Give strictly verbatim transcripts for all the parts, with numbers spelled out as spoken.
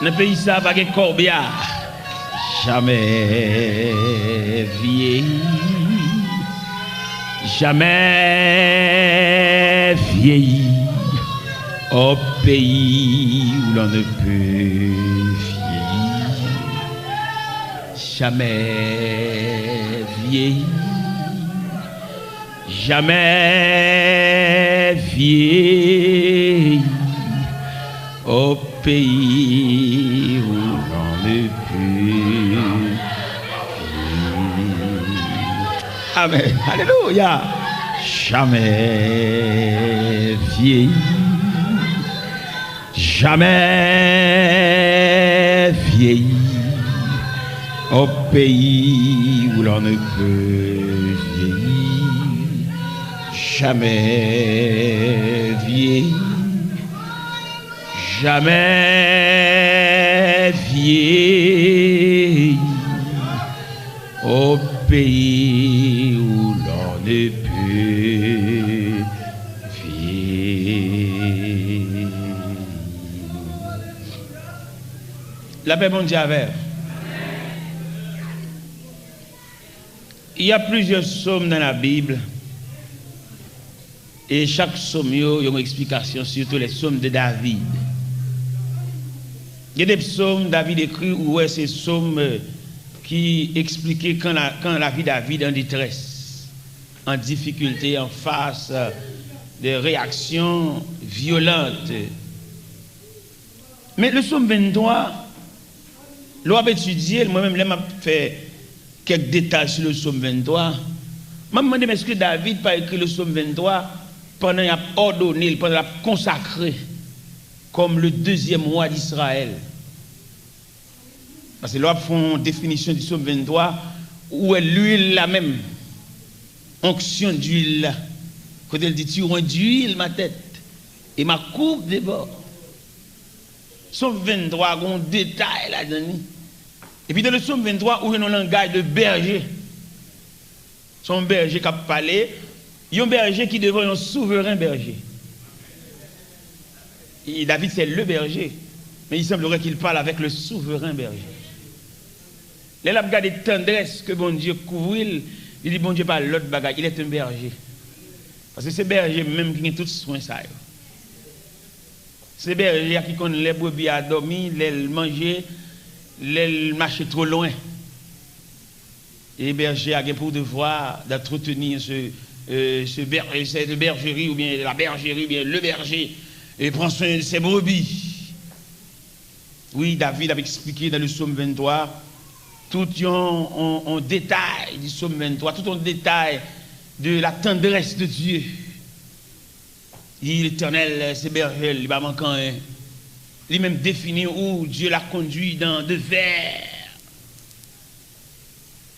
Nan peyi sa pa gen kòbya. Jamè vyeyi, jamè vyeyi, au pays où l'on ne peut vieillir. Jamais vieillir, jamais vieillir, au pays où l'on ne peut vieillir. Amen. Alléluia. Jamais vieillir, jamais vieillir, au pays où l'on ne peut vieillir, jamais vieillir, jamais vieillir, au pays où l'on ne peut vieillir. Lapè Bondye avè w. Il y a plusieurs psaumes dans la Bible. E chak sòm yo, yo gen eksplikasyon, surtout les psaumes de David. Gen de psaumes David écrit, ou wè se psaumes, euh, ki eksplike quand la, quand la vie David en détresse, en difficulté, en face, euh, de réactions violentes. Men le psaume vingt-trois, lè w ap etidye l, mwen menm, lè m ap fè kèk detay sou le psaume vingt-trois, m ap mande m, èske David pa ekri le psaume vingt-trois pandan y ap òdone l, pandan l ap konsakre kòm le deuxième roi d'Israël? Paske lè w ap fè yon definisyon du psaume vingt-trois, ou wè lwil la menm, onction d'huile la, kote l di, tu induis ma tête et ma coupe déborde. Sòm venntwa gen yon detay ladan li. Epi nan le psaume vingt-trois, ou jwenn yon langaj de bèje. Se yon bèje k ap pale, yon bèje ki devan yon souveren bèje. Et David, c'est le berger, mais il semblerait qu'il parle avec le souverain berger. Lè l ap gade tandrès ke Bondye kouvri l, li di Bondye pa lòt bagay, il est un berger. Paske se bèje menm ki gen tout swen sa yo. Se bèje a ki konn lè brebi a dòmi, lè l manje, lè l mache twò lwen. E bèje a gen pou devwa d'entretenir ce, euh, ce ber-, cette bergerie, oubyen la bergerie, oubyen le berger, e pran swen de ses brebis. Wi, David ap eksplike nan le psaume vingt-trois tout yon, yon, yon detay du psaume vingt-trois, tout yon detay de la tendresse de Dieu. Li, Letènèl, se bèje l, li pa manke anyen. Li menm defini ou, Dieu l'a conduit dans de verts.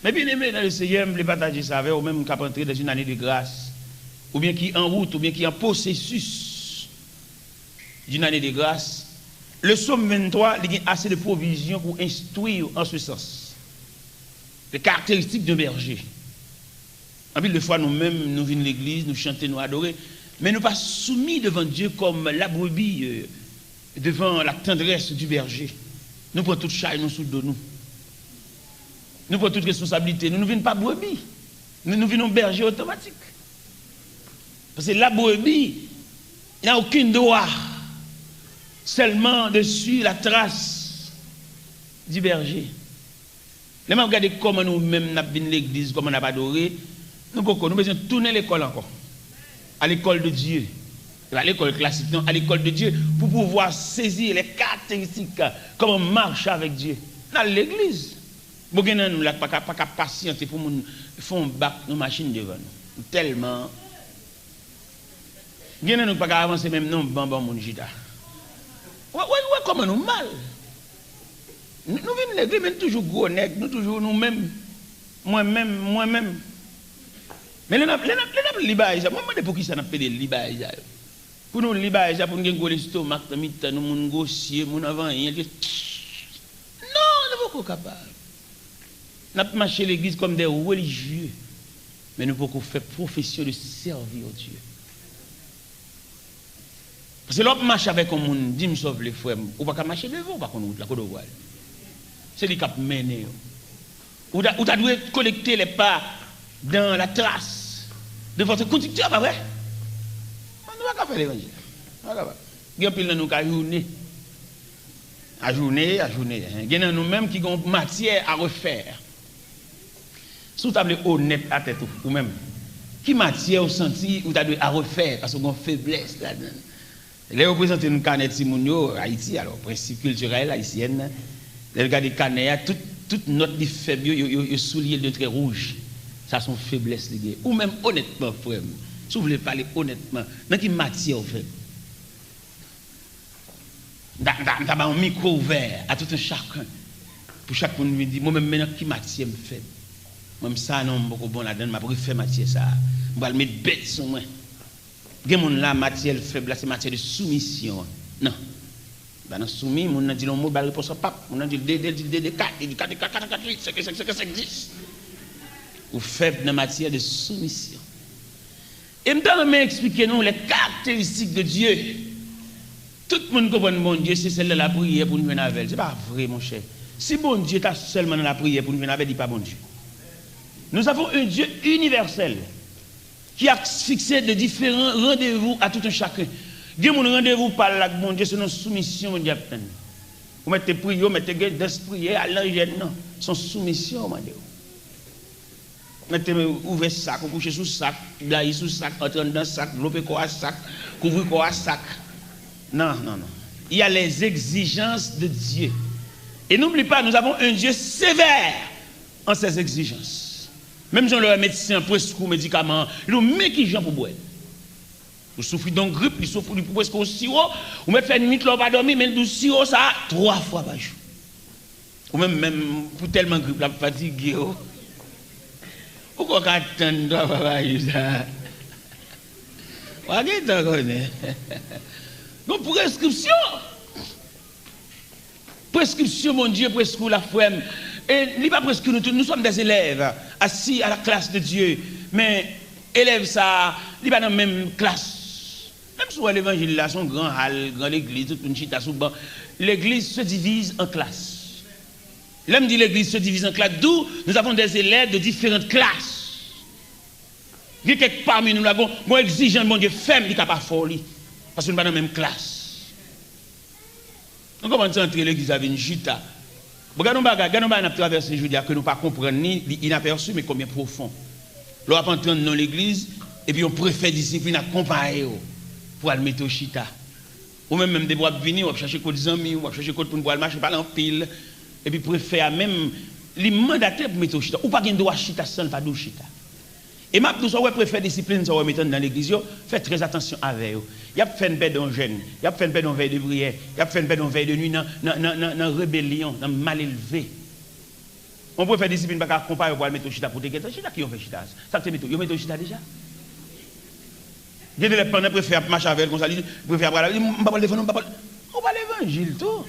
Men byeneme nan le Seyè, m vle pataje sa avè w, ou menm k ap antre dans une année de grâce, oubyen ki an wout, oubyen ki an pwosesis d'une année de grâce, le psaume vingt-trois, li gen ase de pwovizyon pou enstwi w an se sans. Les caractéristiques d'un berger. Anpil de fwa, nou menm, nou vin legliz, nou chante, nou adore, men nou pa soumi devan Dye kòm la brebi, euh, devan la tendresse du berger. Nou pran tout chay nou sou do nou. Nou pran tout responsablite nou. Nou vin pa brebi. Nou, nou vin yon bèje otomatik. Paske la brebi n'a aucun droit seulement de suivre la trace du berger. Lè m ap gade kòman nou menm n ap vin legliz, kòman n ap adore, nou poko, nou bezwen tounen lekòl ankò. À l'école de Dieu. E pa lekòl klasik, non, à l'école de Dieu, pour pouvoir saisir les caractéristiques, comment marcher avec Dieu. N al legliz. Bon, gen nan nou la k pa ka, pa ka pasyante pou moun fè yon bak nan machin devan nou. Nou tèlman Gen nan nou k pa ka avanse menm non, ban, ban moun chita. Wè, wè, wè kòman nou mal. Nou, nou vin legliz, men nou toujou gwo nèg, nou toujou nou menm. Mwen menm, mwen menm. Men lè n ap, lè n ap, lè n ap li bagay sa, mwen mande poukisa n ap pede li bagay sa yo. Pou nou li bagay sa, pou nou gen gwo lestomak nan mitan nou, moun gwosye, moun anvanyan, non, nou poko kapab. N ap mache legliz kòm de relijye, men nou poko fè pwofesyon de servir Dieu. Paske lè w ap mache avèk yon moun, di m sa w vle, frè m, ou pa ka mache devan, ou pa konn wout la, kote w pral? Se li k ap mennen w. Ou ta, ou ta dwe kolekte les pas dans la trace de votre conducteur, pa vre? Non, nou pa ka fè levanjil. Nou pa kapab. Gen anpil nan nou k ajoune. Ajoune, ajoune. Gen nan nou menm ki gen yon matière à refaire. Si w ta vle onèt a tèt ou, ou menm, ki matyè ou santi ou ta dwe a refè, paske w gen yon feblès ladan l? Lè yo prezante nou kanè timoun yo, Ayiti, alò, prensip kiltirèl ayisyèn, lè l gade kanè a, tout, tout nòt li fèb yo, yo, yo, yo souliye l de trè wouj. Sa se yon feblès li gen. Ou menm, onètman, frè m, si w vle pale onètman, nan ki matyè w fèb? M ta, m ta, m ta ba yon mikwo ouvè a tout un chacun. Pou chak moun vin di, mwen menm, men nan ki matyè m fèb? Mwen menm, sa non, m poko bon ladan l, m ap refè matyè sa a. M pral met bèt sou mwen. Gen moun la, matyè l fèb la, se matyè de soumisyon an. Non. Li pa nan soumi, moun nan di l yon mo, l ba l repons an pap. Moun nan di l de, de, li di l de, de, kat, li di kat, de, kat, kat, kat, uit, senk, senk, senk, senk, dis. Ou fèb nan matyè de soumisyon. E m ta renmen eksplike nou les caractéristiques de Dieu. Tout moun konprann Bondye, se sèl nan lapriyè pou n jwenn avè l. Se pa vre, monchè. Si Bondye ta sèlman nan lapriyè pou n jwenn avè l, li pa Bondye. Nous avons un Dieu universel qui a fixé de différents rendez-vous à tout un chacun. Gen moun randevou pa l ak Bondye, se nan soumisyon Bondye ap tann. Ou mèt te priye, ou mèt te gen dans priyè, al nan jèn nan. Se yon soumisyon, mande w. Mete ouvè sak, ou kouche sou sak, blayi sou sak, antre anndan sak, vlope kò a sak, kouvri kò a sak. Non, non, non. Il y a les exigences de Dieu. Et n'oublie pas, nous avons un Dieu sévère en ses exigences. Menm jan lè medsen an preskri w medikaman an, li di w men kijan pou bwè l. Ou soufri de yon grip, li soufri, li preskri w siwo, ou mèt fè nwit la ou pa dòmi, men l di w siwo sa a twa fwa pa jou. Ou menm, menm, pou tèlman grip la ap fatige w, ou kwè w ka tann twa fwa pa jou sa a? W a gentan konnen. Gon preskripsyon. Preskripsyon Bondye preskri w la, frè m. E li pa preskri nou tout. Nous sommes des élèves assis à la classe de Dieu. Men elèv sa a, li pa nan menm klas. Menm si w wè levanjil la, se yon gran hal, gran legliz, tout moun chita sou ban. L'église se divise en classes. Lè m di l'église se divise en classes, d'où nous avons des élèves de différentes classes. Gen kèk pami nou la, gon, gon egzijans Bondye fè m, li ka pa fè w li. Paske nou pa nan menm klas. Nou kòmanse antre legliz la vin chita. Bon, gade yon bagay, gade yon bagay n ap travèse jodi a ke nou pa konprann li, li inapèsi, men konbyen pwofon. Lè w ap antre anndan yon legliz, epi yon prefè disiplin akonpaye w pou al mete w chita. Ou menm, menm depi w ap vini, w ap chache kot zanmi w, w ap chache kot moun pou al mache, pale anpil. Epi prefè a menm, li mandate pou mete w chita. Ou pa gen dwa chita san l pa di w chita. E m ap di w sa, w wè prefè disiplin sa w wè mete anndan legliz yo, fè trè atansyon avè yo. Y ap fè n pèdi yon jèn, y ap fè n pèdi yon vèy de priyè, y ap fè n pèdi yon vèy de nwi nan, nan, nan, nan, nan rebelyon, nan malelve. Yon prefè disiplin pa ka akonpaye w pou al mete w chita pou w te gentan chita, ki yon fè chita. Sa k te mete w, yo mete w chita deja. Gen de lè pandan prefè ap mache avè l konsa, li di, prefè ap pale, li di, m pa pral defann ou, m pa pral. Ou pa levanjil tou.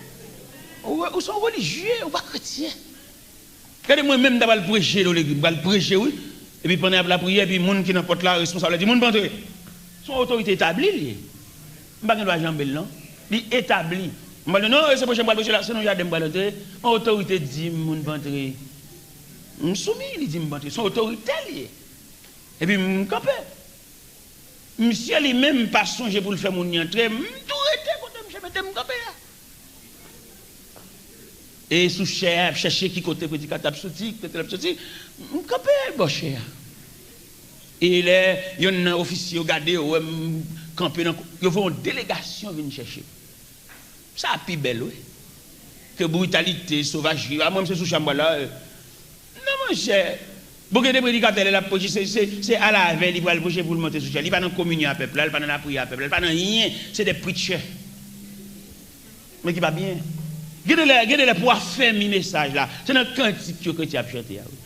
Ou, ou se yon relijye, ou pa kretyen. Gade mwen menm m ta pral preche nan legliz, m pral preche wi. Epi pandan y ap lapriyè, epi moun ki nan pòt la, responsab la di, moun pa antre. Se yon otorite etabli li ye. M pa gen dwa janbe l non. Li etabli. M pral di, non, e se pwochen m pral preche la, se nan jaden m pral antre. Yon otorite di m moun pa antre. M soumi, li di m pa antre. Se yon otorite li ye. Epi m kanpe. Misye li menm pa sonje pou l fè moun li antre, m tou rete kote misye mete m kanpe a. E sou chè a, y ap chèche ki kote predikatè ap soti, ki kote l ap soti, m kanpe bò chè a. E lè yonn nan ofisye yo gade yo, wè m kanpe nan, yo voye yon delegasyon vin chèche m. Sa pi bèl, wi. Ke britalite, sovajri. A mwen, m se sou chè a m pral la. Non, monchè. Bon, gen de predikatè, lè l ap preche, se, se, se alavè li pral preche pou l monte sou chè. Li pa nan kominyon a pèp la, li pa nan lapriyè a pèp la, li pa nan anyen. Se de preacher. Men ki pa byen. Gen de lè, gen de lè pou afèmi mesaj la. Se nan kantik yo kretyen ap chante a, wi.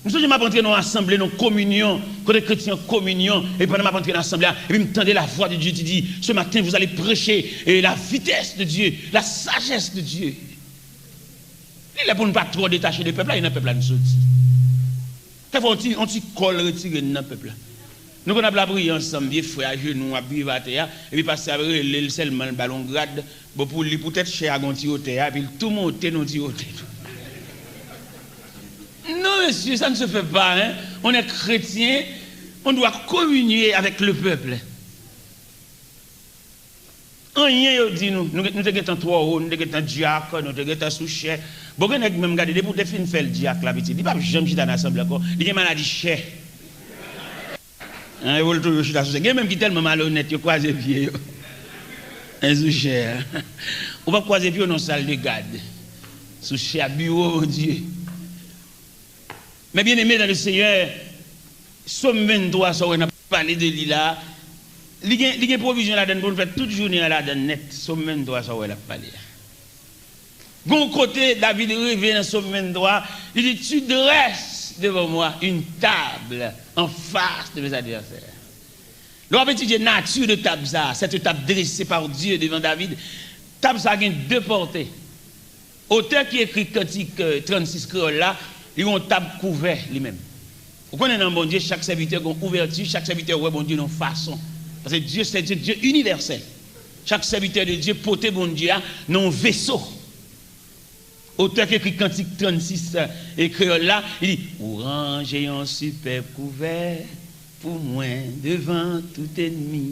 M sonje m ap antre nan yon asanble, nan yon kominyon, kote kretyen an kominyon, epi pandan m ap antre nan asanble a, epi m tande la voix de Dieu ki di, ce matin, vous allez prêcher, eh, la vitesse de Dieu, la sagesse de Dieu. Li lè pou n pa twò detache de pèp la, e nan pèp la n soti. Kèfwa, yon ti, yon ti kòl retire n nan pèp la. Nou konn ap lapriyè ansanm, vye frè ajenou, ap viv atè a, epi pastè a rele l sèlman, l ba l yon grad, bon, pou li, poutèt chè a gen yon ti wotè a, epi l tou monte nan yon ti wotè tou. Non, mesye, sa n se fè pa, hein. On est chrétien, on doit communier avec le peuple. Anyen yo di nou, nou, nou te gentan twò wo, nou te gentan dyak, nou te gentan sou chè. Bon, gen nèg menm, gade, depi w te fin fè l dyak la, pitit, li p ap janm chita nan asanble ankò. Li gen maladi chè. Hein, yo toujou chita sou chè. Gen menm ki tèlman malonèt, yo kwaze pye yo. Hein, sou chè a. Ou p ap kwaze pye w nan sal de gad. Sou chè a, biwo Bondye. Men byeneme dans le Seigneur, Sòm venntwa, sa w wè n ap pale de li la, li gen, li gen pwovizyon ladan l pou n fè tout jounen an ladan l nèt. Sòm venntwa, sa w wè l ap pale a. Gon kote, David rive nan Sòm venntwa, li di, Tu dresses devant moi une table en face de mes adversaires. Lè w ap etidye nati de tab sa a, cette table dressée par Dieu devant David, tab sa a gen de pòte. Otè ki ekri kantik, euh, trannsis kreyòl la, li yon tab kouvè li menm. Ou konnen nan Bondye, chak sèvitè gen yon ouvèti, chak sèvitè wè Bondye nan yon fason. Paske Dye se Dye, Dye inivèsèl. Chak sèvitè de Dye pote Bondye a nan yon veso. Otè ki ekri kantik trannsis, e kreyòl la, li di, Ou ranje yon sipèb kouvè pou mwen devan tout ènmi.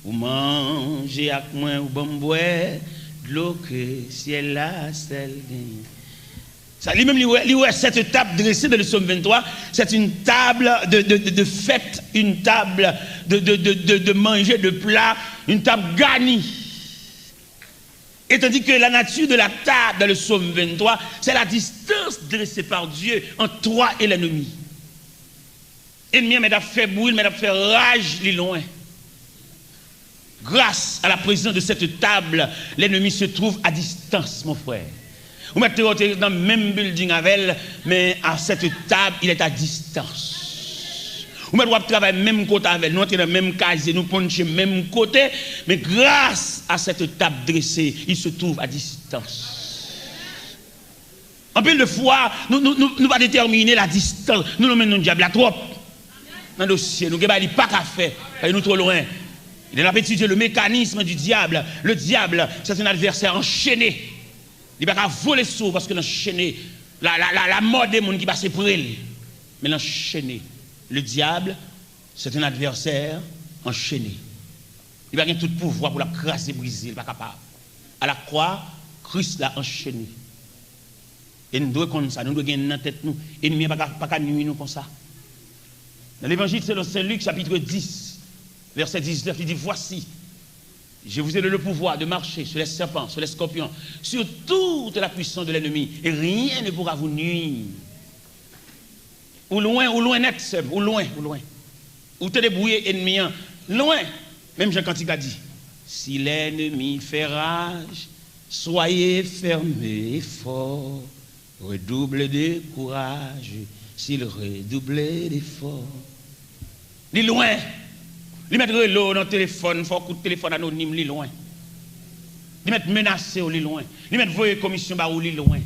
Ou manje ak mwen, ou ban m bwè dlo ke syèl la sèl genyen. Sa, li menm, li wè, li wè cette table dressée dans le psaume vingt-trois, c'est une table de, de, de, de fête, une table de, de, de, de, de manger, de plat, une table garnie. Et tandis que la nature de la table dans le psaume vingt-trois, c'est la distance dressée par Dieu entre toi et l'ennemi. Ènmi an mèt ap fè bri, mèt ap fè raj, li lwen. Grâce à la présence de cette table, l'ennemi se trouve à distance, mon frère. Ou mèt te, te nan menm building avè l, men à cette table, il est à distance. Ou mèt w ap travay menm kote avè l, nou antre nan menm kazye, nou ponche menm kote, men grâce à cette table dressée, il se trouve à distance. Anpil de fwa, nou, nou, nou, nou pa detèmine la distans. Nou, nou menm, nou dyab la twòp. Nan dosye, nou gen bagay li pa ka fè. Paske nou twò lwen. Lè n ap etidye le mécanisme du diable, le diable, c'est un adversaire enchaîné. Li pa ka vole sou ou paske l anchene. La, la, la, la mò de moun ki pase pre l. Men l anchene. Le diable, c'est un adversaire enchaîné. Li pa gen tout pouvwa pou l ap kraze, brize, li pa kapab. A la kwa, Kris la anchene. E n dwe konn sa, nou dwe gen nan tèt nou. Ènmi an pa ka, pa ka nwi nou konsa. Dans l'Évangile selon Saint Luc, chapitre dix, verset dix-neuf, li di, Voici, je vous ai donné le pouvoir de marcher sur les serpents, sur les scorpions, sur toute la puissance de l'ennemi, et rien ne pourra vous nuire. Ou lwen, ou lwen nèt, sè m, ou lwen, ou lwen. Ou te debouye ènmi an, lwen. Menm jan kantik la di, Si l'ennemi fait rage, soyez fermes et forts, redoublez de courage, s'il redouble d'efforts. Li lwen. Li mèt rele w nan telefòn, fè w kout telefòn anonim, li lwen. Li mèt menase w, li lwen. Li mèt voye komisyon ba ou, li lwen.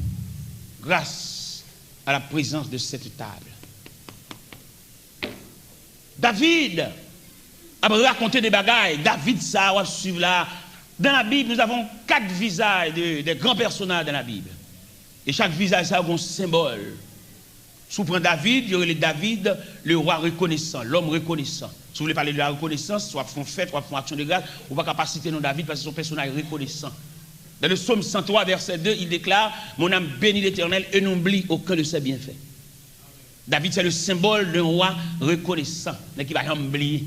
Grâce à la présence de cette table. David ap rakonte de bagay. David sa a w ap swiv la. Dans la Bible, nous avons quatre visages de, de grands personnages dans la Bible. E chak vizaj sa a gen yon senbòl. Si w pran David, yo rele David le roi reconnaissant, l'homme reconnaissant. Si w vle pale de la rekonesans, w ap fè yon fèt, w ap fè yon aksyon de gras, ou pa ka pa site non David paske se yon pèsonaj rekonesan. Dans le psaume cent trois, verset deux, il déclare, Mon âme bénit l'Éternel et n'oublie aucun de ses bienfaits. David, c'est le symbole d'un roi reconnaissant, nèg ki pa janm bliye.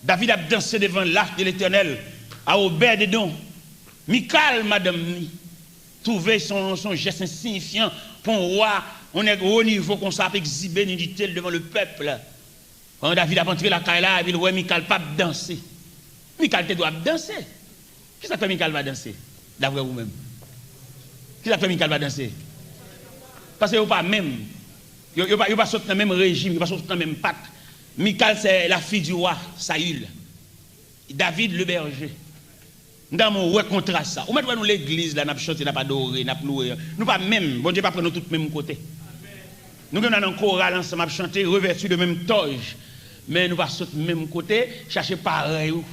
David ap danse devan l'Arche de l'Éternel, à Obed-Edom. Mikal, madanm ni, twouve se yon, se yon jès ensiyifyan pou yon wa, yon nèg wo nivo konsa ap egzibe nidite l devan le pèp. Pandan David ap antre lakay la, epi l wè Mikal p ap danse. Mikal te dwe ap danse. Kisa k fè Mikal pa danse, daprè ou menm? Kisa k fè Mikal pa danse? Paske yo pa menm. Yo, yo pa, yo pa sot nan menm rejim, yo pa sot nan menm pak. Mikal, c'est la fille du roi Saül. David, le berger. M ta renmen w wè kontras sa. Ou mèt wè nou legliz la, n ap chante, n ap adore, n ap louwe. Nou pa menm. Bondye pa pran nou tout menm kote. Nou gen nan koral ansanm ap chante, revèti de menm tòj. Men nou pa sot menm kote, chache parèy ou.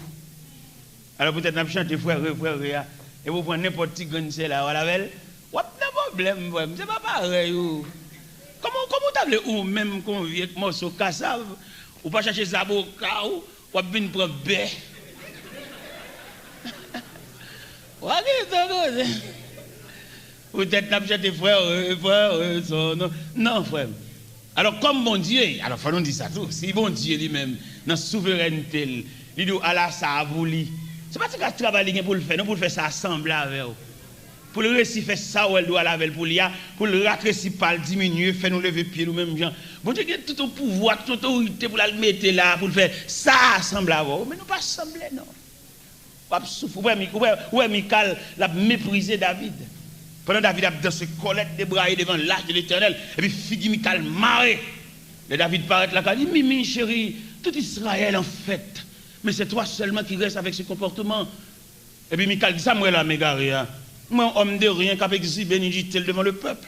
Alò poutèt n ap chante frè re, frè re a, epi w pran nenpòt ti grenn sèl la, w al avè l, w ap nan pwoblèm, frè m, se pa parèy ou. Kòman, kòman w ta vle ou menm kon vye mòso kasav, ou pa chache zaboka w, w ap vin pran bè. W a gen tan koze. Poutèt n ap chante frè, frè, son non. Non, frè m. Alò, kòm Bondye, alò, fò nou di sa tou. Si Bondye li menm, nan souverènte l, li di w, "Ala sa a pou li." Se pa ti kras travay li gen pou l fè, non, pou l fè sa a sanble avè w. Pou l resi fè sa w wè l dwe al avè l pou li a, pou l ratresi pa l, diminye, fè nou leve pye nou menm jan. Bondye gen tout yon pouvwa, tout yon otorite pou l al mete la, pou l fè sa a sanble avè w. Men nou pa sanble, non. W ap souf-, ou wè, Mi-, ou wè, ou wè Mikal, l ap meprize David. Pandan David ap danse, kòlèt debraye devan lach de Letènèl, epi figi Mikal mare. Lè David parèt lakay li, "Mimi, cheri, tout Israël en fête, mais c'est toi seulement qui reste avec ce comportement." Epi Mikal di, "Sa m wè la, m egare a? M wè yon homme de rien k ap exhibe nudité l devan le peuple."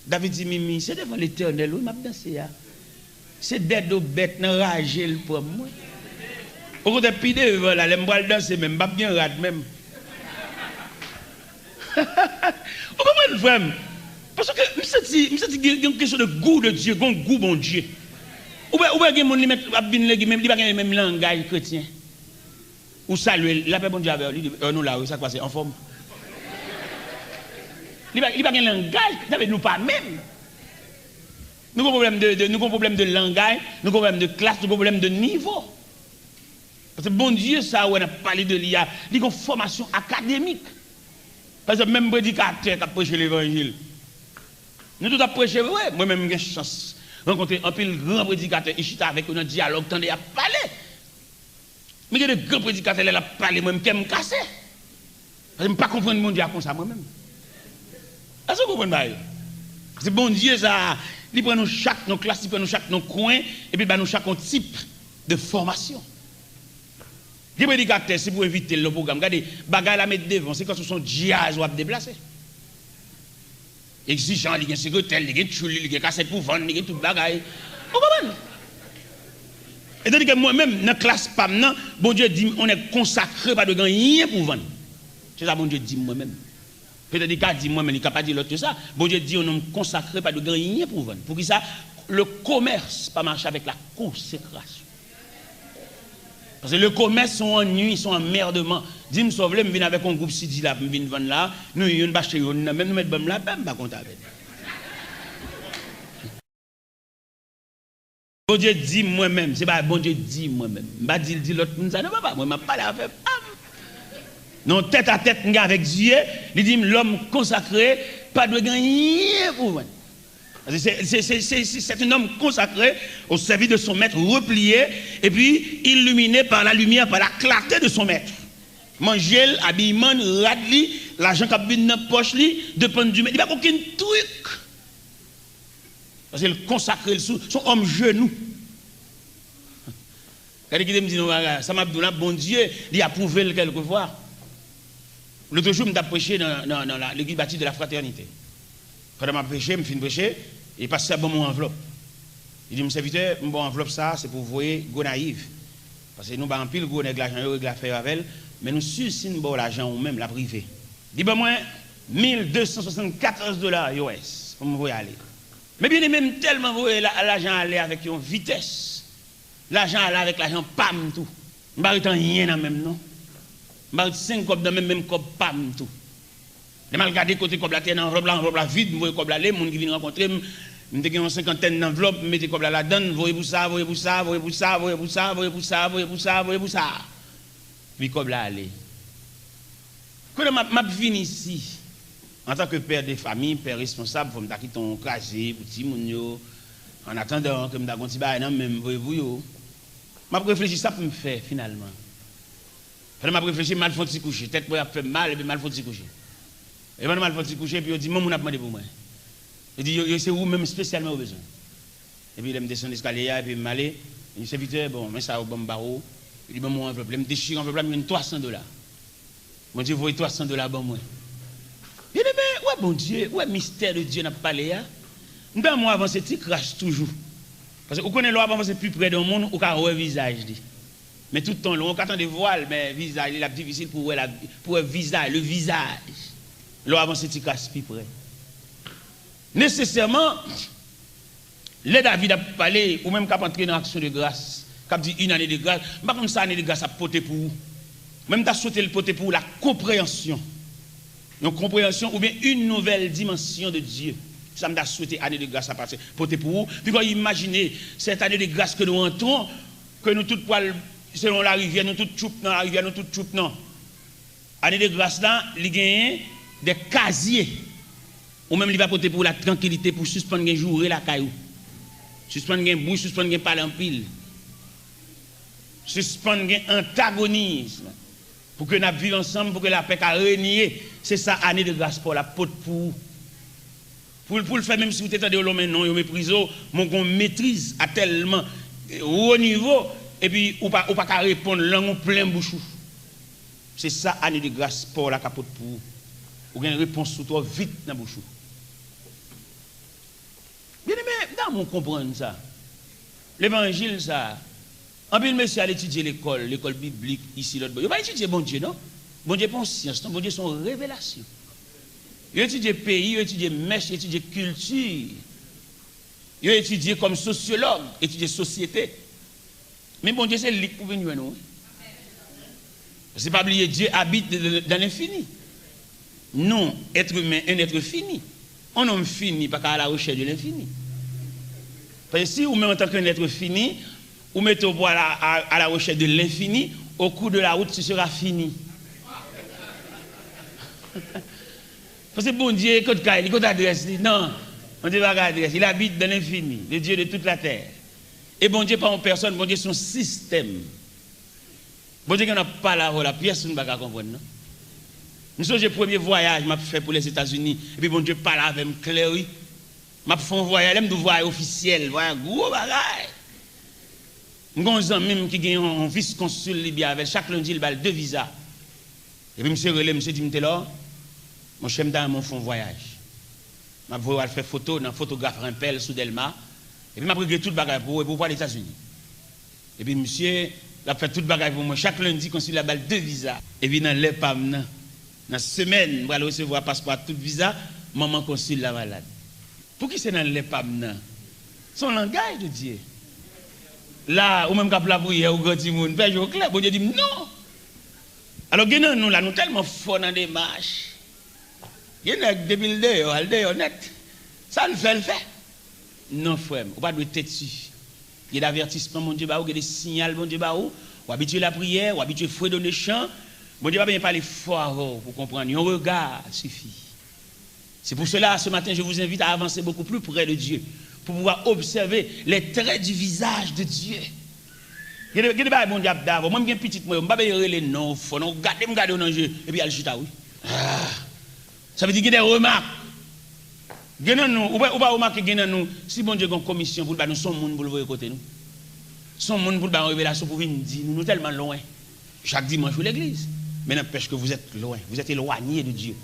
David di, "Mimi, se devan Letènèl, wi, m ap danse a. Se dèdo bèt nan raje l pran m, wi. Okontrè, pi devan la, lè m pral danse menm, m p ap gen rad menm." Ou konprann, frè m? Paske m santi, m santi gen, gen yon kesyon de goût de Dieu, gen yon gou Bondye. Ou wè, ou wè gen moun li mèt ap vin legliz, men li pa gen menm langaj kretyen. Ou salye l, lapè Bondye avè w, li di, "Ò, nou la, wi, sa k pase, anfòm?" Li pa, li pa gen langaj, sa vle di nou pa menm. Nou gen pwoblèm de, de, nou gen pwoblèm de langaj, nou gen pwoblèm de klas, nou gen pwoblèm de nivo. Paske Bondye sa a, wè, n ap pale de li a, li gen yon fòmasyon akademik. Pa egzanp, menm predikatè k ap preche levanjil, nou tout ap preche vre. Mwen menm, m gen chans rankontre anpil gran predikatè, e chita avèk yo nan dyalòg, tande y ap pale. Men gen de gran predikatè, lè l ap pale, mwen menm, kè m kase. Paske m pa konprann Bondye a konsa, mwen menm. Èske w konprann bagay yo? Paske Bondye sa a, li pran nou chak nan klas, li pran nou chak nan kwen, epi l ba nou chak yon tip de fòmasyon. Gen predikatè, si pou envite l nan pwogram, gade, bagay la met devan, se kòmsi w se yon djaz w ap deplase. Egzijan, li gen sekretè l, li gen tchoul li, li gen kasèt pou vann, li gen tout bagay. Ou konprann? E tandike mwen menm, nan klas pa m nan, Bondye di m, "On nèg konsakre pa dwe gen anyen pou vann." Se sa Bondye di m mwen menm. Petèt li ka di mwen, men li ka pa di lòt ke sa. Bondye di, "On homme consacré pa dwe gen anyen pou vann." Poukisa? Le commerce pa mache avèk la consécration. Paske le commerce se yon annui, se yon anmèdman. Di m sa w vle, m vin avèk yon gwoup C D la pou m vin vann la, nou youn pa achte youn nan, menm nou mèt ban m lapè, m pa kontan avè l. Bondye di m mwen menm, se pa Bondye di m mwen menm. M pa di l di lòt moun sa, non, papa, mwen m ap pale afè pa m. Non, tèt a tèt m gen avèk Dye, li di m, "L'homme consacré pa dwe gen anyen pou vann." Se, se, se, se, se, c'est un homme consacré au service de son maître, replié, et puis illuminé par la lumière, par la clarté de son maître. Manje l, abiyman l, rad li, lajan k ap vin nan pòch li, depann di men, li pa gen okenn trik. Paske l konsakre l sou, se yon òm jenou. Gade, kite m di nou bagay, sa m ap di w la, Bondye, li apwouve l kèlkefwa. Lòt jou, m t ap preche nan, nan, nan la, legliz bati de la Fraternité. Pandan m ap preche, m fin preche, e pastè ban m yon anvlòp. Li di m, "Sèvitè, m ba w anvlòp sa a, se pou w voye Gonayiv. Paske nou bay anpil gwo nèg lajan yo, regle afè yo avè l, men nou si si n ba w lajan ou menm, l ap rive." Li ban mwen mil de san swasannkatòz dola U S pou m voye ale. Men byeneme, m tèlman voye la, lajan ale avèk yon vitès. Lajan ale avèk lajan pa m tou. M pa ret anyen nan men m non. M pa ret senk kòb nan men m, menm kòb pa m tou. Lè m al gade kote kòb la te ye nan anvlòp la, anvlòp la vid, m voye kòb la ale, moun ki vin rankontre m, m te gen yon senkantèn nan anvlòp, m mete kòb la ladan l, voye pou sa, voye pou sa, voye pou sa. Epi kòb la ale. Kounye a m ap, m ap vin isi, antanke pè de fami, pè responsab, fò m ta kite yon kraze pou timoun yo, an atandan ke m ta gen yon ti bagay nan men m voye pou yo. M ap reflechi sa pou m fè finalman. Pandan m ap reflechi, m al fè yon ti kouche. Tèt mwen ap fè m mal, epi m al fè yon ti kouche. E pandan m al fè yon ti kouche, epi yo di, "Yon moun ap mande pou mwen." Yo di, "Yo, yo, se ou menm espesyalman yo bezwen." Epi lè m desann eskalye a, epi m ale, li di, "Sèvitè, bon, men sa yo ban m ba ou." Li ban m yon anvlòp. Lè m dechire anvlòp la, m jwenn twa san dola. Bondye voye twa san dola ban mwen. Byeneme, ou wè Bondye, ou wè mistè de Dye n ap pale a? M ta renmen w avanse ti kras toujou. Paske ou konnen lè w ap avanse pi pre de yon moun, ou ka wè vizaj li. Men tout tan, lè w ka tande vwa l, men vizaj li, l ap difisil pou w wè, la, pou w wè vizaj, le visage. Lè w avanse ti kras pi pre. Nesesèman, lè David ap pale, ou menm k ap antre nan aksyon de gras, k ap di une année de grâce, m pa konn sa ane de gras ap pote pou ou. Mwen, m ta swete l pote pou ou la konpreyansyon. Yon konpreyansyon oubyen une nouvelle dimension de Dieu. Sa m ta swete ane de gras la pase, pote pou ou. Piko imajine, cette année de grâce que nous rentrons, ke nou tout pral, selon larivyè, nou tout tchoup nan larivyè, nou tout tchoup nan. Ane de gras la, li genyen de kazye. Ou menm, li va pote pou ou la trankilite pou sispann gen joure lakay ou. Sispann gen bri, sispann gen pale anpil. Sispann gen antagonism. Pou ke n ap viv ansanm, pou ke lapè ka renye. Se sa ane de gras pa w la pot pou ou. Pou, pou l fè menm si w te tande yo lonmen non, yo meprize w, men w gen yon metriz a tèlman wo nivo, epi ou pa, ou pa ka reponn, lang ou plen bouch ou. Se sa ane de gras pa w la ka pot pou ou. Ou gen repons ou twò vit nan bouch ou. Byeneme, m ta renmen w konprann sa. Levanjil sa a, anpil mesye al etidye lekòl, lekòl biblik, isi, lòt bò. Yo pa etidye Bondye, non. Bondye pa yon syans, non. Bondye se yon revelasyon. Yo etidye peyi, yo etidye mès, yo etidye kilti. Yo etidye kòm sosyològ, etidye sosyete. Men Bondye se li k pou vin jwenn ou, wi. Paske pa bliye, Dieu habite dans l'infini. Nous, êtres humains, un être fini. Un homme fini pa ka à la recherche de l'infini. Paske si ou menm, antanke un être fini, ou mete w pou à la, à, à la recherche de l'infini, au cours de la route, tu seras fini. Paske Bondye, kot kay li, kot adrès li? Non, Bondye pa gen adrès. Il habite dans l'infini, le Dieu de toute la terre. E Bondye pa yon pèsòn, Bondye se yon sistèm. Bondye gen nan pale avè w la, pyès moun pa ka konprann, non. M sonje premye vwayaj m ap fè pou Lèzetazini, epi Bondye pale avè m klè, wi. M ap fè yon vwayaj, lè m di w vwayaj ofisyèl, vwayaj gwo bagay. M gen yon zanmi m ki gen yon, yon vis konsil li byen avè l, chak lendi l ba l de viza. Epi misye rele m, misye di m, Telor, monchè, m ta renmen w fè yon vwayaj. M ap voye w al fè foto nan fotograf Rempel sou Dèlma. Epi m ap regle tout bagay pou ou, epi w pral Etazini. Epi misye, l ap fè tout bagay pou mwen. Chak lendi, konsil la ba l de viza. Epi nan lè pa m nan, nan semèn, m pral resevwa paspò ak tout viza, manman konsil la malad. Pouki se nan lè pa m nan? Se yon langaj de Dye. La, ou menm k ap lapriyè, ou gran timoun, fè je w klè, Bondye di m non. Alò, gen nan nou la, nou tèlman fò nan demach. Gen nèg, depi l deyò, al deyò nèt. Sa l fè, l fè. Non, frè m, ou pa dwe tèti. Gen de avètisman Bondye ba ou, gen de siyal Bondye ba ou. Ou abitye lapriyè, ou abitye fredone chan. Bondye pa bezwen pale fò avè w pou w konprann. Yon rega sifi. C'est pour cela, ce matin, je vous invite à avancer beaucoup plus près de Dieu, pour pouvoir observer les traits du visage de Dieu. Gen de, gen de bagay Bondye ap da avè w. Mwen, m gen pitit mwen yo, m pa bezwen rele non w fò, non, gade m gade w nan je, epi al chita, wi. Ah. Sa vle di gen de remak. Gen nan nou, ou pa, ou pa remake gen nan nou, si Bondye gen yon komisyon pou l ba nou, se yon moun pou l voye kote nou. Se yon moun pou l ba yon revelasyon pou vin di nou, nou tèlman lwen. Chak dimanch ou legliz. Men n'empêche que vous êtes loin, vous êtes éloigné de Dieu.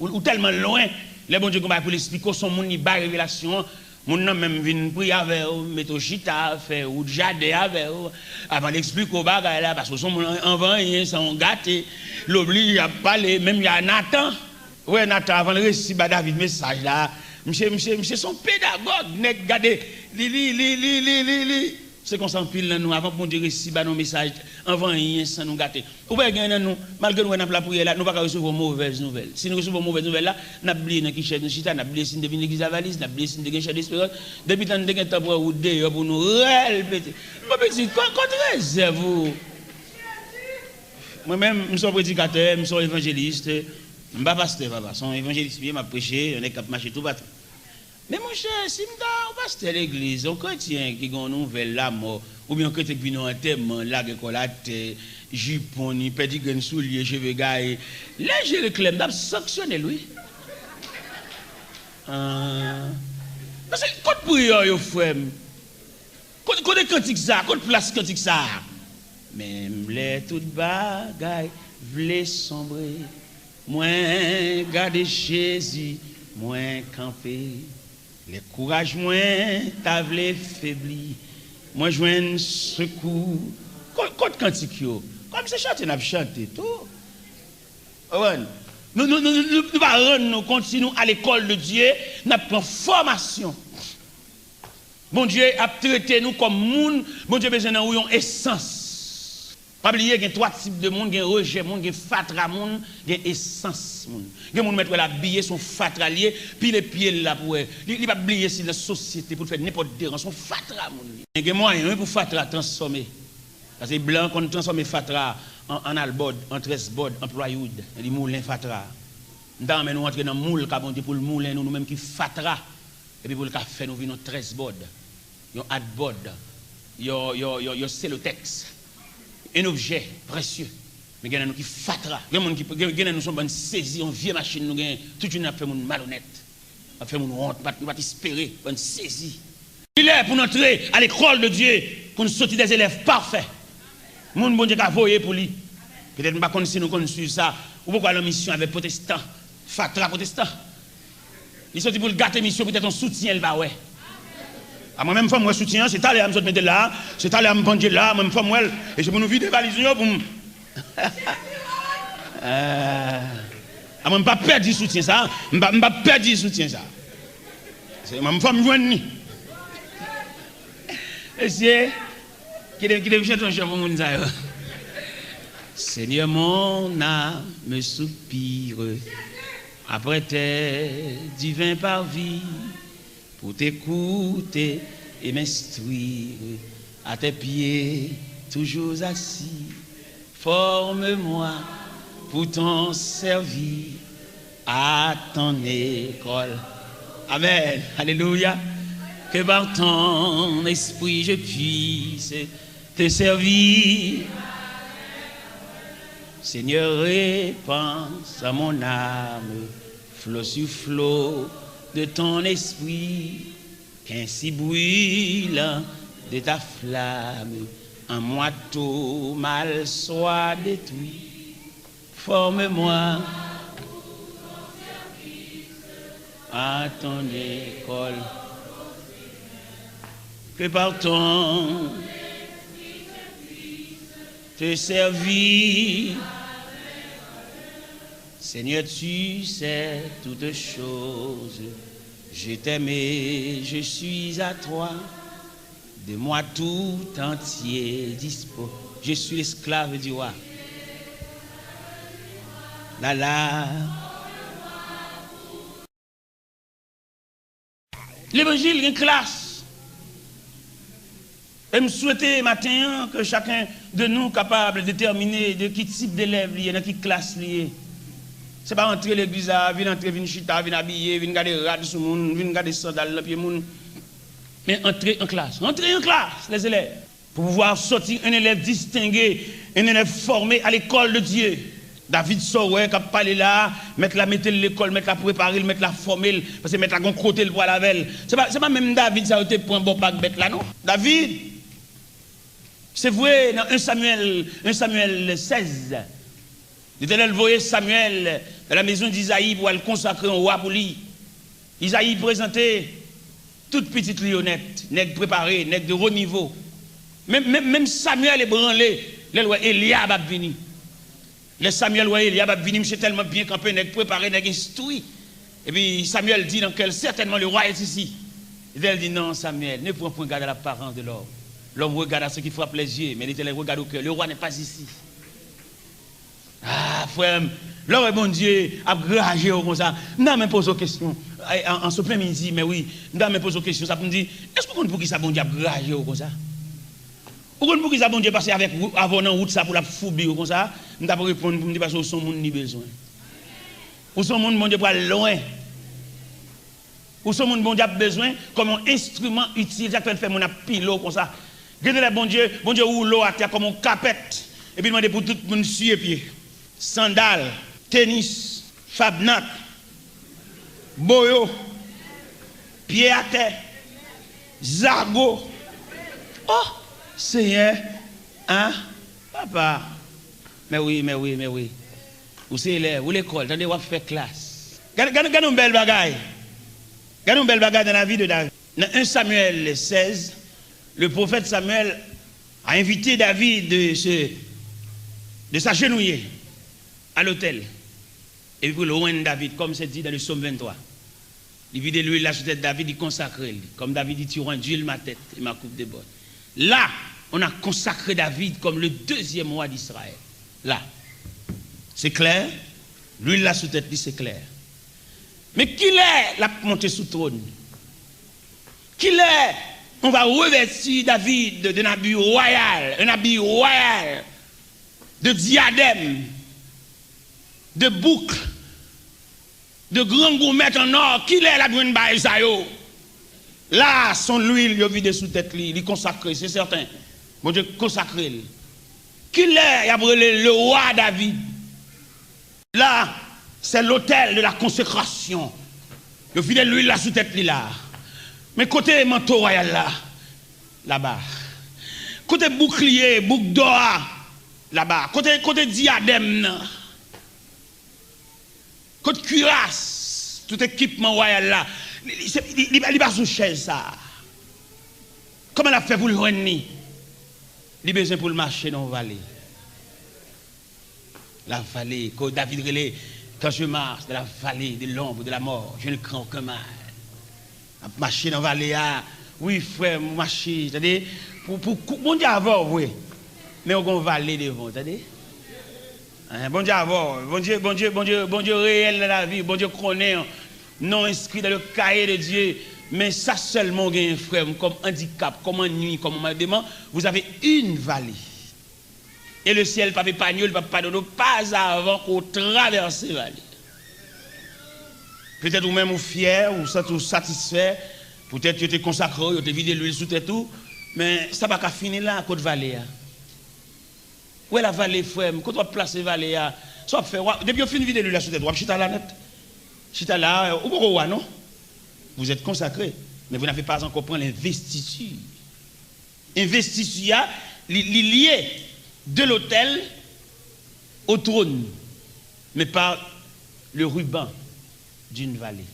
Ou, ou tèlman lwen, lè Bondye gen bagay pou l esplike w, se yon moun li bay revelasyon an, moun nan menm vin priye avè w, mete w chita, fè wout jaden avè w, avan l esplike w bagay la, paske w se yon moun an-, anvan anyen, se yon gate, l oblije ap pale, menm jan a Natan. Ou wè Natan, avan l resi ba David mesaj la, misye, misye, misye se yon pedagòg, nèg gade, li, li, li, li, li, li, li. Se konsa anpil nan nou, avan Bondye resi ba nou mesaj, anvan anyen san nou gate. Ou wè gen nan nou, malgre nou wè n ap lapriyè la, nou pa ka resevwa yon movèz nouvèl. Si nou resevwa yon movèz nouvèl la, n ap bliye nan ki chèz nou chita, n ap bliye si n te vin legliz a valiz, n ap bliye si n te gen chè desperans. Depi tan n te gen tan pran wout deyò pou nou rèl pete. Mon pitit, kot, kot rezèv ou? Mwen menm, m se yon predikatè, m se yon evanjelis, m pa pastè, papa. Se yon evanjelis m ye, m ap preche, yon nèg k ap mache toupatou. Men monchè, si m ta yon pastè legliz, yon kretyen ki gen yon nouvèl lamò, oubyen yon kretyen ki vin nan antèman, lage kò l atè, jipon ni, pèdi grenn soulye, cheve gaye, lè je l klè, m t ap sanksyone l, wi. Ah. Paske kot priyè w yo, frè m? Kot, kote kantik sa? Kot plas kantik sa? Menm lè tout bagay vle sonbre, mwen gade Jezi, mwen kanpe. Lè kouraj mwen ta vle febli, mwen jwenn sekou. Ko-, kot kantik yo? Kòm se chante n ap chante tou. Konprann? Nou, nou, nou, nou, nou pa rann nou kont si nou al lekòl de Dye, n ap pran fòmasyon. Bondye ap trete nou kòm moun, Bondye bezwen nan ou yon esans. Pa bliye, gen twa tip de moun, gen rejè moun, gen fatra moun, gen esans moun. Gen moun mèt wè l abiye, se yon fatra l ye, pile pye l la pou wè. Li, li p ap bliye si l nan sosyete pou l fè nenpòt deranje, se yon fatra moun li. Men gen mwayen, wi, pou fatra transfòme. Paske blan konn transfòme fatra an, an albòd, an trèsbòd, an plywood. Li moulen fatra. M ta renmen nou antre nan moul ka Bondye pou l moulen nou, nou menm ki fatra. Epi pou l ka fè nou vin yon trèsbòd, yon adbòd, yon, yon, yon, yon selotèks, yon objè presye. Men gen nan nou ki fatra. Gen moun ki, gen, gen nan nou se yon bann sezi, yon vye machin nou genyen. Tout jounen n ap fè moun malonèt. N ap fè moun wont, n pa t, nou pa t espere, bann sezi. Li lè pou n antre a lekòl de Dye, pou n soti dè zelèv pafè. Moun Bondye ka voye pou li. Petèt m pa konn si nou konn swiv sa. Ou poko al an misyon avèk pwotestan, fatra pwotestan. Li soti pou l gate misyon, petèt yon soutyen l pa wè. A mwen menm fò m wè soutyen an, se talè a m sot mete l la, se talè a m pandye l la, mwen menm fò m wè l. E se pou nou vide valiz nou yo pou m. Eh. A mwen m pa pèdi soutyen sa, m pa, m pa pèdi soutyen sa. Se mwen menm fò m jwenn li. Mesye, kite, kite m chante yon chan pou moun sa yo. Seigneur, mon âme soupire après tes divins parvis, pour t'écouter et m'instruire. À tes pieds, toujours assis, forme-moi pour t'en servir à ton école. Amen. Alléluia. Que par ton esprit je puisse te servir. Seigneur, répands à mon âme flot sur flot de ton esprit, qu'ainsi brûlant de ta flamme, en moi tout mal soit détruit. Forme-moi à ton école. Que par ton te servir. Seigneur, tu sais toutes choses. Je t'aime et je suis à toi. De moi tout entier dispose. Je suis l'esclave du roi. La la. Levanjil gen klas. E m swete maten an ke chacun de nous capable déterminer de ki tip delèv li ye, nan ki klas li ye. Se pa antre legliz la, vin antre, vin chita, vin abiye, vin gade rad sou moun, vin gade sandal nan pye moun. Men antre an klas. Antre an klas, les élèves. Pour pouvoir sortir un élève distingué, un élève formé à l'école de Dieu. David sa w wè k ap pale la a, mèt la mete l lekòl, mèt la prepare l, mèt la fòme l, paske mèt la gen yon kote l pral avè l. Se pa, se pa menm David sa yo te pran bò pa ak bèt la, non. David, se vre, nan en Samyèl, en Samyèl sèz, Letènèl voye Samyèl nan la mezon di Izayi pou al konsakre yon wa pou li. Izayi prezante tout pitit li yo nèt, nèg prepare, nèg de wo nivo. Menm, menm, menm Samyèl ebranle lè l wè Elyab ap vini. Lè Samyèl wè Elyab ap vini, misye tèlman byen kanpe, nèg prepare, nèg enstwi. Epi Samyèl di nan kè l, certainement le roi est ici. Letènèl di, non, Samyèl, ne prends point garde à l'apparence de l'homme. L'homme regarde à ce qui frappe les yeux, mais l'Éternel regarde au cœur. Le roi n'est pas ici. Ah, frè m, lè w wè Bondye ap graje w konsa, m ta renmen poze w kesyon. Ay, an, an sot men midi, men wi, m ta renmen poze w kesyon sa pou m di, èske w konn poukisa Bondye ap graje w konsa? Ou konn poukisa Bondye pase avèk ou, avè w nan wout sa pou l ap foubi w konsa? M t ap reponn pou m di, paske w se yon moun li bezwen. Ou se yon moun Bondye pral lwen. Ou se yon moun Bondye ap bezwen kòm yon enstriman itil, sa k fè l fè moun ap pile w konsa. Gen de lè Bondye, Bondye woule w atè kòm yon kapèt, epi l mande pou tout moun siye pye. Sandal, tenis, fabnak, boyo, pye atè, zago. Oh, Senyè, ah, papa. Mè wi, mè wi, mè wi. Ou se elèv, ou lekòl, tande w ap fè klas. Gade, gade, gade yon bèl bagay. Gade yon bèl bagay dans la vie de David. Dans un Samuel seize, le prophète Samuel a invité David de se, de s'agenouiller à l'autel. Epi pou l rann David, comme c'est dit dans le psaume vingt-trois. Li vide lwil la sou tèt David, li konsakre l. Comme David dit, tu oins d'huile ma tête et ma coupe déborde. Là, on a consacré David comme le deuxième roi d'Israël. Là. C'est clair? Lwil la sou tèt li, se klè. Men kilè l ap monte sou twòn? Kilè on va revêtir David d'un habit royal, un habit royal, de diadèm, de bouk, de gran goumèt an ò? Kilè l ap jwenn bagay sa yo? La, se yon lwil yo vide sou tèt li, li konsakre, se sèten. Bondye konsakre l. Kilè y ap rele le roi David? Là, c'est l'autel de la consécration. Yo vide lwil la sou tèt li la. Men kote manto wayal la? Laba. Kote boukliye, bouk dò a? Laba. Kote, kote diadèm nan? Kot kiras? Tout ekipman wayal la. Li, li, se- li, li, li pa sou chèz sa. Kòman l ap fè pou l jwenn li? Li bezwen pou l mache nan yon vale. La vale, ke David rele, quand je marche dans la vallée de l'ombre de la mort, je ne crains aucun mal. Ap mache nan vale a, wi, frè m, ou mache, tande, pou, pou, pou, Bondye avè w, vre. Men ou gon vale devan w, tande. Hein, Bondye avè w, Bondye, Bondye, Bondye, Bondye reyèl nan lavi, Bondye konnen w, non enskri dans le cahier de Dieu. Men sa sèlman w genyen, frè m, kòm andikap, kòm annui, kòm anmèdeman, vous avez une vale. E le syèl p ap epanye w, li p ap padone w, pas avan ke w travèse vale. Petèt ou menm ou fyè, ou santi w satisfè, poutèt yo te konsakre w, yo te vide lwil sou tèt ou, men sa pa ka fini la, kot vale a? Ou wè la vale, frè m, kot w ap plase vale a? Sa w ap fè, w ap- depi yo fin vide lwil la sou tèt ou, w ap chita la nèt. Chita la, ou poko wa non. Vous êtes consacré, mais vous n'avez pas encore pris l'investiture. Envestiti a, li, li lye de l'autel au trône, mais par le ruban d'une vallée.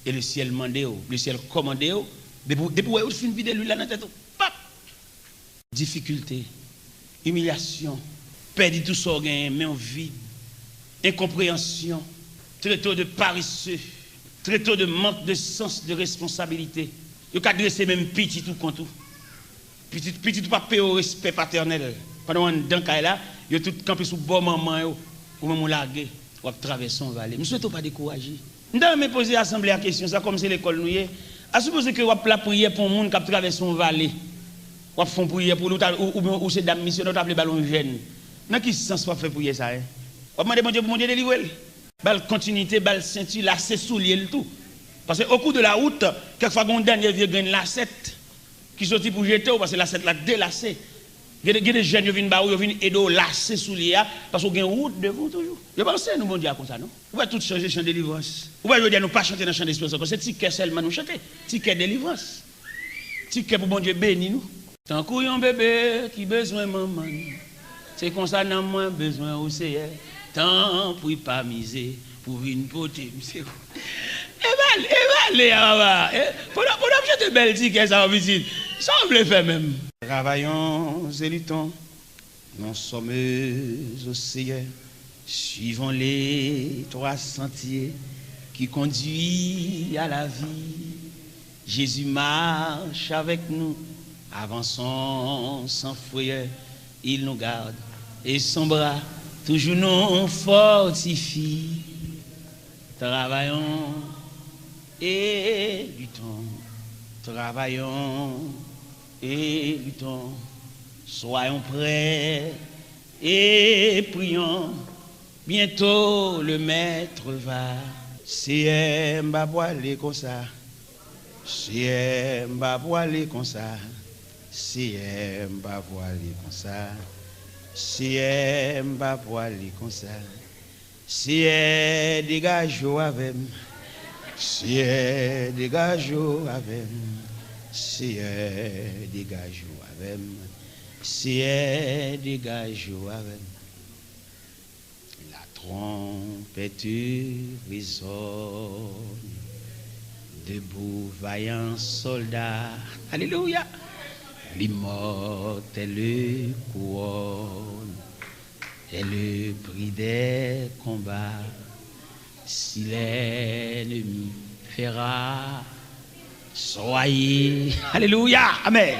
E le syèl mande w, le syèl kòmande w, depi, depi w wè yo fin vide lwil la nan tèt ou, pap! Difikilte, imilyasyon, pèdi tout sa w genyen, men w vid, enkonpreyansyon, trete w de pareseu, trete w de mank de sans de responsabilite. Yo ka drese menm pitit ou kont ou. Pitit, pitit ou pa peye w respè patènèl. Pandan w anndan kay la, yo tout kanpe sou bò manman yo. Ou menm ou lage, w ap travèse yon vale. M swete w pa dekouraje. M ta renmen poze asanble a kesyon sa, kòm se lekòl nou ye. A sipoze ke w ap lapriyè pou yon moun k ap travèse yon vale. W ap fè yon priyè pou li, ou ta- ou, oubyen ou se dam misyonè, ou ta vle ba l yon jèn. Nan ki sans w ap fè priyè sa, en? W ap mande Bondye pou Bondye delivre l? Ba l kontinite, ba l senti, lase soulye l tou. Paske au cours de la route, kèk fwa gen yon dènye vye grenn lasèt ki soti pou jete w, paske lasèt la delase. Gen de, gen de jèn yo vin ba ou, yo vin ede w lase soulye a, paske w gen wout devan w toujou. Yo panse nou Bondye a konsa, non? Ou wè tout chanje chan delivrans. Ou wè jodi a nou pa chante nan chan desperans ankò, se ti kè sèlman nou chante. Ti kè delivrans. Ti kè pou Bondye beni nou. Tankou yon bebe ki bezwen manman l, se konsa nanm mwen bezwen ou, Seyè. Tanpri pa mize pou vin pote m sekou. E bale, e bale a, papa. E, pandan, pandan m chante bèl ti kè sa yo, pitit, sa w vle fè menm? Travaillons et luttons, nous sommes au Seigneur. Suivons les trois sentiers qui conduisent à la vie. Jésus marche avec nous, avançons sans frayeur. Il nous garde et son bras toujours nous fortifie. Travaillons et luttons, travaillons et luttons. Soyons prêts et prions. Bientôt le maître va. Seyè, m pa pwale konsa. Seyè, m pa pwale konsa. Seyè, m pa pwale konsa. Seyè, m pa pwale konsa. Seyè, degaje w avè m. Seyè, degaje w avè m. Seyè, degaje w avè m. Seyè, degaje w avè m. La trompette résonne. Debout, vaillant soldat, alléluia, l'immortelle couronne est le prix des combats. Si l'ennemi fait rage, soyez, alléluia, amen.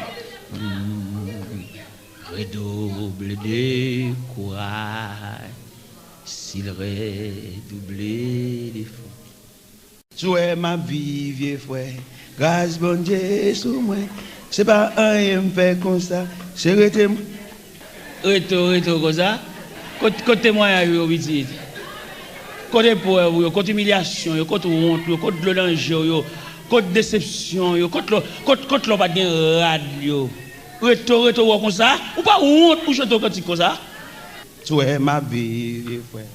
Redouble de courage, s'il redouble d'efforts. Si w wè m ap viv, vye frè, gras Bondye sou mwen. Se pa anyen m fè konsa, se rete m. Reto, reto konsa. Kot, kot temwayaj ou yo, pitit? Kot eprèv ou yo, kot imilyasyon yo, kot wont ou yo, kot dlo nan je w yo, kot desepsyon yo, kot lè, kot, kot lè w pa t gen rad yo? Reto, reto wè w konsa. Ou pa wont pou chante yon kantik konsa? Si w wè m ap viv, vye frè,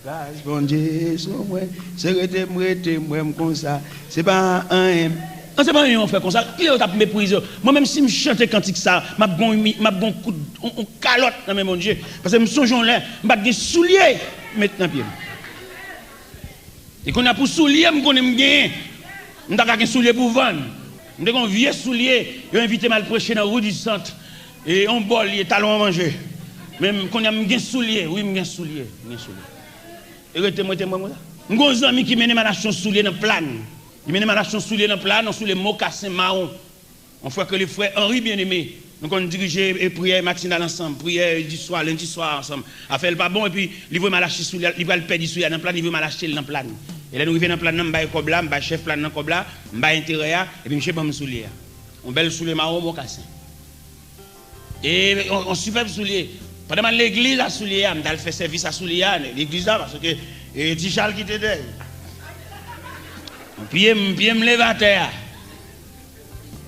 gras Bondye sou mwen. Se rete m, rete m wè m konsa. Se pa anyen. An, se pa anyen w fè konsa. Kilè yo t ap meprize w? Mwen menm, si m chante kantik sa, m ap gon, m ap gon kout, on, on kalòt nan men Bondye. Paske m sonje yon lè, m pa t gen soulye m met nan pye m. E kounye a pou soulye m konnen m genyen, m ta ka gen soulye pou vann. M te gen yon vye soulye, yo envite m al preche nan Rue du Centre. E yon bò l ye, talon an manje. Men m, kounye a m gen soulye, wi, m gen soulye, m gen soulye. E rete m, rete m wè m konsa. M gen yon zanmi ki mennen m al achte yon soulye nan Plàn. Li mennen m al achte yon soulye nan Plàn, yon soulye mokasen mawon. Yon frè k rele frè Henri Bien-Aimé. Nou konn dirije, e, priyè matinal ansanm, priyè di swa, lendi swa ansanm. Afè l pa bon, epi li voye m al achte soulye, li pral pèdi soulye a nan Plàn, li voye m al achte l nan Plàn. E lè nou rive nan Plàn nan, m bay kòb la, m bay chèf Plàn nan kòb la, m bay enterè a, epi misye ban m soulye a. Yon bèl soulye mawon mokasen. E yon, yon sipèb soulye. Pandan m al legliz a soulye a, m t al fè sèvis a soulye a, legliz la, paske, e, Ti Chal ki te dèyè. Pye m, pye m leve atè a.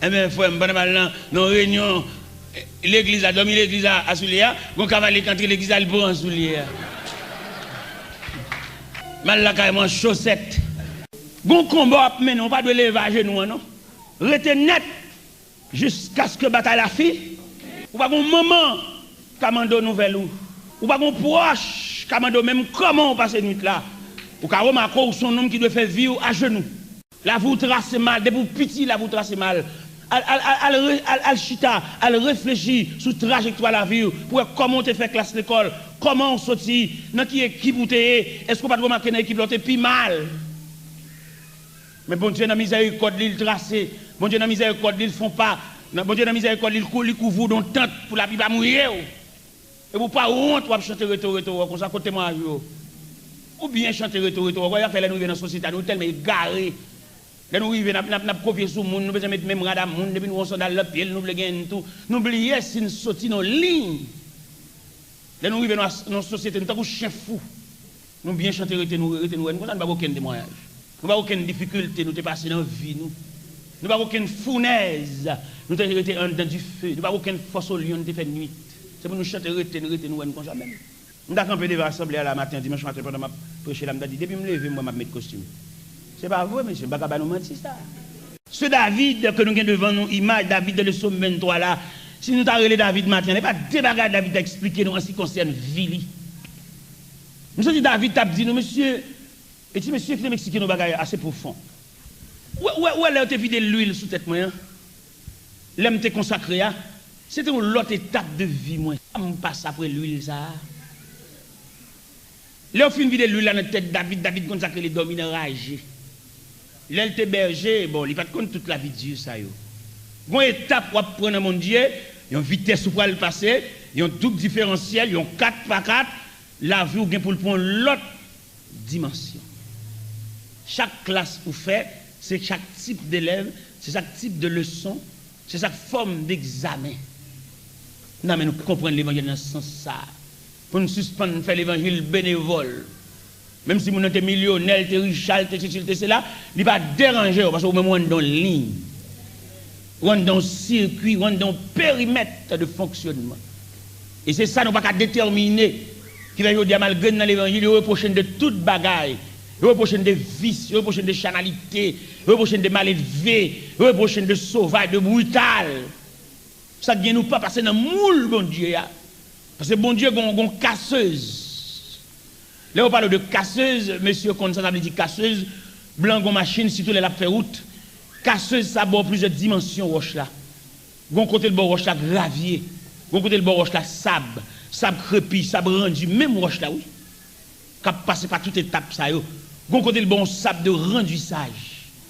Enben, frè m, pandan m al nan, nan yon reyinyon, e, legliz la, dòmi legliz la, a soulye a, gon kavalye k antre legliz la, li pran soulye a. M al lakay mwen an chosèt. Gon konba w ap mennen, ou pa dwe leve ajenou an, non. Rete nèt. Jiskaske batay la fin, ou pa gon manman ka mande w nouvèl ou. Ou pa gon pwòch ka mande w menm kòman w pase nwit la. Ou ka remake w se yon nonm ki dwe fè vi w ajenou. Lavi w trase mal, depi w piti, lavi w trase mal. Al, al, al, al re-, al, al chita, al reflechi sou trajektwa lavi w, pou w wè kòman w te fè klas lekòl, kòman w soti, nan ki ekip ou te ye, èske w pa t remake nan ekip la w te pi mal? Men Bondye nan mizèrikòd li, l trase. Bondye nan mizèrikòd li, l fè yon pa. Nan, Bondye nan mizèrikòd li, l kou-, li kouvri w de yon tant pou lapli pa mouye w. Epi w pa wont, w ap chante reto, reto, wè konsa, kot temwayaj ou yo? Ou byen chante reto, reto, wè, afè lè nou rive nan sosyete a, nou tèlman egare. Lè nou rive, n ap, n ap, n ap kopye sou moun, nou bezwen met menm rad a moun, depi nou wè yon sandal nan pye l, nou vle genyen n tou. Nou bliye si n soti nan liy. Lè nou rive nan as-, nan sosyete, nou tankou chen fou. Nou byen chante rete nou, rete nou wè n konsa, nou pa gen okenn temwayaj. Nou pa gen okenn difikilte nou te pase nan vi nou. Nou pa gen okenn founèz nou te rete anndan dife. Nou pa gen okenn fòs olyon nou te fè nwit. Se pou nou chante rete n, rete nou wè n konsa menm. M ta kanpe devan asanble a la maten, dimanch maten, pandan m ap preche la, m ta di, depi m leve, m wè m ap met kostim. Se pa vre, mesye, m pa ka ba nou manti sa. Se David ke nou gen devan nou, imaj David nan Sòm venntwa la. Si nou ta rele David maten an, e pa de bagay David ta eksplike nou an ce qui concerne vi li. M santi David t ap di nou, mesye, e ti mesye ki te eksplike nou bagay ase pwofon. Ou wè, ou wè, ou wè lè yo te vide lwil sou tèt mwen an? Lè m te konsakre a, se te yon lòt etap de vi mwen. M pase apre lwil sa a. Lè yo fin vide lwil la nan tèt David, David konn sa k rele dòmi nan raje. Lè l te bèje, bon, li pa t konn tout lavi di sa yo. Gon etap w ap pran nan Bondye, yon vitès ou pral pase, yon doub diferansyèl, yon kat pa kat, lavi w gen pou l pran yon lòt dimansyon. Chak klas ou fè, se chak tip delèv, se chak tip de leson, se chak fòm degzamen. Nan men nou konprann levanjil nan sans sa a. Pou n sispann fè levanjil benevòl. Menm si moun nan te milyonè, l te richa, l te sesi, l te sela, li pa deranje w, paske ou menm ou anndan yon liy. Ou anndan yon sirkwi, ou anndan yon perimèt de fonksyònman. E se sa nou pa ka detèmine. Ki fè jodi a, malgre n nan levanjil, yo repwoche n de tout bagay. Yo repwoche n de vis, yo repwoche n de chanalite, yo repwoche n de maledve, yo repwoche n de sovaj, de brital. Sa k gen nou pa pase nan moul Bondye a. Paske Bondye gon, gon kasez. Lè yo pale de kasez, mesye konn sa sa vle di kasez. Blan gon machin, sitou lè l ap fè wout. Kasez sa ba w plizyè dimansyon wòch la. Gon kote l ba w wòch la gravye. Gon kote l ba w wòch la sab. Sab krepi, sab randi, menm wòch la, wi. K ap pase pa tout etap sa yo. Gon kote l ba w yon sab de randisaj.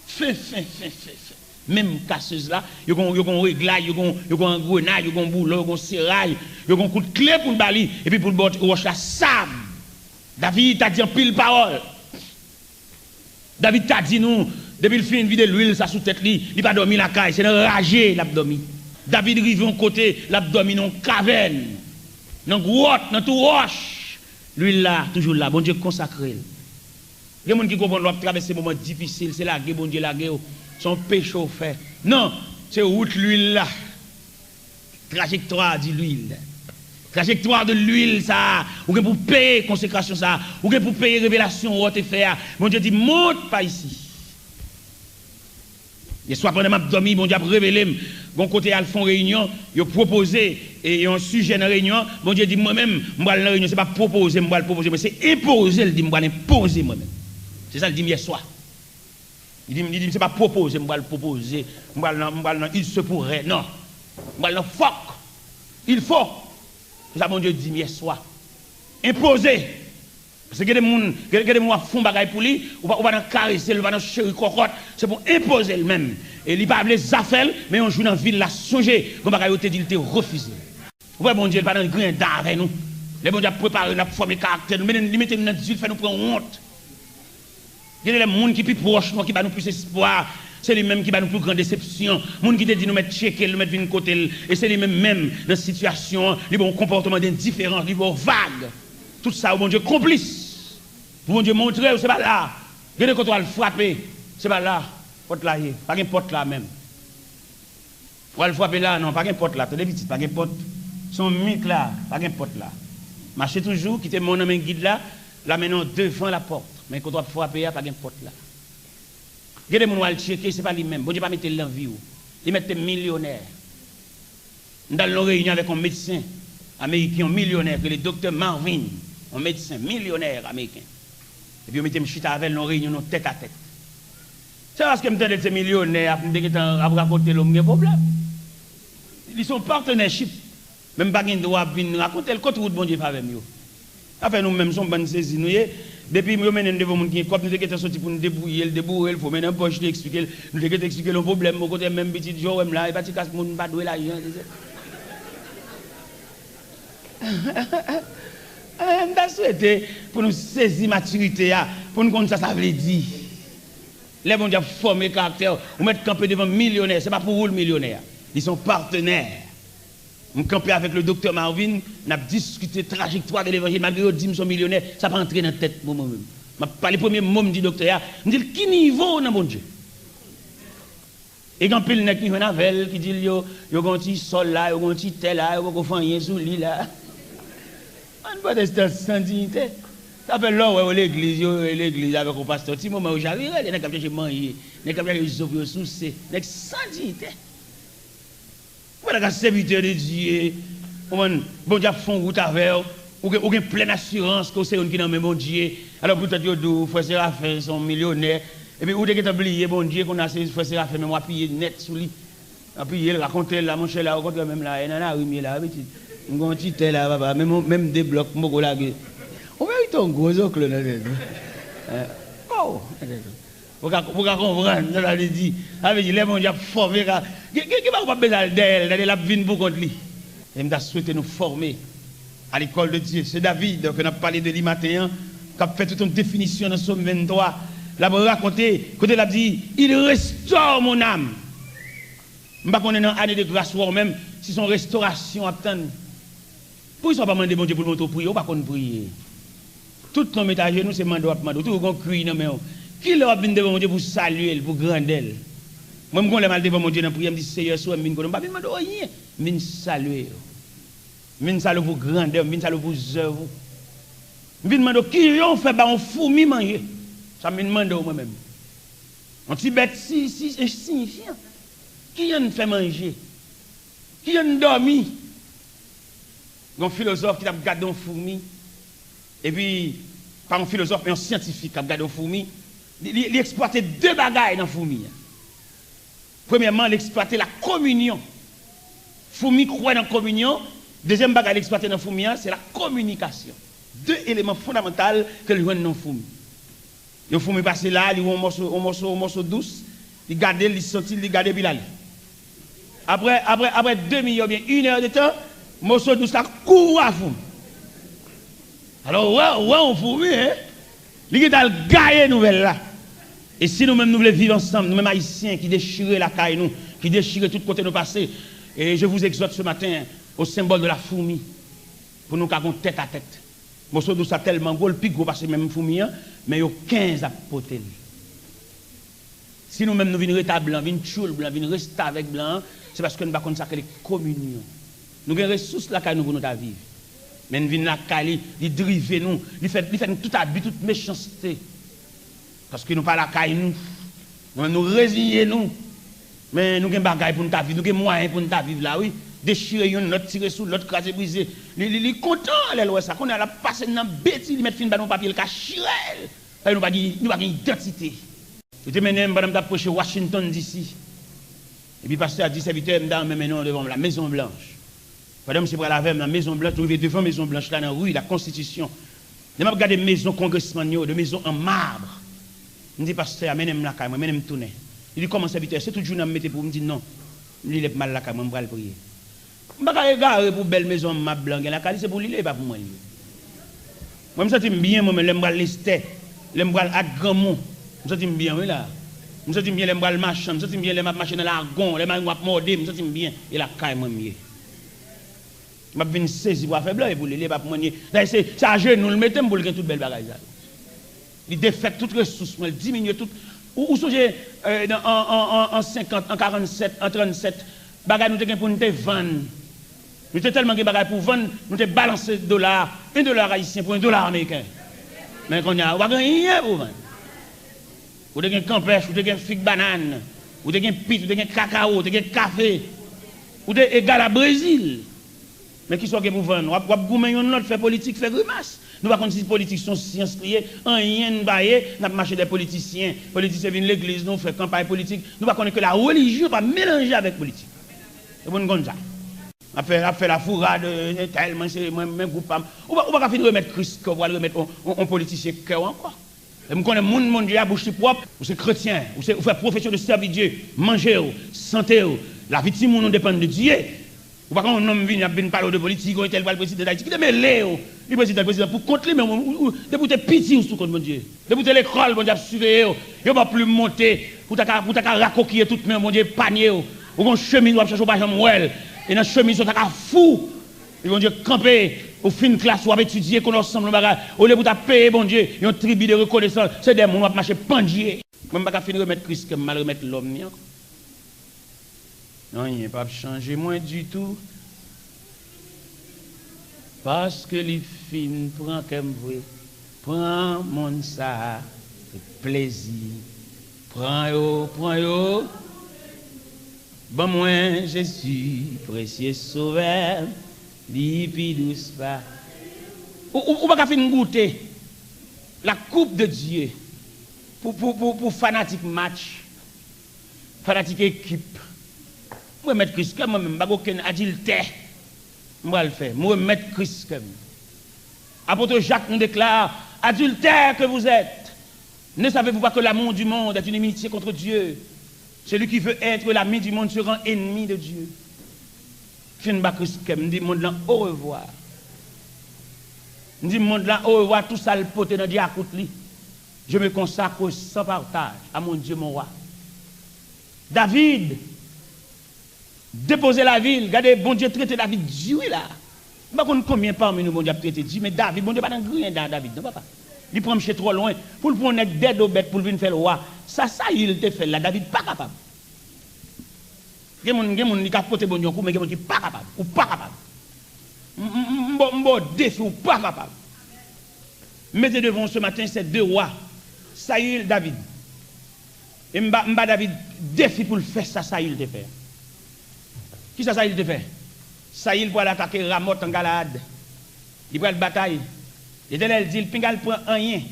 Fen, fen, fen, fen, fen. Menm kasez la, yo gon, yo gon reglay, yo gon, yo gon angrenay, yo gon boulon, yo gon seray, yo gon kout kle pou l ba li, epi pou l ba w wòch la sab. David ta di anpil pawòl. David ta di nou, depi l fin vide lwil sa sou tèt li, li pa dòmi lakay, se nan raje l ap dòmi. David rive yon kote, l ap dòmi nan yon kavèn, nan gwòt, nan twou wòch. Lwil la toujou la, Bondye konsakre l. Gen moun ki konprann lè w ap travèse moman difisil, se lage Bondye lage w, se yon peche w fè. Non, se wout lwil la. Trajectoire de l'huile. Trajectoire de l'huile sa a, ou gen pou peye konsekrasyon sa a, ou gen pou peye revelasyon ou te fè a. Bondye di, monte par ici. Yèswa pandan m ap dòmi, Bondye ap revele m. Gon kote al fè yon reyinyon, yo pwopoze e yon sijè nan reyinyon an. Bondye di, mwen menm, m pral nan reyinyon, se pa pwopoze m pral pwopoze, mwen se enpoze l di m pral enpoze mwen menm. Se sa l di m yèswa. Li di m, li di m, se pa pwopoze m pral pwopoze, m pral nan, m pral nan il se pourrait, non. M pral nan fòk, il faut. Se sa Bondye di m yèswa. Enpoze. Paske gen de moun, gen, gen de moun w ap fè yon bagay pou li, ou pa, ou pa nan karese l, ou pa nan cheri kòkòt, se pou enpoze l menm. E li pa vle zafè l, men yon jou nan vi l, l a sonje, gon bagay yo te di l te refize. Ou wè Bondye, li pa nan griyen dan avè nou. Lè Bondye ap prepare nou, ap fòme karaktè nou, men li mete nou nan difikilte, fè nou pran wont. Gen de lè moun ki pi pwòch nou an ki ba nou plis espwa, se li menm ki ba nou pi gran desepsyon. Moun ki te di nou mèt tcheke l, nou mèt vin kote l, e se li menm menm nan sitiyasyon an, li ba w yon konpòtman de endiferans, li ba w vag. Tout sa yo Bondye konplis. Pou Bondye montre w se pa la. Gen de kote w al frape, se pa la pòt la ye. Pa gen pòt la menm. W al frape la, non, pa gen pòt la. Tande pitit, pa gen pòt. Se yon mit la, pa gen pòt la. Mache toujou, kite men w nan men gid la, l ap mennen w devan lapòt. Men kote w ap frape a, pa gen pòt la. Gen de moun w al tcheke, se pa li menm. Bondye pa mete l nan vi w. Li mèt te milyonè. M t al nan yon reyinyon avèk yon medsen ameriken, yon milyonè, ki rele Doktè Marvin, yon medsen milyonè ameriken. Epi yo mete m chita avè l nan yon reyinyon, nan tèt a tèt. Se paske m tande l se milyonè, ap m te gentan ap rakonte l, m gen pwoblèm. Li se yon partnership. Men m pa gen dwa ap vin rakonte l kot wout Bondye fè avè m yo. Afè nou menm, se yon bann sezi nou ye. Depi yo mennen n devan moun ki gen kòb, nou te gentan soti pou n debouye l, deboure l, foumen nan pòch li, eksplike l. Nou te gentan eksplike l yon pwoblèm, bò kote menm pitit jan w wè m la, e pa ti kas moun, m pa dwe lajan, se, se. M ta swete pou nou sezi matirite a, pou n konn sa sa vle di. Lè Bondye ap fòme karaktè w, ou mèt kanpe devan milyonè, se pa pou ou l milyonè a. Li se yon patenè. M kanpe avèk le doktè Marvin, n ap diskite trajektwa de levanjil. Malgre yo di m se yon milyonè, sa pa antre nan tèt mwen, mwen menm. M ap pale, premye mo m di doktè a, m di l, ki nivo w nan Bondye? E gen anpil nèg ki jwenn avè l, ki di l yo, yo gen yon ti sòl la, yo gen yon ti tè la, yo poko fè anyen sou li la. Bann pwotestan san diyite. Sa fè lè w wè yo legliz, yo legliz avèk yon pastè, ti moman yo chavire, lè nèg k ap chache manje, nèg k ap chache zo pou yo souse, nèg san diyite. Ou pa ta ka sèvitè de Dye, konprann, Bondye ap fè yon wout avè w, ou gen, ou gen plèn asirans ke w se youn ki nan men Bondye. Alò poutèt yo di w frè Serafen se yon milyonè, epi ou te gentan bliye Bondye, kounye a se frè Serafen menm w apiye nèt sou li. Apiye l, rakonte l la, monchè, la, okontrè, menm la, e nan lari m ye la, wi pitit. M gen yon ti tè la, papa, menm, menm de blòk, m poko lage. Ou merite yon gwo zoklo nan tèt ou. Oh! Ou ka, ou ka konprann sa sa vle di. Sa vle di, lè Bondye ap fòme, ka, gen, gen, gen bagay ou p ap bezwen al dèyè l, tande l ap vin pou kont li. E m ta swete nou fòme à l'école de Dieu. Se David ke n ap pale de li maten an, k ap fè tout yon definisyon nan Sòm venntwa. L ap rakonte, kote l ap di, il restaure mon âme. M pa konnen nan ane de gras ou a ou menm, si se yon restorasyon w ap tann. Poukisa w pa mande Bondye pou l montre w priye? Ou pa konn priye. Tout tan w met ajenou, se mande w ap mande. Ou toujou gen yon kwiy nan men w. Kilè w ap vin devan Bondye pou w salye l, pou w grandè l? Mwen, m gon lè m al devan Bondye nan priyè, m di, Seyè, si w wè m vin kote w, m pa vin mande w anyen. M vin salye w. M vin salye w pou grandè w, m vin salye w pou zèv ou. M vin mande w kijan w fè bay yon foumi manje. Sa m vin mande w mwen menm. Yon ti bèt si, si, ensiyifyan. Kijan n fè manje? Kijan n dòmi? Gen yon filozòf ki t ap gade yon foumi, epi, pa yon filozòf, men yon syantifik k ap gade yon foumi, li, li, li eksplwate de bagay nan foumi an. Premyèman, l eksplwate la kominyon. Foumi kwè nan kominyon. Dezyèm bagay l eksplwate nan foumi an, se la kominikasyon. De eleman fondamantal ke l jwenn nan foumi. Yon foumi pase la, li wè yon mòso, yon mòso, yon mòso dous, li gade l, li santi l, li gade, epi l ale. Apre, apre, apre demi è oubyen inè de tan, mòso dous la kouri a foumi. Alò, ou wè, ou wè yon foumi, en? Li gentan al gaye nouvèl la. E si nou menm nou vle viv ansanm, nou menm Ayisyen ki dechire lakay nou, ki dechire tout kote nou pase, e je vous exhorte ce matin au symbole de la fourmi, pou nou ka gon tèt a tèt. Mòso dous la tèlman gwo, l pi gwo pase menm foumi an, men yo kenz ap pote l. Si nou menm nou vin ret a blan, vin tchoul blan, vin restavèk blan an, se paske nou pa konn sa k rele kominyon. Nou gen resous lakay nou pou nou ta viv. Men n vin lakay li, li drive nou, li fè, li fè nou tout abi, tout mechanste. Paske nou pa lakay nou. Nou menm nou reziye nou. Men nou gen bagay pou n ta viv, nou gen mwayen pou n ta viv la, wi. Dechire youn, lòt tire sou lòt, kraze brize. Li, li, li kontan lè l wè sa. Kounye a l ap pase nan beti, li mèt fin ba nou papye, l ka chire l. Paske nou pa gen, nou pa gen idantite. Yo te mennen m pandan m t ap preche Washington D C. Epi pastè a di sèvitè, m ta renmen mennen w devan la Mezon Blanch. Pandan misye pral avè m nan Mezon Blanch, nou rive devan Mezon Blanch la, nan ri la Konstitisyon. Lè m ap gade mezon kongresmann yo, de mezon an mab, m di pastè a, mennen m lakay mwen, mennen m tounen. Li di, kòman sèvitè, se tout jounen an m mete pou ou? M di, non. M di, lè pou m al lakay mwen, m pral priye. M pa ka egare pou bèl mezon an mab blan gen lakay li, se pou li l ye, e pa pou mwen l ye. Mwen, m santi m byen, mwen, men lè m pral Lestè, lè m pral ak granmou, m santi m byen, wi, la. M santi m byen lè m pral machan, m santi m byen lè m ap mache nan lagon, lè marimwa ap mòde m, m santi m byen. E lakay mwen m ye. M ap vin sezi pou afè blan, e pou li l ye, e pa pou mwen l ye. Dayè, se, se ajenou l mete m pou l gen tout bèl bagay sa yo. Li defèt tout resous mwen, li diminye tout. Ou, ou sonje, euh, nan, an, an, an, an senkant, an karannsèt, an trannsèt, bagay nou te gen pou n te vann. Nou te tèlman gen bagay pou vann, nou te balanse dola a, yon dola ayisyen pou yon dola ameriken. Men kounye a, ou pa gen anyen pou vann. Ou te gen kanpèch, ou te gen fig bannann, ou te gen pit, ou te gen kakawo, ou te gen kafe, ou te egal a Brezil. Men kisa w gen pou vann? W ap, w ap goumen youn lòt, fè politik, fè grimas. Nou pa konn si politik se yon syans li ye, anyen n pa ye, n ap mache dèyè politisyen. Politisyen vin legliz nou, fè kanpay politik. Nou pa konnen ke la relijyon pa melanje avèk politik. E pou n konn sa. Ap fè, ap fè lafourad, euh, entèl, mwen se, mwen, men gwoup pa m. Ou pa, ou pa ka fin remèt Kris kè w, w al remèt on, on, on politisyen kè w ankò. E m konnen moun Bondye a, bouch li pwòp, ou se kretyen, ou se, ou fè profesyon de sèvi Dye, manje w, sante w, lavi timoun ou depann de Dye. Ou pa ka yon nonm vini ap vin pale w de politik, yon entèl pral prezidan Dayiti. Kite mele w. Li prezidan, prezidan pou kont li, men ou, ou, ou, depi w te piti, ou sou kont Bondye. Depi w te lekòl, Bondye ap siveye w. Yo ba w plim monte, pou w ta ka, pou w ta ka rakokiye tout men w, Bondye epanye w. Ou gon chemiz w ap chache, ou pa janm wè l. E nan chemiz sa, w ta ka fou. Epi Bondye kanpe, ou fin klas, w ap etidye, konnen w sanble yon bagay. Olye pou w ta peye Bondye yon tribi de rekonesans, se dèyè moun w ap mache pandye. Mwen, m pa ka fin remèt Kris kè m, m al remèt lòm ni ankò. Anyen p ap chanje mwen ditou. Paske li fin pran kè m vre. Pran monn sa a, se plezi. Pran yo, pran yo. Ban mwen Jezi, presye Sovè, li pi dous pa. Ou, ou, ou pa ka fin goute la coupe de Dieu pou, pou, pou, pou fanatik match, fanatik ekip. M remèt Kris kè m, mwen menm, m pa gen okenn adiltè m pral fè. M remèt Kris kè m. Apôtre Jacques nous déclare, adultères que vous êtes, ne savez-vous pas que l'amour du monde est inimitié contre Dieu? Celui qui veut être l'ami du monde se rend ennemi de Dieu. Fin ba Kris kè m, m di mond lan orevwa. M di mond lan orevwa, tou sa l pote nan dyakout li. Je me consacre sans partage à mon Dieu, mon roi. David depoze lavi l. Gade, Bondye trete David di wi la. M pa konn konbyen pami nou Bondye ap trete di, men David, Bondye pa nan griyen da David, non, papa. Li pran mche twò lwen. Pou l pran yon nèg dèdo bèt pou l vin fè l wa. Sa Sayil te fè l la, David pa kapab. Gen moun, gen moun li ka pote Bondye yon kou, men gen moun ki pa kapab. Ou pa kapab. M, m, m, m ba w, m ba w defi, ou pa kapab. M mete devan w ce matin, se de wa, Sayil, David. E m ba, m ba David defi pou l fè sa Sayil te fè. Kisa Sayil te fè? Sayil pral atake Ramòt an Galaad. Li pral batay. Letènèl di l, pinga l pran anyen,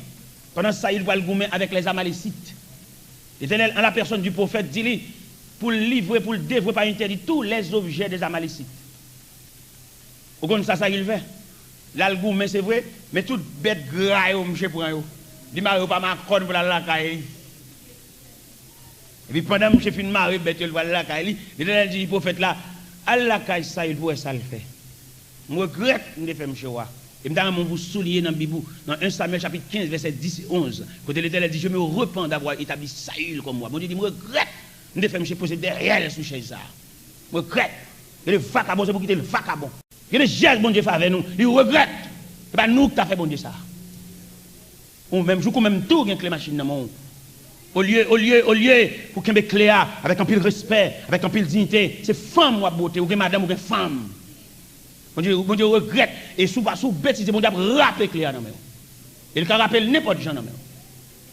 pandan Sayil pral goumen avèk lèzamalésit. Letènèl, an la pèsòn di pwofèt, di li, Pou l livre, pou l devwe pa entèdi tous les objets des Amalécites. Ou konn sa Sayil fè? L al goumen, se vre, men tout bèt gra yo, misye pran yo. Li mare yo pa makòn pou l al lakay li. Epi pandan misye fin mare bèt yo, l pral lakay li, Letènèl di pwofèt la, al lakay Sayil pou w wè sa l fè. M regrèt m te fè misye wa. E m ta renmen pou w souliye nan Bib ou, nan en Samyèl chapit kenz, vèsè dis e onz, kote Letènèl di, je me repens d'avoir établi Saül comme roi. Bondye di, m regrèt m te fè misye poze dèyè l sou chèz sa a. M regrèt. Gen de vakabon, se pou kite l vakabon. Gen de jès Bondye fè avè nou, li regrèt. Se pa nou ki ta fè Bondye sa. Ou menm, jouk ou menm tou gen kle machin nan men w. Olye, olye, olye pou kenbe kle a avèk anpil respè, avèk anpil diyite, se fanm w ap bwote, ou gen madanm, ou gen fanm. Bondye, Bondye regrèt, e si w pa, si w betize, Bondye ap rape kle a nan men w. E l ka rape l nenpòt jan nan men w.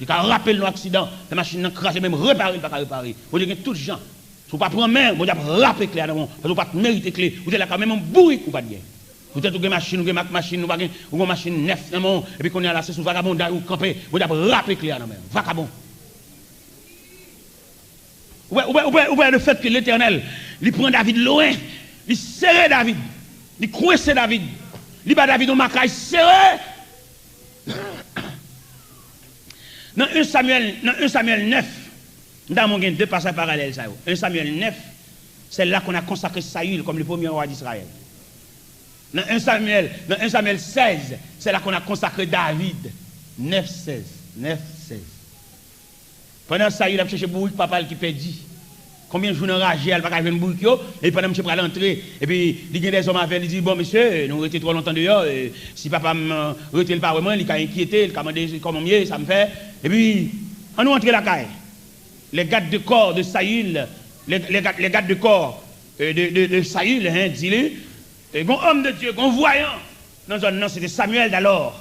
Li ka rape l nan aksidan, fè machin nan kraze, menm repare, l pa ka repare. Bondye gen tout jan. Si w pa pran men, Bondye ap rape kle a nan men w, paske w pa t merite kle. Ou te lakay, menm yon bourik ou pa t gen. Poutèt ou gen machin, ou gen mak machin, ou pa gen, ou gen yon machin nèf nan men w, epi kounye a la, se sou vagabonday ou kanpe, Bondye ap rape kle a nan men w. Vakabon. Ou wè, ou wè, ou wè, ou wè lefètke Letènèl, li pran David lwen, li sere David, li kwense David, li ba David yon makay sere. Nan en Samyèl, nan en Samyèl nèf, m ta renmen w gen de pasaj paralèl sa yo. En Samyèl nèf, c'est là qu'on a consacré Saül comme le premier roi d'Israël. Nan en Samyèl, nan en Samyèl sèz, c'est là qu'on a consacré David. Nèf sèz, nèf sèz. Pandan Sayil ap chèche bourik papa l ki pèdi, konbyen jou nan raje a, l pa ka jwenn bourik yo, epi pandan misye pral antre, epi li gen dèzòm avè l, li di, bon, mesye, nou rete twò lontan deyò, e, si papa m, e, rete, l pa wè mwen, li ka enkyete, li ka mande kòman m ye, sa m fè. Epi, ann nou antre lakay. Les gardes de corps de Saül, les, les gardes, les gardes de corps, e, de, de, de Saül, hein, di li, e, gon homme de Dieu, gon voyant nan zòn nan, se te Samuel d'alors.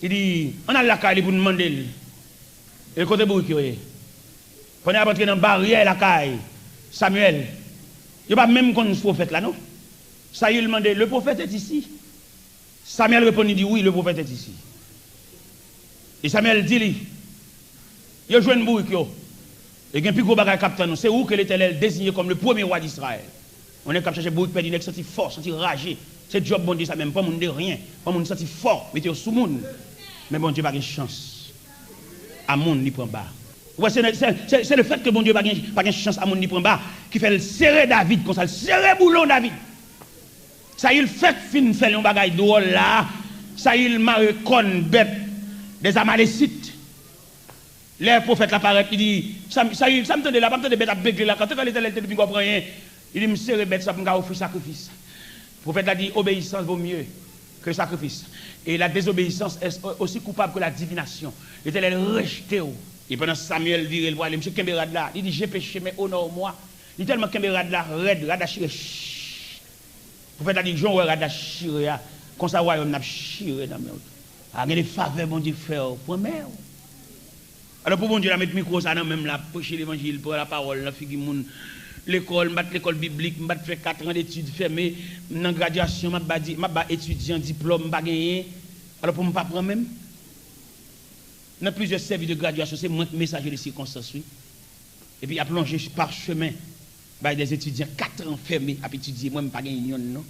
Li di, ann al lakay li pou n mande l, e kote bourik yo ye? Pandan y ap antre nan baryè lakay Samyèl, yo pa menm konn pwofèt la, non. Sayil mande, le prophète est ici? Samyèl reponn, li di, wi, le prophète est ici. E Samyèl di li, yo jwenn bourik yo. E gen pi gwo bagay k ap tann ou. Se ou ke Letènèl deziye kòm le premye wa d Izrayèl. Yon nèg k ap chache bourik pèdi, nèg santi fò, santi raje. Se djòb Bondye sa menm, pran moun de ryen, pran moun santi fò, mete yo sou moun. Men Bondye pa gen chans a moun li pran ba. Ou wè, se, se, se, se lefètke Bondye pa gen, pa gen chans a moun li pran ba, ki fè l sere David konsa, l sere boulon David. Sayil fèk fin fè l yon bagay dwòl la, Sayil mare kòn bèt dèz Amalesit. Lè pwofèt la parèt, li di, sa, Sayil, sa m tande la, pa m tande bèt ap begle la, kantoka Letènèl te di, pinga w pran yen. Li di, m sere bèt sa pou m ka ofri sakrifis. Pwofèt la di, obéissance vaut mieux que le sacrifice. Et la désobéissance est aussi coupable que la divination. Letènèl rejte w. E pandan Samyèl vire l prale, misye kenbe rad la. Li di, j'ai péché, mais honore-moi. Li tèlman kenbe rad la rèd, rad la chire. Pwofèt la di, jan w wè rad la chire a, konsa wayòm nan ap chire nan men w tou. A, gen de favè Bondye fè w, pran men w. Alò, pou Bondye la met mikwo sa nan men m la, ap preche levanjil, pran lapawòl nan figi moun, lekòl, m pa t lekòl biblik, m pa t fè kat an detid fèmen, m nan gradyasyon, m ap ba di, m ap ba etidyan diplòm m pa genyen. Alò, pou m pa pran men m? Nan plizyè sèvis de gradyasyon, se mwen k mesaje de sikonstans, wi. Epi y ap lonje pachemen, bay de etidyan kat an fèmen ap etidye, mwen m pa gen yonn non.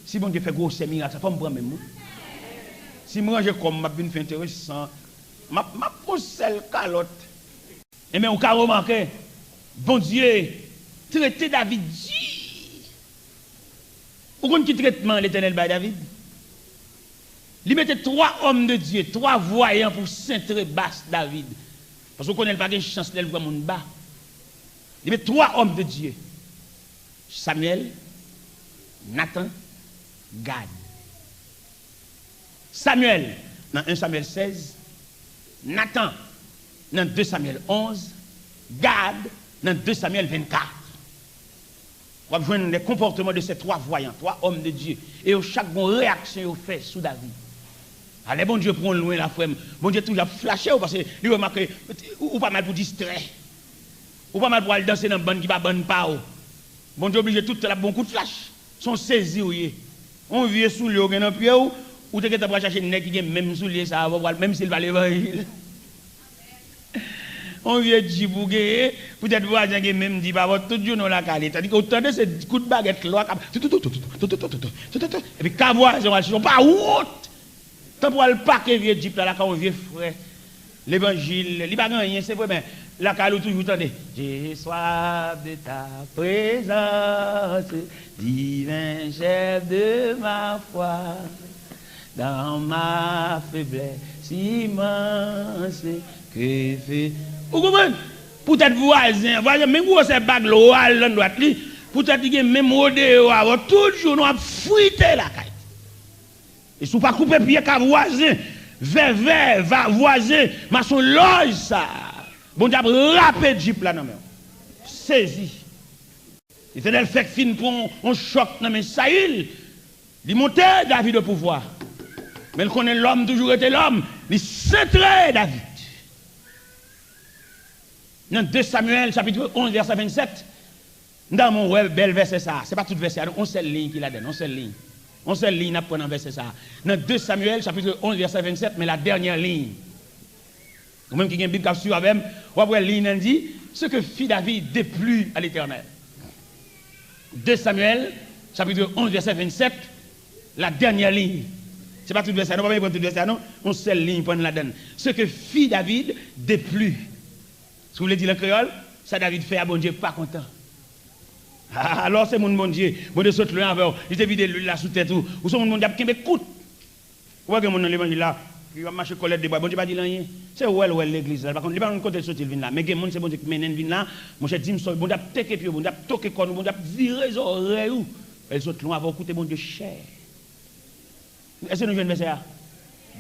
Si Bondye fè gwosè mirak sa, fò m pran men m wi. Si m ranje kò m, m ap vin fè enteresan, m ap, m ap pran sèl kalòt. Enben, ou ka remake, Bondye trete David di. Ou konn ki tretman Letènèl bay David? Li mete twa òm de Dye, twa vwayan pou sentre bas David. Paske w konnen l pa gen chans lè l pran moun ba. Li met twa òm de Dye, Samyèl, Natan, Gad. Samyèl nan en Samyèl sèz, Natan nan de Samyèl onz, Gad nan de Samyèl vennkat. W ap jwenn les comportements de ces trois voyants, twa òm de Dye. E yo chak gon reyaksyon yo fè sou David. A, lè Bondye pran w lwen la, frè m, Bondye toujou ap flache w, paske li remake ou, ou pa mal pou distrè. Ou pa mal pou al danse nan bann ki pa bann pa w. Bondye oblije tout tan l ap ba w kout flach. Se yon sezi w ye. Yon vye soulye w gen nan pye w, ou te gentan pral chache nèg ki gen menm soulye sa a, w ap pral, menm si l pa levanjil. On vye djip ou genyen, poutèt vwazen gen menm djip avè w tout jounen w lakay li. Tandike w tande se kout bagèt lwa k ap toutoutoutou, epi ka vwazen w al chèche, w pa wont. Tan pou w al pake vye djip la lakay on vye frè levanjil, li pa gen anyen, se vre, men lakay li w toujou tande, J'ai soif de ta présence, divin chef de ma foi. Dans ma faiblesse immense, que fais... Ou konprann? Poutèt vwazen, vwazen menm gwosè bag lwa l nan dwat li, poutèt li gen menm rodeo avè w, tout jounen w ap frite lakay. E si w pa koupe pye ka vwazen, vèvè, va, vwazen, masonlòj sa, Bondye ap rape djip la nan men w. Sezi. Letènèl fèk fin pran yon chòk nan men Sayil, li monte David o pouvwa. Men l konnen lòm toujou rete lòm, li sentre David. Nan de Samyèl, chapit onz, vèsè vennsèt, m ta renmen w wè bèl vèsè sa a. Se pa tout vèsè a, non, yon sèl liy ki ladan l, yon sèl liy. Yon sèl liy n ap pran nan vèsè sa a. Nan de Samyèl, chapit onz, vèsè vennsèt, men la dènyè liy. Ou menm ki gen Bib k ap swiv avè m, w ap wè liy nan di, Ce que fit David déplut à l'Éternel. De Samyèl, chapit onz, vèsè vennsèt, la dènyè liy. Se pa tout vèsè a, non, pa bezwen pran tout vèsè a, non. Yon sèl liy pran ladan l. Ce que fit David déplut. Si w vle di l an kreyòl, sa David fè a, Bondye pa kontan. Ah, alò se moun Bondye, Bondye sot lwen avè w, li te vide lwil la sou tèt ou. Ou se moun Bondye ap kenbe kout. Ou wè gen moun nan levanjil la, ki ap mache kòlèt de bwa, Bondye pa di l anyen. Se wè l wè l legliz la, li pa konn, li pa konn kote l soti l vin la. Men gen moun se Bondye ki mennen l vin la, monchè, di m sa, Bondye ap teke pye w, Bondye ap toke kòn ou, Bondye ap vire zòrèy ou. Lè l sot lwen avè w, koute Bondye chè. Èske nou jwenn vèsè a?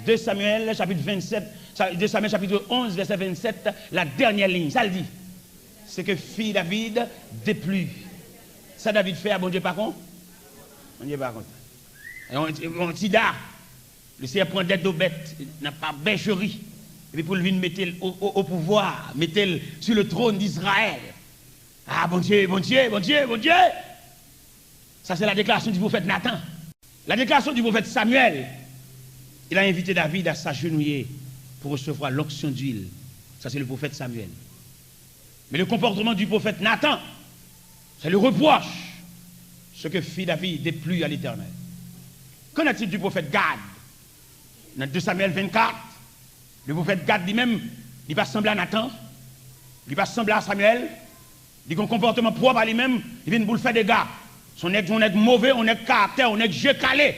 De Samyèl, chapit vennsèt, sa, de Samyèl, chapit onz, vèsè vennsèt, la dènyè liy. Sa l di? Ce que fit David déplut. Sa David fè a, Bondye pa kon-, Bondye pa kontan. Yon, yon ti da, le Seyè pran dèt do bèt nan pa bècheri, epi pou l vin mete l o, o, o pouvwa, mete l sur le trône d'Israël. Ah, Bondye, Bondye, Bondye, Bondye! Ça, c'est la déclaration du prophète Nathan. La déclaration du prophète Samuel, il a invité David à s'agenouiller pour recevoir l'onction d'huile. Ça, c'est le prophète Samuel. Mais le comportement du prophète Nathan, c'est le reproche. Ce que fit David déplut à l'Éternel. Qu'en est-il du prophète Gad? Nan de Samyèl vennkat, le pwofèt Gad li menm, li pa sanble a Natan, li pa sanble a Samyèl, li gen yon konpòtman pwòp a li menm, li vin pou l fè dega. Se yon nèg, yon nèg move, yon nèg karaktè, yon nèg je kale.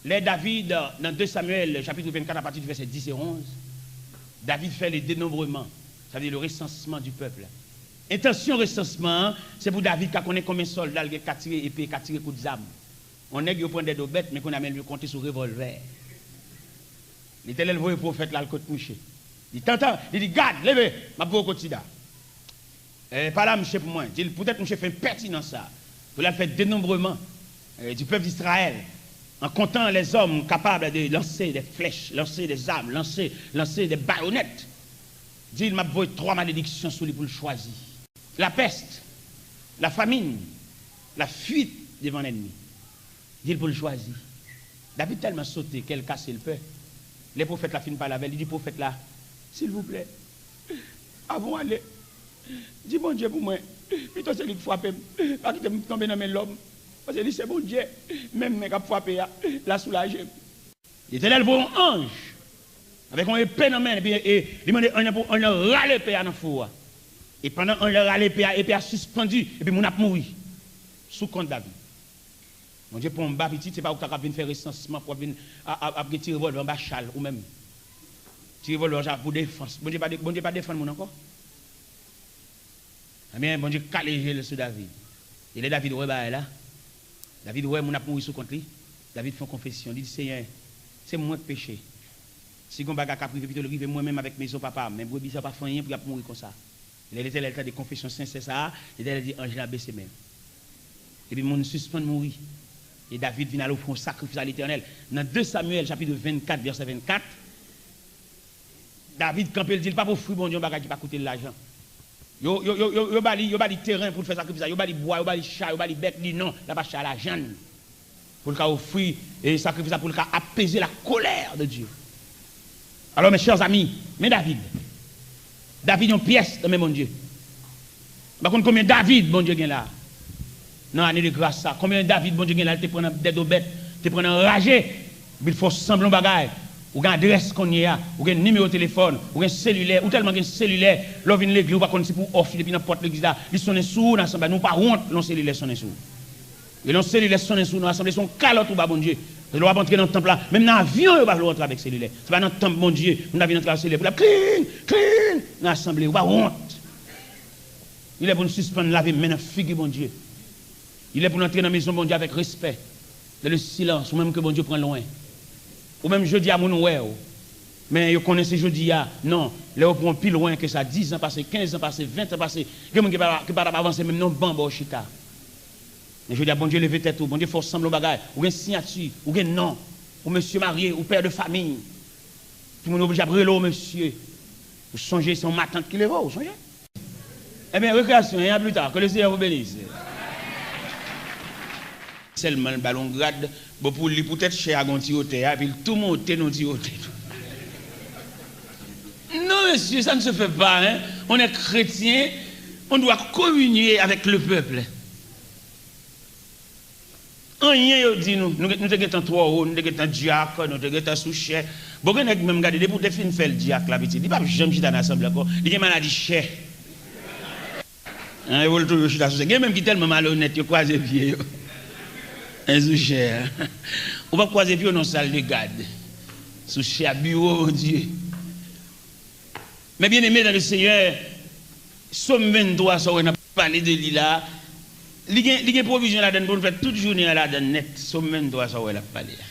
Lè David, nan de Samyèl, chapit vennkat, apati di vèsè dis e onz, David fè le dénombrement, sa vle di le recensement du peuple. Entansyon resansman an, se pou David ka konnen konbyen sòlda l gen, ka tire epe, ka tire kout zam. Yon nèg yo pran dèdo bèt, men kounye a men l yo konte sou revòlvè. Letènèl voye pwofèt la al kot mouche. Li tantan, li di, Gad, leve, m ap voye w kot Sida. Eh, pale a mouche pou mwen. Di l, poutèt mouche fè pètinans sa, pou l al fè denonbreman, eh, du peuple d'Israël, en comptant les hommes capables de lancer des flèches, lancer des armes, lancer, lancer des baïonnettes. Di l, m ap voye twa malediksyon sou li pou l chwazi. La peste, la famine, la fuite devant l'ennemi. Di l pou l chwazi. David tèlman sote, kè l kase, l pè. Lè pwofèt la fin pale avè l, li di pwofèt la, silvouplè, avan w ale, di Bondye pou mwen, pito se li k frape m, pa kite m tonbe nan men lòm, paske li se Bondye, menm men k ap frape a, l a soulaje m. Letènèl voye yon anj avèk yon epe nan men l, epi, e, li mande anj lan pou anj lan rale epe a nan fou a. E pandan anj lan rale epe a, epe a sispandi, epi moun ap mouri sou kont David. Bondye pran yon ba pitit, se pa ou k ta kab vin fè resansman, pou w ap vin a, a, ap gen ti revòlvè anba chal, ou menm. Ti revòlvè sa pou defans. Bondye pa de, Bondye pa defann moun ankò. Ebyen, Bondye kale je l sou David. E lè David wè bagay la, David wè moun ap mouri sou kont li, David fè yon konfesyon. Li di, Senyè, se mwen k peche. Si gen yon bagay k ap rive, pito l rive mwen menm avèk mezon papa m. Men brebi sa pa fè anyen pou y ap mouri konsa. Lè Letènèl tande konfesyon sensè sa a, Letènèl di anj la bese men l. Epi moun sispann mouri. E David vin al ofri yon sakrifis a Letènèl. Nan de Samyèl, chapit vennkat, vèsè vennkat, David kanpe, l di l p ap ofri Bondye yon bagay ki pa koute l lajan. Yo, yo, yo, yo, yo ba li, yo ba li teren pou l fè sakrifis la. Yo ba li bwa, yo ba li cha, yo ba li bèt. Li non, l ap achte a lajan l pou l ka ofri, e, sakrifis la, pou l ka apaiser la colère de Dieu. Alors, mes chers amis, men David. David yon pyès nan men Bondye. M pa konn konbyen David Bondye gen la. Nan ane de gras sa, konbyen David Bondye gen la, li te pran nan dèdobèt, te pran nan raje, epi l fè w sanble yon bagay. Ou gen adrès kounye a, ou gen nimewo telefòn, ou gen selilè, ou tèlman gen selilè, lè w vin legliz, ou pa konn si pou w off li depi nan pòt legliz la, li sonnen sou ou nan asanble a, nou pa wont lè yon selilè sonnen sou ou. E lè yon selilè sonnen sou ou nan asanble, se yon kalòt ou ba Bondye. Paske lè w ap antre nan tanp la, menm nan avyon, yo pa vle w antre avèk selilè. Se pa nan tanp Bondye, moun ta vin antre avèk selilè, pou l ap kling, kling, nan asanble, ou pa wont. Li lè pou n sispann lave men nan figi Bondye. Li lè pou n antre nan mezon Bondye avèk respè, dans le silence, ou menm ke Bondye pran lwen. Ou menm jodi a, moun wè w. Men yo konnen se jodi a. Non, lè yo pran w pi lwen ke sa, diz an pase, kenz an pase, ven an pase, gen moun ki pa, ki pa t ap avanse menm nan yon ban bò w chita. Men jodi a, Bondye leve tèt ou, Bondye fè w sanble yon bagay. Ou gen siyati, ou gen non, ou mesye marye, ou pè de famiy. Timoun yo oblije ap rele w mesye. Ou sonje se yon matant ki leve w, ou sonje? Ebyen, rekreyasyon, e a pli ta. Que le Seigneur vous bénisse. Sèlman l ba l yon grad, bon, pou li, poutèt chè a gen yon ti wotè a, epi l tou monte nan yon ti wotè tou. Non, mesye, ça ne se fait pas, hein. On est chrétien, on doit communier avec le peuple. Anyen yo di nou, nou, nou te gentan twò wo, nou te gentan dyak, nou te gentan sou chè. Bon, gen nèg menm gade, depi w te fin fè l dyak la, pitit, li p ap janm chita nan asanble ankò. Li gen maladi chè. An, yo vle toujou chita sou chè. Gen menm ki tèlman malonèt, yo kwaze pye yo. En sou chè a. Ou p ap kwaze pye w nan sal de gad. Sou chè a, biwo Bondye. Men byeneme dans le Seigneur, Sòm venntwa, sa w wè n ap pale de li la, li gen, li gen pwovizyon ladann pou n fè tout jounen an ladann nèt. Sòm venntwa, sa w wè l ap pale a.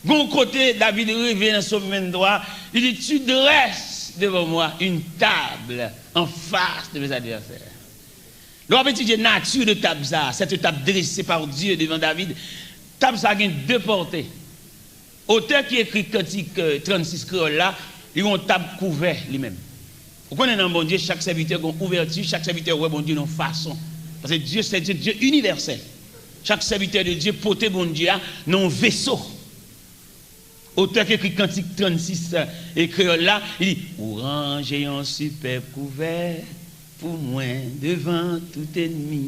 Gon kote, David rive nan Sòm venntwa, li di, Tu dresses devant moi une table en face de mes adversaires. Lè w ap etidye nati de tab sa a, cette table dressée par Dieu devant David, tab sa a gen de pòte. Otè ki ekri kantik, euh, trannsis kreyòl la, li gen yon tab kouvè li menm. Ou konnen nan Bondye, chak sèvitè gen yon ouvèti, chak sèvitè wè Bondye nan yon fason. Paske Dye se Dye, Dye inivèsèl. Chak sèvitè de Dye pote Bondye a nan yon veso. Otè ki ekri kantik trannsis, e kreyòl la, li di, Ou ranje yon sipèb kouvè pou mwen devan tout ènmi.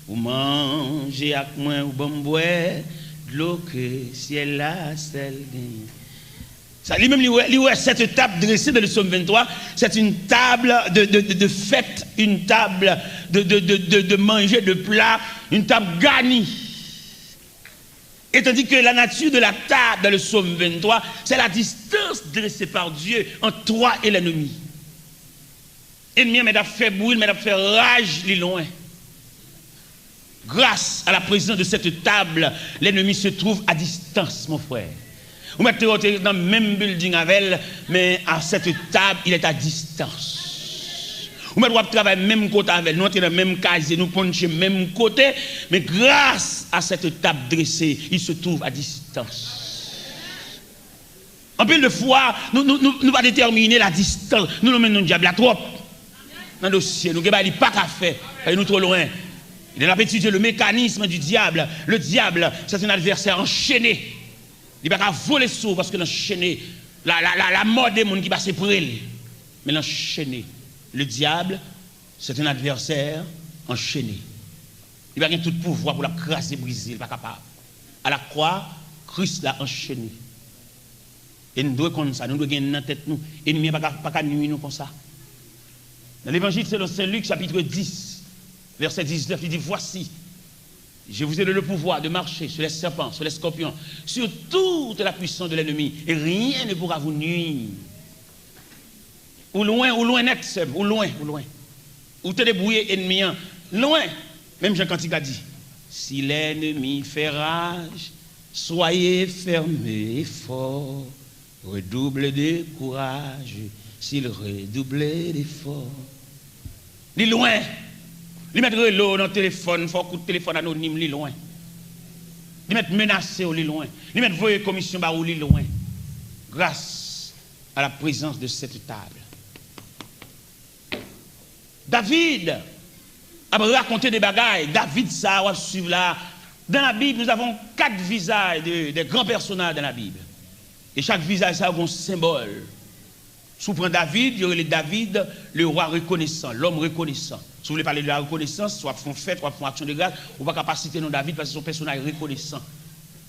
Ou manje ak mwen, ou ban m bwè dlo ke syèl la sèl genyen. Sa, li menm, li wè, li wè cette table dressée dans le psaume vingt-trois, c'est une table de, de, de, de fête, une table de, de, de, de, de manger, de plats, une table garnie. Et tandis que la nature de la table dans le psaume vingt-trois, c'est la distance dressée par Dieu entre toi et l'ennemi. Ènmi an mèt ap fè bri, mèt ap fè raj, li lwen. Grâce à la présence de cette table, l'ennemi se trouve à distance, mon frère. Ou mèt te, te nan menm building avè l, men à cette table, il est à distance. Ou mèt w ap travay menm kote avè l, nou antre nan menm kazye, nou punche menm kote, men grâce à cette table dressée, il se trouve à distance. Anpil de fwa, nou, nou, nou, nou pa detèmine la distans. Nou, nou menm, nou dyab la twòp nan dosye nou. Gen bagay li pa ka fè, paske nou twò lwen. Lè n ap etidye le mécanisme du diable, le diable, c'est un adversaire enchaîné. Li pa ka vole sou ou paske l anchene. La, la, la, la mò de moun ki pase pre l. Men l anchene. Le diable, c'est un adversaire enchaîné. Li pa gen tout pouvwa pou l ap kraze, brize, li pa kapab. A la kwa, Kris la anchene. E n dwe konn sa, nou dwe gen nan tèt nou. Ènmi an pa ka, pa ka nwi nou konsa. Nan Levanjil selon Sen Lik, chapitre dix, verset dix-neuf, li di, Voici, je vous ai donné le pouvoir de marcher sur les serpents, sur les scorpions, sur toute la puissance de l'ennemi, et rien ne pourra vous nuire. Ou lwen, ou lwen nèt, sè m, ou lwen, ou lwen. Ou te debouye ènmi an, lwen. Menm jan kantik la di, Si l'ennemi fait rage, soyez fermes et forts, redoublez de courage, s'il redouble d'efforts. Li lwen. Li mèt rele w nan telefòn, fè w kout telefòn anonim, li lwen. Li mèt menase w, li lwen. Li mèt voye komisyon ba ou, li lwen. Grâce à la présence de cette table. David ap rakonte de bagay, David sa a w ap swiv la. Dans la Bible, nous avons quatre visages de, de grands personnages dans la Bible. E chak vizaj sa a gen yon senbòl. Si w pran David, yo rele David le roi reconnaissant, l'homme reconnaissant. Si w vle pale de la rekonesans, w ap fè yon fèt, w ap fè yon aksyon de gras, ou pa ka pa site non David paske se yon pèsonaj rekonesan.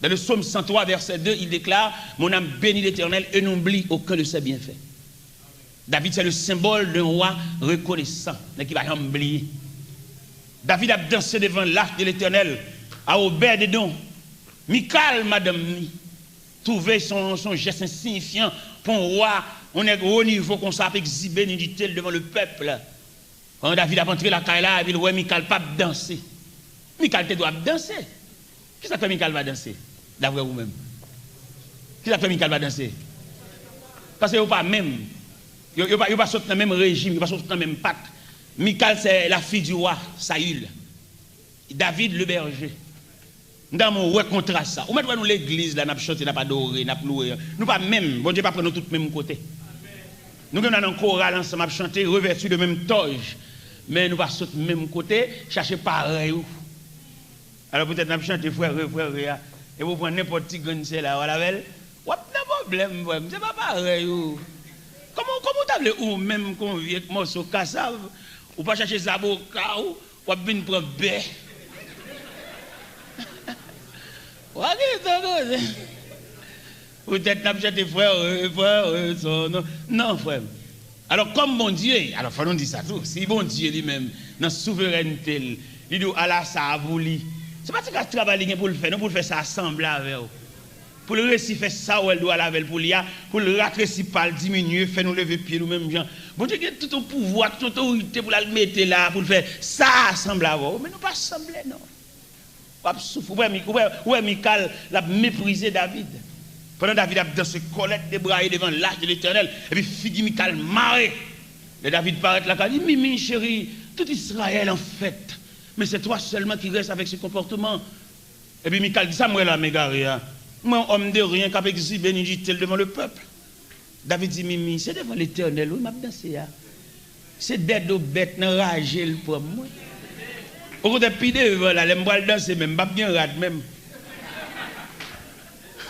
Dans le psaume cent trois, verset deux, il déclare, mon âme bénit l'Éternel et n'oublie aucun de ses bienfaits. David, c'est le symbole d'un roi reconnaissant, nèg ki pa janm bliye. David ap danse devan lach de Letènèl a Obèdedon. Mikal, madanm li, twouve se yon, se yon jès ensiyifyan pou yon wa, yon nèg wo nivo konsa ap egzibe nidite l devan le pèp. Pandan David ap antre lakay la, epi l wè Mikal p ap danse. Mikal te dwe ap danse. Kisa k fè Mikal pa danse, daprè ou menm? Kisa k fè Mikal pa danse? Paske yo pa menm. Yo, yo pa, yo pa sot nan menm rejim, yo pa sot nan menm pak. Mikal, c'est la fille du roi Saül. David, le berger. M ta renmen w wè kontras sa. Ou mèt wè nou legliz la, n ap chante, n ap adore, n ap louwe. Nou pa menm. Bondye pa pran nou tout menm kote. Nou gen nan koral ansanm ap chante, revèti de menm tòj. Men nou pa sot menm kote, chache parèy ou. Alò, poutèt n ap chante frère, frère a, epi w pran nenpòt ti grenn sè la, w al avè l, w ap nan pwoblèm, frè m, se pa parèy ou. Kòman, kòman w ta vle ou menm, kon vye mòso kasav, ou pa chache zaboka ou, w ap vin pran bè. W a gen tan koze. Poutèt n ap chante frère, frère, son non. Non, frè m. Alò, kòm Bondye, alò, fò nou di sa tou, si Bondye li menm, nan souverènte l, li di w, "Ala sa a pou li," se pa ti kras travay li gen pou l fè, non, pou l fè sa a sanble avè w. Pou l resi fè sa w wè l dwe al avè l pou li a, pou l ratresi pa l, diminye, fè nou leve pye nou menm jan. Bondye gen tout yon pouvwa, tout yon otorite pou l al mete la, pou l fè sa a sanble avè w. Men nou pa sanble, non. W ap soufri. Ou wè, Mi- ou wè, ou wè Mikal, l ap meprize David. Pandan David ap danse kòlèt debraye devan lach de Letènèl, epi figi Mikal mare. Lè David parèt la, li di, "Mimi, chérie, tout Israël en fête, mais c'est toi seulement qui reste avec ce comportement." Epi Mikal di, "Sa m wè la, m egare a. M wè yon homme de rien k ap egzibe nidite l devan le pèp." David di, "Mimi, se devan Letènèl, wi, m ap danse a. Se dèdo bèt nan raje l pran m, wi." Okontrè, pi devan la, lè m pral danse menm, m p ap gen rad menm.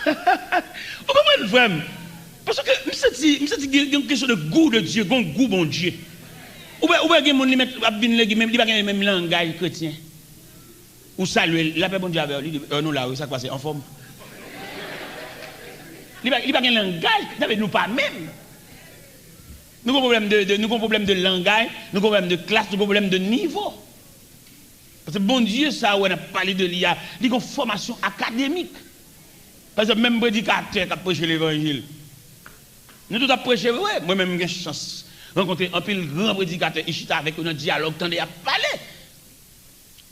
Ou konprann, frè m? Paske m santi, m santi gen, gen yon kesyon de gou de Dye, gen yon gou Bondye. Ou wè, ou wè gen moun li mèt ap vin legliz, men li pa gen menm langaj kretyen. Ou salye l, lapè Bondye avè w, li di, "Ò, nou la, wi, sa k pase, anfòm?" Li pa, li pa gen langaj, sa vle di nou pa menm. Nou gen pwoblèm de, de, nou gen pwoblèm de langaj, nou gen pwoblèm de klas, nou gen pwoblèm de nivo. Paske Bondye sa a, wè, n ap pale de li a, li gen fòmasyon akademik. Pa egzanp, menm predikatè k ap preche levanjil. Nou tout ap preche vre. Mwen menm, m gen chans rankontre anpil gran predikatè, m chita avèk yo nan dyalòg, tande y ap pale.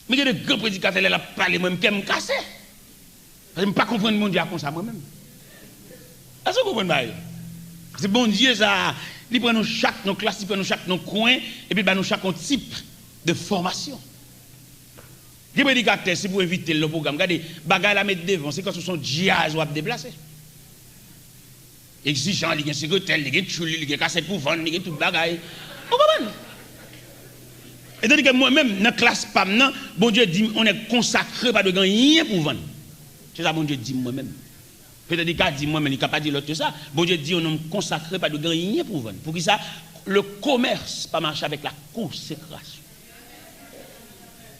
Men gen de gran predikatè, lè l ap pale, mwen, m kè m kase. Paske m pa konprann Bondye a konsa mwen menm. Èske w konprann bagay yo? Se Bondye sa a, li pran nou chak nan klas, li pran nou chak nan kwen, epi l ba nou chak yon tip de fòmasyon. Gen predikatè, si pou envite l nan pwogram, gade, bagay la met devan, se kòmsi w se yon djaz w ap deplase. Egzijan, li gen sekretè l, li gen tchoul li, li gen kasèt pou vann, li gen tout bagay. Ou konprann? E tandike mwen menm, nan klas pa m nan, Bondye di m, yon nèg konsakre pa dwe gen anyen pou vann. Se sa Bondye di m mwen menm. Petèt li ka di mwen, men li ka pa di lòt ke sa. Bondye di, yon nonm konsakre pa dwe gen anyen pou vann. Poukisa? Le commerce pa mache avec la consécration.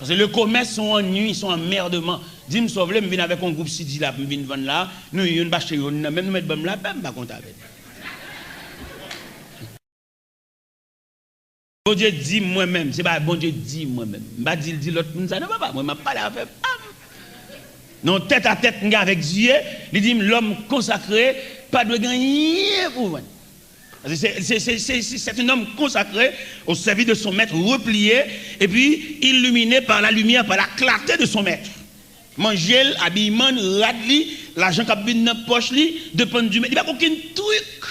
Paske le commerce se yon annui, se yon anmèdman. Di m sa w vle, m vin avèk yon gwoup C D la pou m vin vann la, nou youn pa achte youn nan, menm nou mèt ban m lapè, m pa kontan avè l. Bondye di m mwen menm, se pa Bondye di m mwen menm. M pa di l di lòt moun sa, non, papa, mwen m ap pale afè pa m. Non, tèt a tèt m gen avèk Dye, li di m, l'homme consacré pa dwe gen anyen pou vann. C'est, c'est, c'est, c'est, c'est un homme consacré au service de son maître, replié, et puis illuminé par la lumière, par la clarté de son maître. Manje l, abiyman l, rad li, lajan k ap vin nan pòch li, depann di men, li pa gen okenn trik.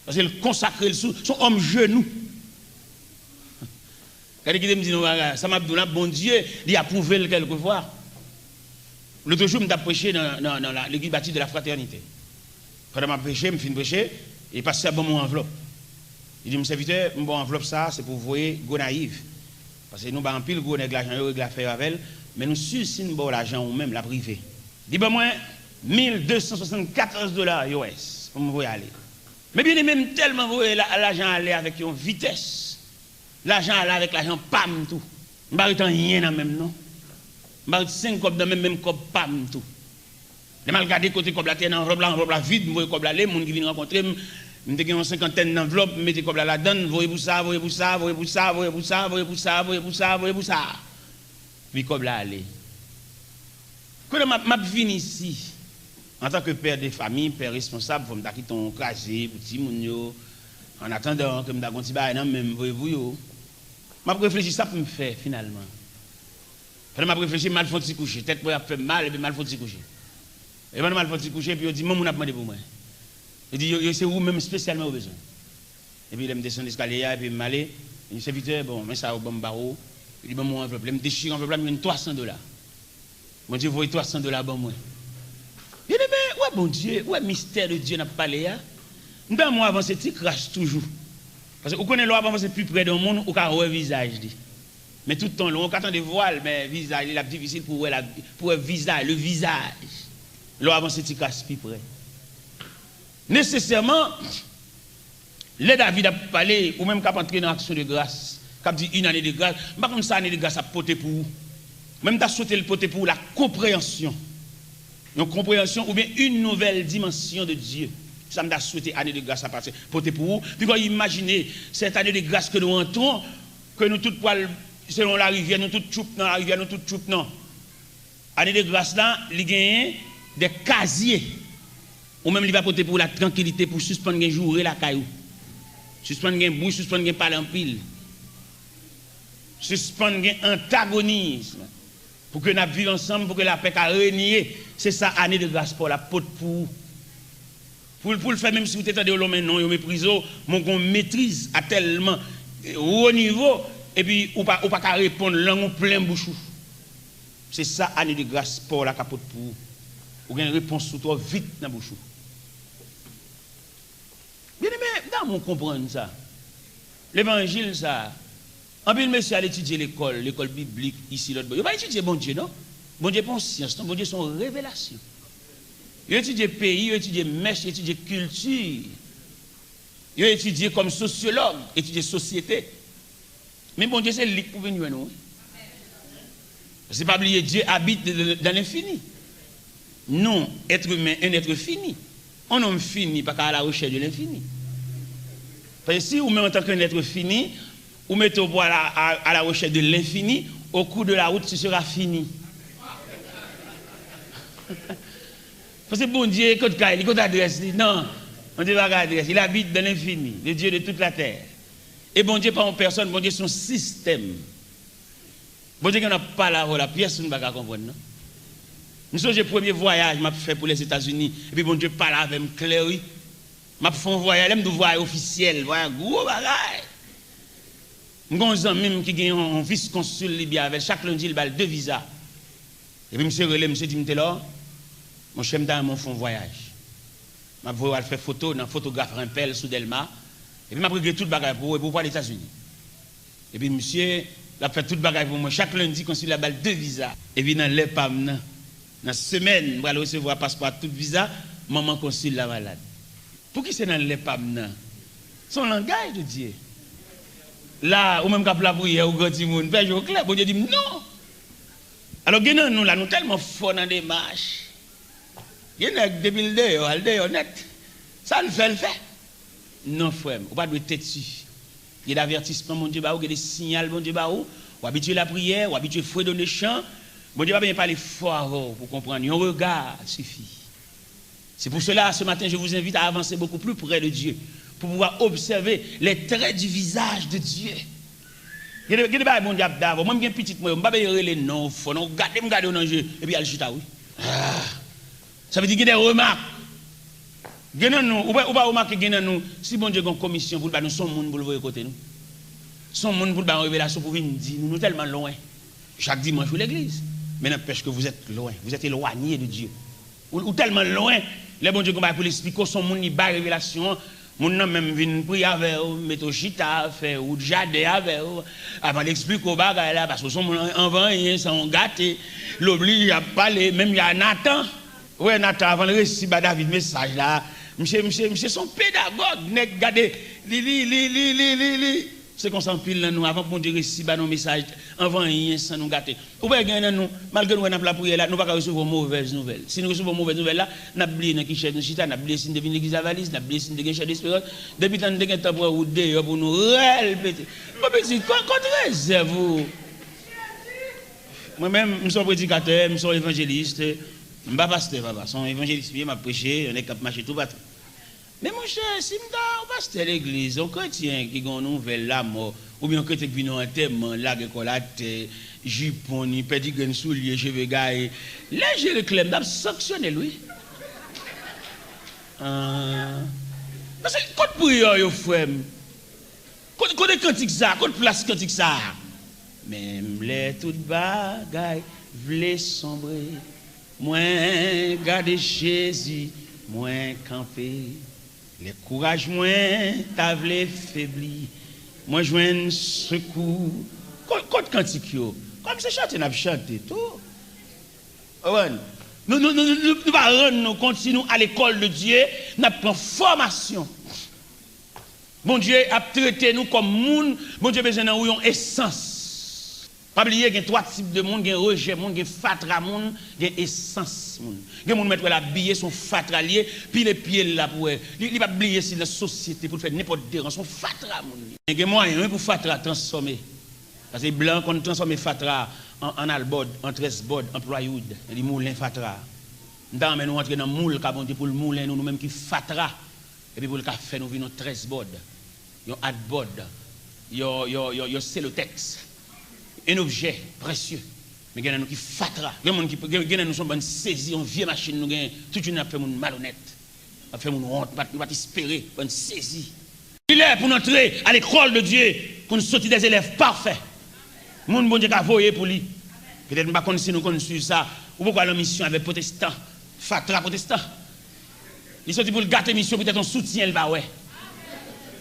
Paske l konsakre l sou, se yon òm jenou. Gade, kite m di nou bagay, sa m ap di w la, Bondye, li apwouve l kèlkefwa. Lòtjou, m t ap preche nan, nan, nan la, legliz Baptiste de la Fraternité. Pandan m ap preche, m fin preche, e pastè ban m yon anvlòp. Li di m, "Sèvitè, m ba w anvlòp sa a, se pou w voye Gonayiv. Paske nou bay anpil gwo nèg lajan, yo regle afè yo avè l, men nou si, si n ba w lajan ou menm, l ap rive." Li ban mwen mil de san swasannkatòz dola U S pou m voye ale. Men byeneme, m tèlman voye la, lajan ale avèk yon vitès. Lajan ale avèk lajan pa m tou. M pa ret anyen nan men m non. M pa ret senk kòb nan men m, menm kòb pa m tou. Lè m al gade kote kòb la te ye nan anvlòp la, anvlòp la vid, m voye kòb la ale, moun ki vin rankontre m, m te gen yon senkantèn nan anvlòp, m mete kòb la ladan l, voye pou sa, voye pou sa, voye pou sa, voye pou sa, voye pou sa, voye pou sa, voye pou sa. Epi kòb la ale. Kounye a m ap, m ap vin isi, antanke pè de fami, pè responsab, fò m ta kite yon kraze pou timoun yo, annatandan ke m ta gen yon ti bagay nan men m voye pou yo. M ap reflechi sa pou m fè finalman. Pandan m ap reflechi, m al fè yon ti kouche. Tèt mwen ap fè m mal, epi m al fè yon ti kouche. E pandan m al fè yon ti kouche, epi yo di, "Yon moun ap mande pou mwen." Yo di, "Yo, yo, se ou menm espesyalman yo bezwen." Epi lè m desann eskalye a, epi m ale, yo di, "Sèvitè, bon, men sa yo ban m ba ou." Yo di, "Ban m yon anvlòp." Lè m dechire anvlòp la, m jwenn twa san dola. Bondye voye twa san dola ban mwen. Byeneme, ou wè Bondye, ou wè mistè de Dye n ap pale a? M ta renmen w avanse ti kras toujou. Paske ou konnen lè w ap avanse pi pre de yon moun, ou ka wè vizaj li. Men tout tan, lè w ka tande vwa l, men vizaj li, l ap difisil pou w wè la, pou w wè vizaj, le vizaj. Lè w avanse ti kras pi pre. Nesesèman, lè David ap pale, ou menm k ap antre nan aksyon de gras, k ap di une année de grâce, m pa konn sa ane de gras ap pote pou ou. Men m ta swete l pote pou ou la konpreyansyon. Yon konpreyansyon oubyen une nouvelle dimension de Dieu. Sa m ta swete ane de gras la pase, pote pou ou. Bikòz imajine, cette année de grâce que nous rentrons, ke nou tout pral, selon larivyè, nou tout tchoup nan larivyè, nou tout tchoup nan. Ane de gras la, li genyen de kazye. Ou menm, li va pote pou ou la trankilite pou sispann gen joure lakay ou. Sispann gen bri, sispann gen pale anpil. Sispann gen antagonism. Pou ke n ap viv ansanm, pou ke lapè ka renye. Se sa ane de gras pa w la pot pou ou. Pou l, pou l fè menm si w te tande yo lonmen non, yo meprize w, men w gen yon metriz a tèlman wo nivo, epi ou pa, ou pa ka reponn, lang ou plen bouch ou. Se sa ane de gras pa w la ka pot pou ou. Ou gen repons ou twò vit nan bouch ou. Byeneme, m ta renmen w konprann sa. Levanjil sa a, anpil mesye al etidye lekòl, lekòl biblik, isi, lòt bò. Yo pa etidye Bondye, non. Bondye pa yon syans, non. Bondye se yon revelasyon. Yo etidye peyi, yo etidye mès, yo etidye kilti. Yo etidye kòm sosyològ, etidye sosyete. Men Bondye se li k pou vin jwenn ou, wi. Paske pa bliye, Dieu habite dans l'infini. Nous, être humain, un être fini. Un homme fini pa ka à la recherche de l'infini. Paske si ou menm antanke un être fini, ou mete w pou à la, à, à la recherche de l'infini, au cours de la route, tu seras fini. Paske Bondye, kot kay li, kot adrès li? Non, Bondye pa gen adrès. Il habite dans l'infini, le Dieu de toute la terre. E Bondye pa yon pèsòn, Bondye se yon sistèm. Bondye gen nan pale avè w la, pyès moun pa ka konprann, non. M sonje premye vwayaj m ap fè pou Lèzetazini, epi Bondye pale avè m klè, wi. M ap fè yon vwayaj, lè m di w vwayaj ofisyèl, vwayaj gwo bagay. M gen yon zanmi m ki gen yon, yon vis konsil Libi avè l, chak lendi l ba l de viza. Epi misye rele m, misye di m, "Telò, monchè, m ta renmen w fè yon vwayaj. M ap voye w al fè foto nan fotograf Rempel sou Dèlma. Epi m ap regle tout bagay pou ou, epi w pral Etazini." Epi misye, l ap fè tout bagay pou mwen. Chak lendi, konsil la ba l de viza. Epi nan lè pa m nan, nan semèn, m pral resevwa paspò ak tout viza, manman konsil la malad. Pouki se nan lè pa m nan? Se yon langaj de Dye. La, ou menm k ap lapriyè, ou gran timoun, fè je w klè, Bondye di m non. Alò, gen nan nou la, nou tèlman fò nan demach. Gen nèg, depi l deyò, al deyò nèt. Sa l fè, l fè. Non, frè m, ou pa dwe tèti. Gen de avètisman Bondye ba ou, gen de siyal Bondye ba ou. Ou abitye lapriyè, ou abitye fredone chan. Bondye pa bezwen pale fò avè w pou w konprann. Yon rega sifi. C'est pour cela, ce matin, je vous invite à avancer beaucoup plus près de Dieu, pour pouvoir observer les traits du visage de Dieu. Gen de, gen de bagay Bondye ap da avè w. Mwen, m gen pitit mwen yo, m pa bezwen rele non w fò, non, gade m gade w nan je, epi al chita, wi. Ah. Sa vle di gen de remak. Gen nan nou, ou pa, ou pa remake gen nan nou, si Bondye gen yon komisyon pou l ba nou, se yon moun pou l voye kote nou. Se yon moun pou l ba yon revelasyon pou vin di nou, nou tèlman lwen. Chak dimanch, ou legliz. Men n'empêche que vous êtes loin, vous êtes éloigné de Dieu. Ou, ou tèlman lwen, lè Bondye gen bagay pou l esplike w, se yon moun li bay revelasyon an, moun nan menm vin priye avè w, mete w chita, fè wout jaden avè w, avan l esplike w bagay la, paske w se yon moun an-, anvan anyen, se yon gate, l oblije ap pale, menm jan a Natan. Ou wè Natan, avan l resi ba David mesaj la, Misye, misye, misye se yon pedagòg, nèg gade, li, li, li. Se konsa anpil nan nou, avan Bondye resi ba nou mesaj, anvan anyen san nou gate. Ou wè gen nan nou, malgre nou wè n ap lapriyè la, nou pa ka resevwa yon movèz nouvèl. Si nou resevwa yon movèz nouvèl la, n ap bliye nan ki chèz nou chita, n ap bliye si n te vin legliz Lavalis, n ap bliye si n te gen chèz Esperans. Depi tan n te gen tan pran wout deyò pou nou rèpete. Bon, pitit, kot, kot rezèv ou? Mwen menm, m se yon predikatè, m se yon evanjelis. M pa pastè, papa. Se yon evanjelis m ye, m ap preche, yon nèg k ap mache toupatou. Men monchè, si m ta yon pastè legliz, yon kretyen ki gen yon nouvèl lamò, oubyen yon kretyen ki vin nan antèman, lage kò l atè, jipon, li pèdi grenn soulye, cheve gaye, lè je l klè, m t ap sanksyone l, wi. Ah. Paske kot priyè yo, frè m? Kote, kote kantik sa a? Kote plas kantik sa a? Menm lè tout bagay vle sonbre, mwen gade Jezi, mwen kanpe. Lè kouraj mwen ta vle febli, mwen jwenn sekou. Ko-, kot kantik yo? Kòm se chante n ap chante tou. Konprann? Nou, nou, nou, nou, nou pa rann nou kont si nou al lekòl de Dye, n ap pran fòmasyon. Bondye ap trete nou kòm moun, Bondye bezwen nan ou yon esans. Pa bliye, gen twa tip de moun, gen rejè moun, gen fatra moun, gen esans moun. Gen moun mèt wè l abiye, se yon fatra l ye, pile pye l la pou wè. Li, li p ap bliye si l nan sosyete pou l fè nenpòt derans, se yon fatra moun li. Men gen mwayen, wi, pou fatra transfòme. Paske blan konn transfòme fatra an, an albòd, an trèsbòd, an plywood. Li moulen fatra. M ta renmen nou antre nan moul ka Bondye pou l moulen nou, nou menm ki fatra. Epi pou l ka fè nou vin yon trèsbòd, yon adbòd, yon, yon, yon, yon selotèks, yon objè presye. Men gen nan nou ki fatra. Gen moun ki, gen, gen nan nou se yon bann sezi, yon vye machin nou genyen. Tout jounen n ap fè moun malonèt. N ap fè moun wont, nou pa t, nou pa t espere, bann sezi. Li lè pou n antre a lekòl de Dye, pou n soti dè zelèv pafè. Moun Bondye ka voye pou li. Petèt m pa konn si nou konn swiv sa. Ou poko al nan misyon avèk pwotestan, fatra pwotestan. Li soti pou l gate misyon, petèt yon soutyen l pa wè.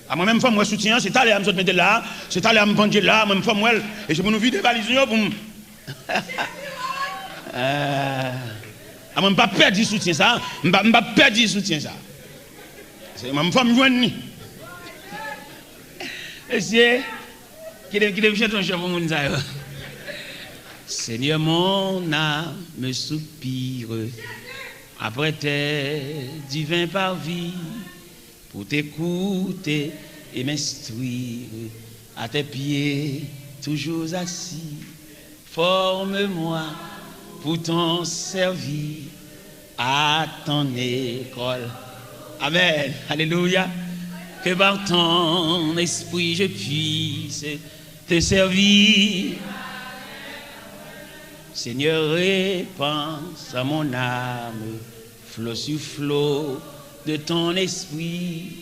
A mwen menm fò m wè soutyen an, se talè a m sot mete l la, se talè a m pandye l la, mwen menm fò m wè l. E se pou nou vide valiz nou yo pou m. Ah. A mwen m pa pèdi soutyen sa, m pa, m pa pèdi soutyen sa. Se mwen menm fò m jwenn li. Mesye, kite, kite m chante yon chan pou moun sa yo. Seigneur, mon âme soupire après tes divins parvis, pour t'écouter et m'instruire. À tes pieds, toujours assis, forme-moi pour t'en servir à ton école. Amen. Alléluia. Que par ton esprit je puisse te servir. Seigneur, répands à mon âme flot sur flot de ton esprit,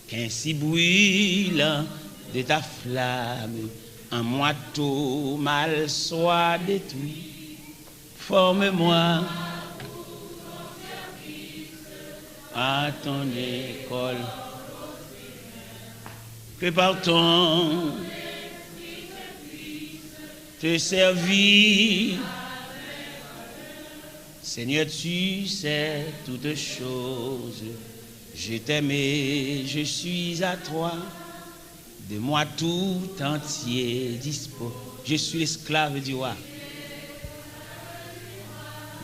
qu'ainsi brûlant de ta flamme, en moi tout mal soit détruit. Forme-moi à ton école. Que par ton te servir. Seigneur, tu sais toutes choses. Je t'aime et je suis à toi. De moi tout entier dispose. Je suis l'esclave du roi.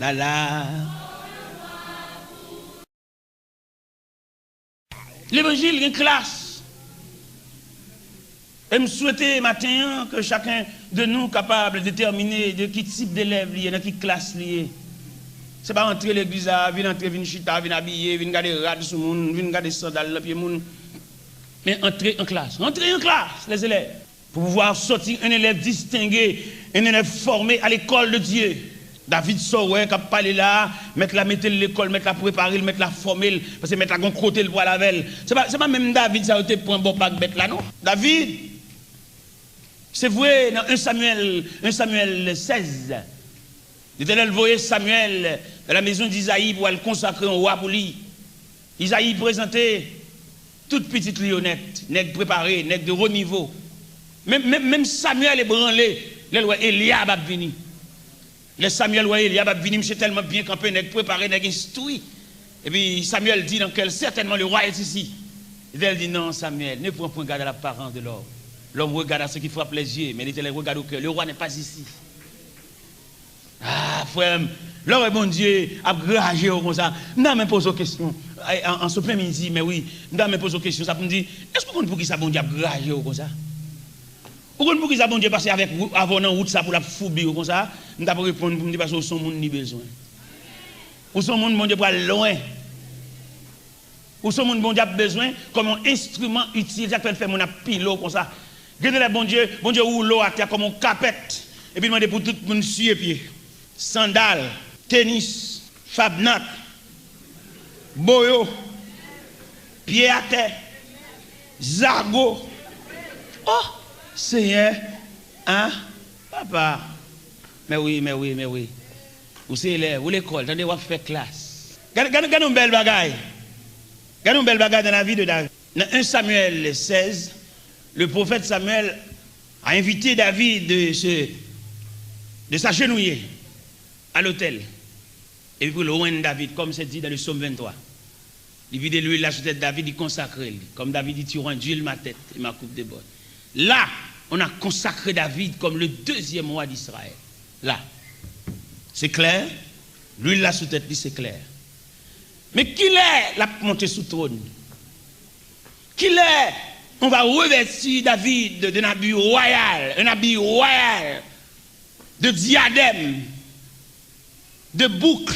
La la. Levanjil gen klas. E m swete maten an ke chacun de nous capable déterminer de ki tip delèv li ye, nan ki klas li ye. Se pa antre legliz la, vin antre, vin chita, vin abiye, vin gade rad sou moun, vin gade sandal nan pye moun. Men antre an klas. Antre an klas, les élèves. Pour pouvoir sortir un élève distingué, un élève formé à l'école de Dieu. David sa w wè k ap pale la a, mèt la mete l lekòl, mèt la prepare l, mèt la fòme l, paske mèt la gen yon kote l pral avè l. Se pa, se pa menm David sa yo te pran bò pak bèt la, non. David, se vre, nan en Samyèl, en Samyèl sèz, Letènèl voye Samyèl nan la mezon d'Izayi pou al konsakre yon wa pou li. Izayi prezante tout pitit li yo nèt, nèg prepare, nèg de wo nivo. Menm, menm, menm Samyèl ebranle lè l wè Elyab ap vini. Lè Samyèl wè Elyab ap vini, misye tèlman byen kanpe, nèg prepare, nèg enstwi. Et puis Samuel dit dans quel, certainement le roi est ici. L'Éternel dit, non, Samuel, ne prends point garde à l'apparence de l'homme. L'homme regarde à ce qui frappe les yeux, mais l'Éternel regarde au cœur. Le roi n'est pas ici. Ah, frè m, lè w wè Bondye ap graje w konsa, m ta renmen poze w kesyon. An, an, an sot men midi, men wi, m ta renmen poze w kesyon sa pou m di, èske w konn poukisa Bondye ap graje w konsa? Ou konn poukisa Bondye pase avèk ou, avè w nan wout sa pou l ap foubi w konsa? M t ap reponn pou m di, paske w se yon moun li bezwen. Ou se yon moun Bondye pral lwen. Ou se yon moun Bondye ap bezwen kòm yon enstriman itil. Se sa k fè l fè moun ap pile w konsa. Gen de lè Bondye, Bondye woule w atè kòm yon kapèt. Epi l mande pou tout moun siye pye. Sandal, tenis, fabnak, boyo, pye atè, zago. Oh, Senyè, ah, papa. Men wi, men wi, men wi. Ou se elèv, ou lekòl, tande, w ap fè klas. Gade, gade, gade yon bèl bagay. Gade yon bèl bagay dans la vie de David. Dans un Samuel seize, le prophète Samuel a invité David de se, de s'agenouiller à l'autel. Epi pou l jwenn David, comme c'est dit dans le psaume vingt-trois. Li vide lwil la sou tèt David, li konsakre l. Comme David dit, tu auras induit ma tête et ma coupe déborde. Là, on a consacré David comme le deuxième roi d'Israël. Là. C'est clair? Lwil la sou tèt li, se klè. Men kilè l ap monte sou twòn? Kilè on va revêtir David d'un habit royal, un habit royal, de diadème, de boucle,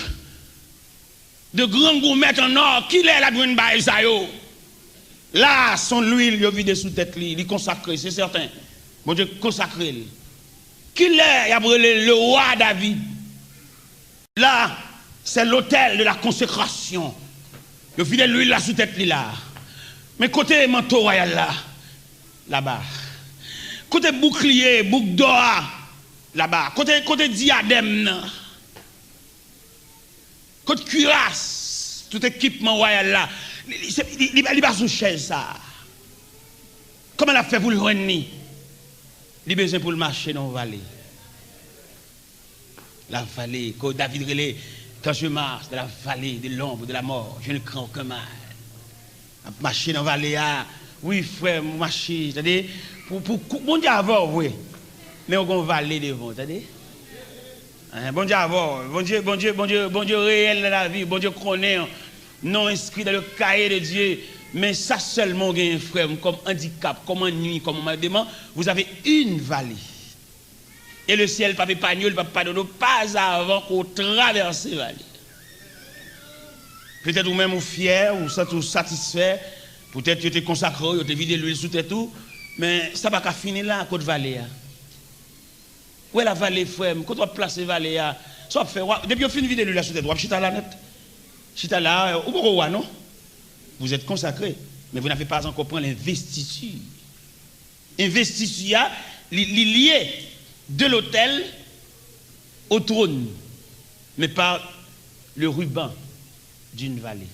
de gran goumèt an ò? Kilè l ap jwenn bagay sa yo? La, se yon lwil yo vide sou tèt li, li konsakre, se sèten. Bondye konsakre l. Kilè y ap rele le roi David? Là, c'est l'autel de la consécration. Yo vide lwil la sou tèt li la. Men kote manto wayal la? Laba. Kote boukliye, bouk dò a? Laba. Kote, kote diyadèm nan? Kot kiras? Tout ekipman wayal la. Li, li, se- li, li, li pa sou chèz sa. Kòman l ap fè pou l jwenn li? Li bezwen pou l mache nan yon vale. La vallée, que David rele, quand je marche dans la vallée de l'ombre de la mort, je ne crains aucun mal. Ap mache nan vale a. Wi, frè m, ou mache, tande. Pou, pou, kou- Bondye avè w, vre. Men ou gon vale devan w, tande. Hein, Bondye avè w. Bondye, Bondye, Bondye, Bondye reyèl nan lavi. Bondye konnen w. Non enskri dans le cahier de Dieu. Men sa sèlman w genyen, frè m, kòm andikap, kòm annuiy, kòm anmèdeman, vous avez une vallée. E le syèl p ap epanye w, li p ap padone w, pas avan ke w travèse vale. Petèt ou menm ou fyè, ou santi w satisfè, poutèt yo te konsakre w, yo te vide lwil sou tèt ou, men sa pa ka fini la, kot vale a? Ou wè la vale, frè m, kot w ap plase vale a? Sa w ap fè, w ap- depi yo fin vide lwil la sou tèt ou, w ap chita la nèt. Chita la, ou poko wa non. Vous êtes consacré, mais vous n'avez pas encore pris l'investiture. Envestiti a, li, li lye de l'autel au trône, mais par le ruban d'une vallée.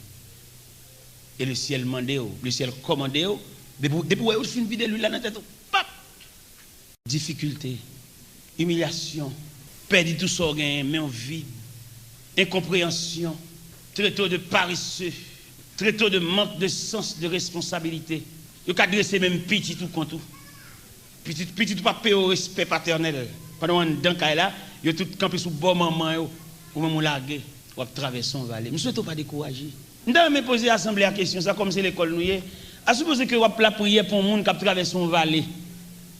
E le syèl mande w, le syèl kòmande w, depi, depi w wè yo fin vide lwil la nan tèt ou, pap! Difikilte, imilyasyon, pèdi tout sa w genyen, men w vid, enkonpreyansyon, traite w de paresseux, traite w de manque de sens de responsabilité. Yo ka drese menm pitit ou kont ou. Pitit, pitit ou pa peye w respè patènèl. Pandan w anndan kay la, yo tout kanpe sou bò manman yo. Ou menm ou lage, w ap travèse yon vale. M swete w pa dekouraje. M ta renmen poze asanble a kesyon sa, kòm se lekòl nou ye. A sipoze ke w ap lapriyè pou yon moun k ap travèse yon vale.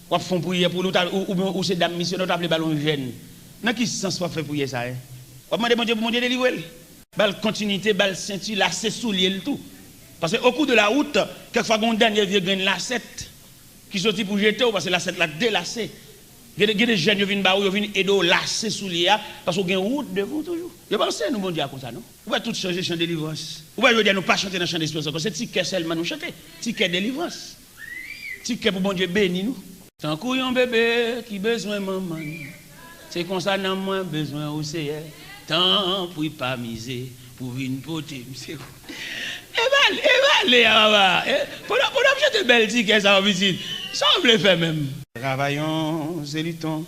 W ap fè yon priyè pou li, ou ta- ou, ou, ou se dam misyonè, ou ta vle ba l yon jèn. Nan ki sans w ap fè priyè sa, en? W ap mande Bondye pou Bondye delivre l? Ba l kontinite, ba l senti, lase soulye l tou. Paske au cours de la route, kèk fwa gen yon dènye vye grenn lasèt ki soti pou jete w, paske lasèt la delase. Gen de, gen de jèn yo vin ba ou, yo vin ede w lase soulye a, paske w gen wout devan w toujou. Yo panse nou Bondye a konsa, non? Ou wè tout chanje chan delivrans. Ou wè jodi a nou pa chante nan chan desperans ankò, se ti kè sèlman nou chante. Ti kè delivrans. Ti kè pou Bondye beni nou. Tankou yon bebe ki bezwen manman l, se konsa nanm mwen bezwen ou, Seyè. Tanpri pa mize pou vin pote m sekou. E bale, e bale a, papa. E, pandan, pandan m chante bèl ti kè sa yo, pitit, sa w vle fè menm? Travaillons et luttons,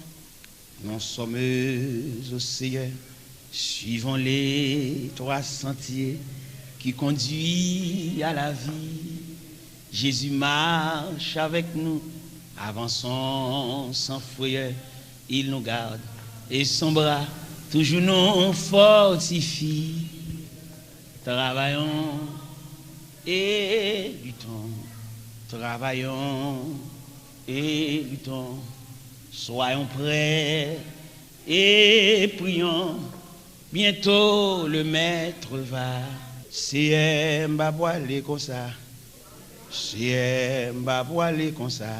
nous sommes au Seigneur, suivons les trois sentiers qui conduit à la vie. Jésus marche avec nous, avançons sans frayeur, il nous garde et son bras toujours nous fortifie. Travaillons et luttons, travaillons et luttons, soyons prêts et prions. Bientôt le maître va. Seyè, m pa pwale konsa. Seyè, m pa pwale konsa.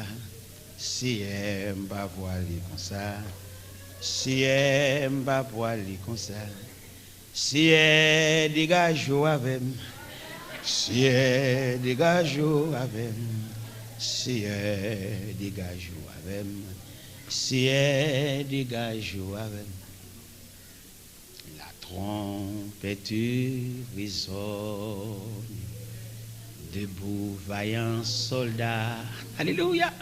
Seyè, m pa pwale konsa. Seyè, m pa pwale konsa. Seyè, degaje w avè m. Seyè, degaje w avè m. Seyè, degaje w avè m. Seyè, degaje w avè m. La trompette résonne, debout vaillant soldat. Alléluia.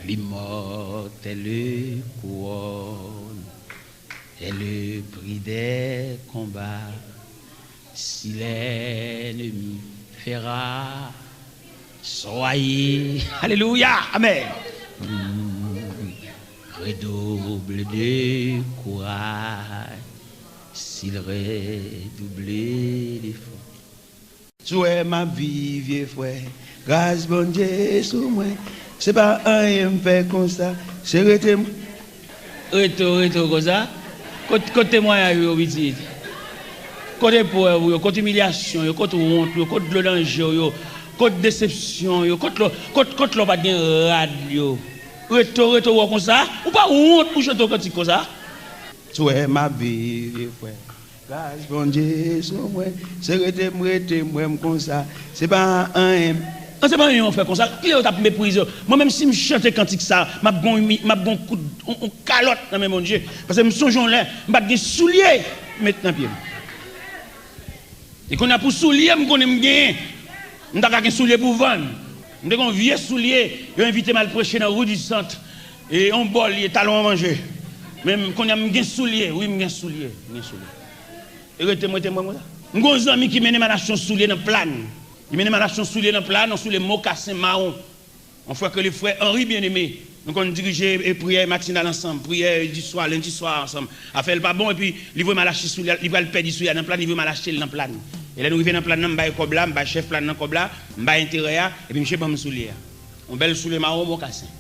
L'immortelle couronne est le prix des combats. Si l'ennemi fait rage, soyez, alléluia, amen. Redouble de courage, s'il redouble d'efforts. Si w wè m ap viv, vye frè, gras Bondye sou mwen. Se pa anyen m fè konsa, se rete m. Reto, reto konsa. Kot, kot temwayaj ou yo, pitit? Kot eprèv ou yo, kot imilyasyon yo, kot wont ou yo, kot dlo nan je w yo, kot desepsyon yo, kot lè, kot, kot lè w pa t gen rad yo? Reto, reto wè w konsa. Ou pa wont pou chante yon kantik konsa? Si w wè m ap viv, vye frè, gras Bondye sou mwen. Se rete m, rete m, wè m konsa. Se pa anyen. An, se pa anyen w fè konsa. Kilè yo t ap meprize w? Mwen menm, si m chante kantik sa, m ap gon, m ap gon kout, on, on kalòt nan men Bondye. Paske m sonje yon lè, m pa t gen soulye m met nan pye m. E kounye a pou soulye m konnen m genyen, m ta ka gen soulye pou vann. M te gen yon vye soulye, yo envite m al preche nan Rue du Centre. E yon bò l ye, talon an manje. Men m, kounye a m gen soulye, wi, m gen soulye, m gen soulye. E rete m, rete m, mwen konsa. M gen yon zanmi ki mennen m al achte yon soulye nan Plàn. Li mennen m al achte yon soulye nan Plàn, yon soulye mokasen mawon. Yon frè k rele frè Henri Bien-Aimé. Nou konn dirije, e, priyè matinal ansanm, priyè di swa, lendi swa ansanm. Afè l pa bon, epi li voye m al achte soulye, li pral pèdi soulye a nan Plàn, li voye m al achte l nan Plàn. E lè nou rive nan Plàn nan, m bay kòb la, m bay chèf Plàn nan kòb la, m bay enterè a, epi misye ban m soulye a. Yon bèl soulye mawon mokasen.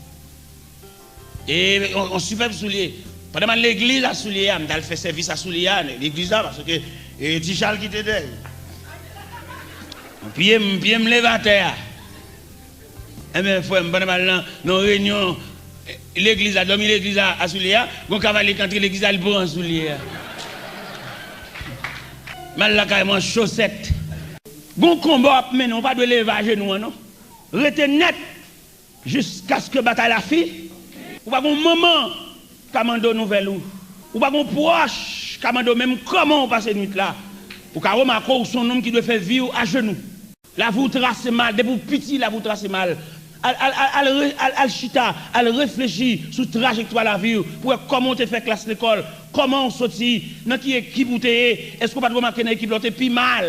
E yon, yon sipèb soulye. Pandan m al legliz a soulye a, m t al fè sèvis a soulye a, legliz la, paske, e, Ti Chal ki te dèyè. Pye m, pye m leve atè a. Enben, frè m, pandan m al nan, nan reyinyon, e, legliz la, dòmi legliz la, a soulye a, gon kavalye k antre legliz la, li pran soulye a. M al lakay mwen an chosèt. Gon konba w ap mennen, ou pa dwe leve ajenou an, non. Rete nèt. Jiskaske batay la fin, ou pa gon manman ka mande w nouvèl ou. Ou pa gon pwòch ka mande w menm kòman w pase nwit la. Ou ka remake w se yon nonm ki dwe fè vi w ajenou. Lavi w trase mal, depi w piti, lavi w trase mal. Al, al, al, al, re- al, al chita, al reflechi sou trajektwa lavi w, pou wè kòman w te fè klas lekòl, kòman w soti, nan ki ekip ou te ye, èske w pa t remake nan ekip la w te pi mal?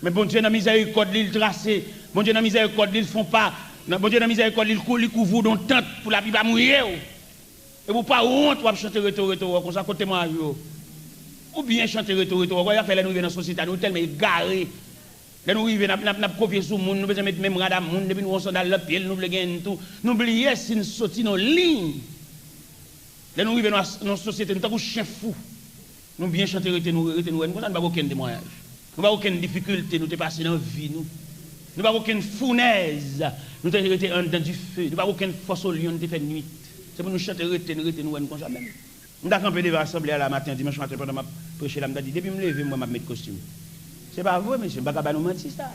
Men Bondye nan mizèrikòd li, l trase. Bondye nan mizèrikòd li, l fè yon pa. Nan Bondye nan mizèrikòd li, l kou- li kouvri w nan yon tant pou lapli pa mouye w. Epi w pa wont, w ap chante reto, reto, wè konsa, kot temwayaj ou yo? Ou byen chante reto, reto, wè, afè lè nou rive nan sosyete a, nou tèlman egare. Lè nou rive, n ap, n ap, n ap kopye sou moun, nou bezwen met menm rad a moun, depi nou wè yon sandal nan pye l, nou vle genyen n tou. Nou bliye si n soti nan liy. Lè nou rive nan, nan sosyete, nou tankou chen fou. Nou byen chante rete nou, rete nou wè n konsa, nou pa gen okenn temwayaj. Nou pa gen okenn difikilte nou te pase nan vi nou. Nou pa gen okenn founèz nou te rete anndan dife. Nou pa gen okenn fòs olyon nou te fè nwit. Se pou nou chante rete n, rete nou wè n konsa menm. M ta kanpe devan asanble a la maten, dimanch maten, pandan m ap preche la, m ta di, depi m leve, m wè m ap met kostim. Se pa vre, mesye, m pa ka ba nou manti sa.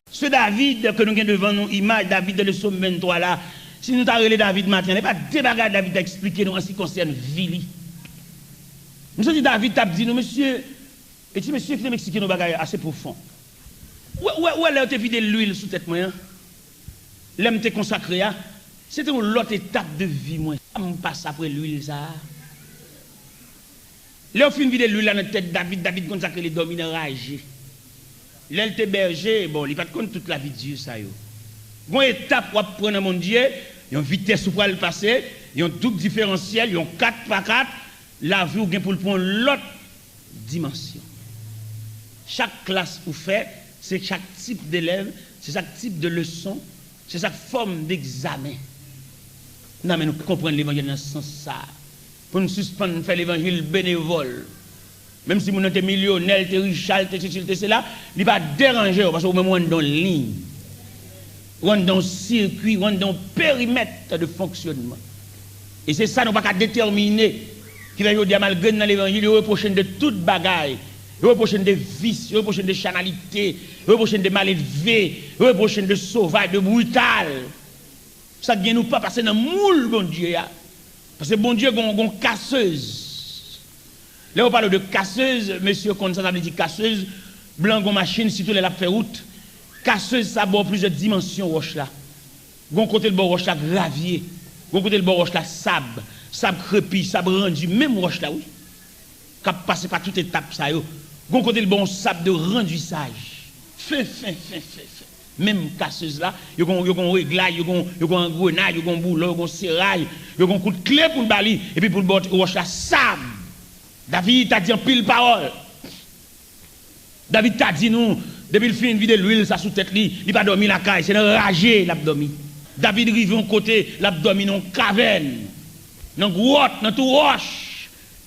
Se David ke nou gen devan nou, imaj David nan Sòm venntwa la. Si nou ta rele David maten an, e pa de bagay David ta eksplike nou an se ki konsène vi li. M santi David t ap di nou, mesye, e ti mesye ki te eksplike nou bagay ase pwofon. Ou wè, ou wè, ou wè lè yo te vide lwil sou tèt mwen an? Lè m te konsakre a, se te yon lòt etap de vi mwen. Sa m pase apre lwil sa a? Lè yo fin vide lwil la nan tèt David, David konn sa k rele dòmi nan raje. Lè l te bèje, bon, li pa t konn tout lavi di sa yo. Gon etap w ap pran nan Bondye, yon vitès ou pral pase, yon doub diferansyèl, yon kat pa kat, lavi w gen pou l pran yon lòt dimansyon. Chak klas ou fè, se chak tip delèv, se chak tip de leson, se chak fòm degzamen. Nan men nou konprann levanjil nan sans sa a. Pou n sispann fè levanjil benevòl. Menm si moun nan te milyonè, l te richa, l te sesi, l te sela, li pa deranje w, paske ou menm ou anndan yon liy. Ou anndan yon sirkwi, ou anndan yon perimèt de fonksyònman. E se sa nou pa ka detèmine. Ki fè jodi a, malgre n nan levanjil, yo repwoche n de tout bagay. Yo repwoche n de vis, yo repwoche n de chanalite, yo repwoche n de maledve, yo repwoche n de sovaj, de brital. Sa k gen nou pa pase nan moul Bondye a. Paske Bondye gon, gon kasez. Lè yo pale de kasez, mesye konn sa sa vle di kasez, blan gon machin, sitou lè l ap fè wout. Kasez sa ba w plizyè dimansyon wòch la. Gon kote l ba w wòch la gravye, gon kote l ba w wòch la sab, sab krepi, sab randi, menm wòch la wi. K ap pase pa tout etap sa yo. Gon kote l ba w yon sab de randisaj. Fen, fen, fen, fen, fen. Menm kasez la, yo gon, yo gon reglay, yo gon, yo gon angrenay, yo gon boulon, yo gon seray, yo gon kout kle pou l ba li, epi pou l ba w wòch la sab. David ta di anpil pawòl. David ta di nou, depi l fin vide lwil sa sou tèt li, li pa dòmi lakay, se nan raje l ap dòmi. David rive yon kote, l ap dòmi nan yon kavèn, nan gwòt, nan twou wòch.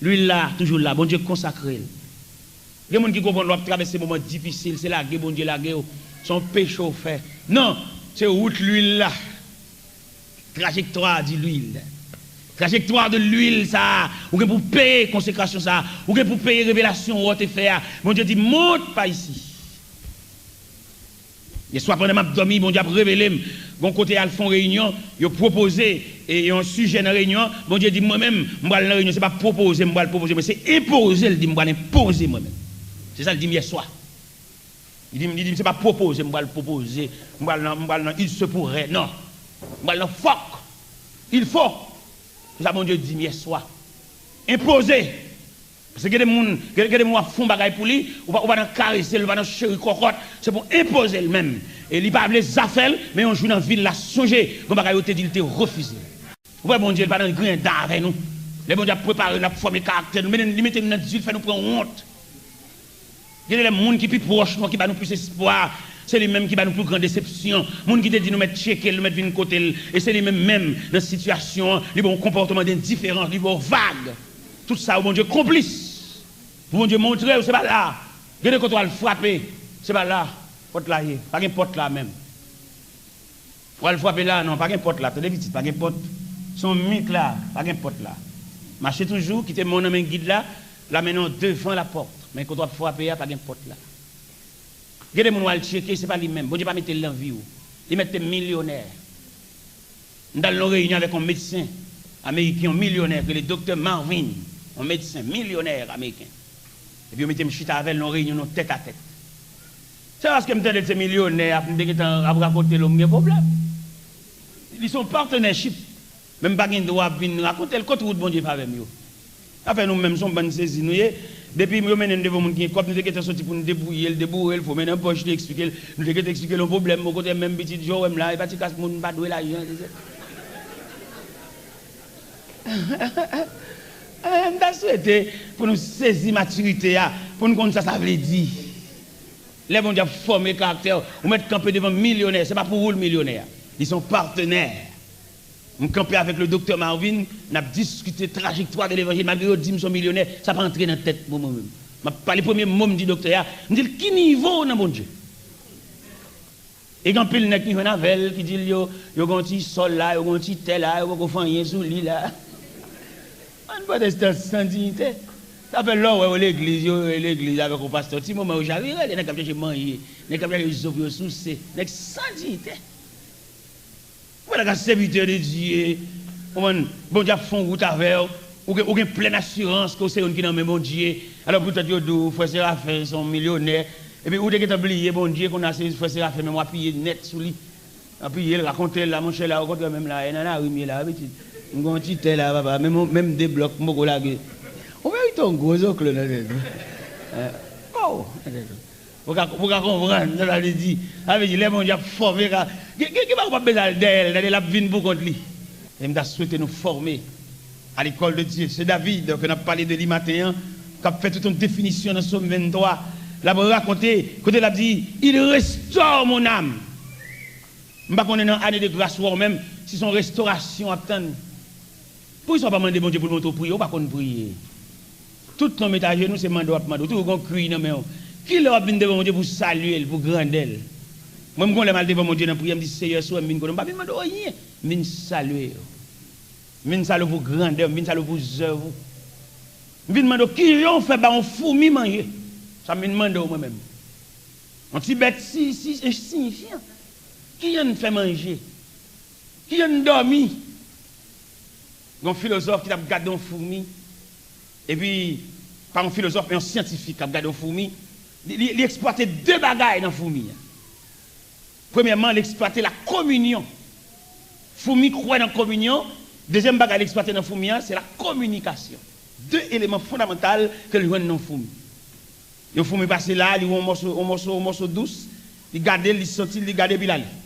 Lwil la toujou la, Bondye konsakre l. Gen moun ki konprann lè w ap travèse moman difisil, se lage Bondye lage w, se yon peche w fè. Non, se wout lwil la. Trajectoire de l'huile. Trajectoire de l'huile sa a, ou gen pou peye konsekrasyon sa a, ou gen pou peye revelasyon w te fè a. Bondye di, monte par ici. Yèswa pandan m ap dòmi, Bondye ap revele m. Gon kote al fè yon reyinyon, yo pwopoze e yon sijè nan reyinyon an. Bondye di, mwen menm, m pral nan reyinyon, se pa pwopoze m pral pwopoze mwen, se enpoze l di m pral enpoze mwen menm. Se sa l di m yèswa. Li di m, li di m, se pa pwopoze m pral pwopoze, m pral nan, m pral nan il se pourrait, non. M pral nan fòk, il faut. Se sa Bondye di m yèswa. Enpoze. Paske gen de moun, gen, gen de moun w ap fè yon bagay pou li, ou pa, ou pa nan karese l, ou pa nan cheri kòkòt, se pou enpoze l menm. E li pa vle zafè l, men yon jou nan vi l, l a sonje, gon bagay yo te di l te refize. Ou wè Bondye, li pa nan griyen dan avè nou. Lè Bondye ap prepare nou, l ap fòme karaktè nou, men li mete nou nan di, l fè nou pran wont. Gen de lè moun ki pi pwòch nou an ki ba nou plis espwa, se li menm ki ba nou pi gran desepsyon. Moun ki te di nou mèt tcheke l, nou mèt vin kote l, e se li menm menm nan sitiyasyon an, li ba w yon konpòtman de endiferans, li ba w vag. Tout sa yo Bondye konplis. Pou Bondye montre w se pa la. Gen de kote w al frape, se pa la pòt la ye. Pa gen pòt la menm. W al frape la, non, pa gen pòt la. Tande pitit, pa gen pòt. Se yon mit la, pa gen pòt la. Mache toujou, kite men w nan men gid la, l a mennen w devan lapòt. Men kote w ap frape a, pa gen pòt la. Gen de moun w al tcheke, se pa li menm. Bondye pa mete l nan vi w. Li mèt te milyonè. M t al nan yon reyinyon avèk yon medsen ameriken, yon milyonè, ki rele Doktè Marvin, yon medsen milyonè ameriken. Epi yo mete m chita avè l nan yon reyinyon, nan tèt a tèt. Se paske m tande l se milyonè, ap m te gentan ap rakonte l, m gen pwoblèm. Li se yon partnership. Men m pa gen dwa ap vin rakonte l kot wout Bondye fè avè m yo. Afè nou menm, se yon bann sezi nou ye. Depi yo mennen n devan moun ki gen kòb, nou te gentan soti pou n debouye l, deboure l, foumen nan pòch li, eksplike l. Nou te gentan eksplike l yon pwoblèm, bò kote m menm pitit, jan w wè m la, e pa ti kras moun, m pa dwe lajan, se, se. M ta swete pou nou sezi matirite a, pou n konn sa sa vle di. Lè Bondye ap fòme karaktè w, ou mèt kanpe devan milyonè, se pa pou ou l milyonè a. Li se yon patnè. M kanpe avèk le doktè Marvin, n ap diskite trajektwa de levanjil, malgre yo di m se yon milyonè, sa pa antre nan tèt mwen, mwen menm. M ap pale, premye mo m di doktè a, m di l, ki nivo w nan Bondye? E gen anpil nèg ki jwenn avè l, ki di l yo, yo gen yon ti sòl la, yo gen yon ti tè la, yo poko fè anyen sou li la. Bann pwotestan san diyite. Sa fè lè w wè yo legliz, yo legliz avèk yon pastè, ti moman yo chavire, lè nèg k ap chache manje, nèg k ap chache zo pou yo souse, nèg san diyite. Ou wè nèg la sèvitè de Dye, konprann, Bondye ap fè yon wout avè w, ou gen, ou gen plèn asirans ke w se youn ki nan men Bondye. Alò poutèt yo di w frè Serafen se yon milyonè, epi ou te gentan bliye Bondye, kounye a se frè Serafen menm w apiye nèt sou li. Apiye l, rakonte l la, monchè, la, okontrè, menm la, e nan lari m ye la, wi, pitit. M gen yon ti tè la, papa, menm, menm de blòk, m poko lage. Ou merite yon gwo zoklo nan tèt ou. Eh, oh, nan tèt ou. Ou ka, ou ka konprann sa sa vle di. Sa vle di, lè Bondye ap fòme, ka, gen, gen, gen bagay ou p ap bezwen al dèyè l, tande, l ap vin pou kont li. E m ta swete nou fòme à l'école de Dieu. Se David ke n ap pale de li maten an, k ap fè tout yon definisyon nan Sòm venntwa. L ap rakonte, kote l ap di, Il restaure mon âme. M pa konnen nan ane de gras ou a ou menm, si se yon restorasyon w ap tann. Poukisa w pa mande Bondye pou l montre w priye? Ou pa konn priye. Tout tan w met ajenou, se mande w ap mande w. Ou toujou gen yon kwiy nan men w. Kilè w ap vin devan Bondye pou w salye l, pou grandè l? Mwen, m gon lè m al devan Bondye nan priyè, m di, Seyè, si w wè m vin kote w, m pa vin mande w anyen. M vin salye w. M vin salye w pou grandè w, m vin salye w pou zèv ou. M vin mande w, kijan w fè bay yon foumi manje? Sa m vin mande w, mwen menm. Yon ti bèt si, si, ensiyifyan. Kijan n fè manje? Kijan n dòmi? Gen yon filozòf ki t ap gade yon foumi, epi, pa yon filozòf, men yon syantifik k ap gade yon foumi, li, li, li eksplwate de bagay nan foumi an. Premyèman, li eksplwate la kominyon. Foumi kwè nan kominyon. Dezyèm bagay li eksplwate nan foumi an, se la kominikasyon. De eleman fondamantal ke l jwenn nan foumi. Yon foumi pase la, li wè yon mòso, yon mòso, yon mòso dous, li gade l, li santi l, li gade, epi l ale.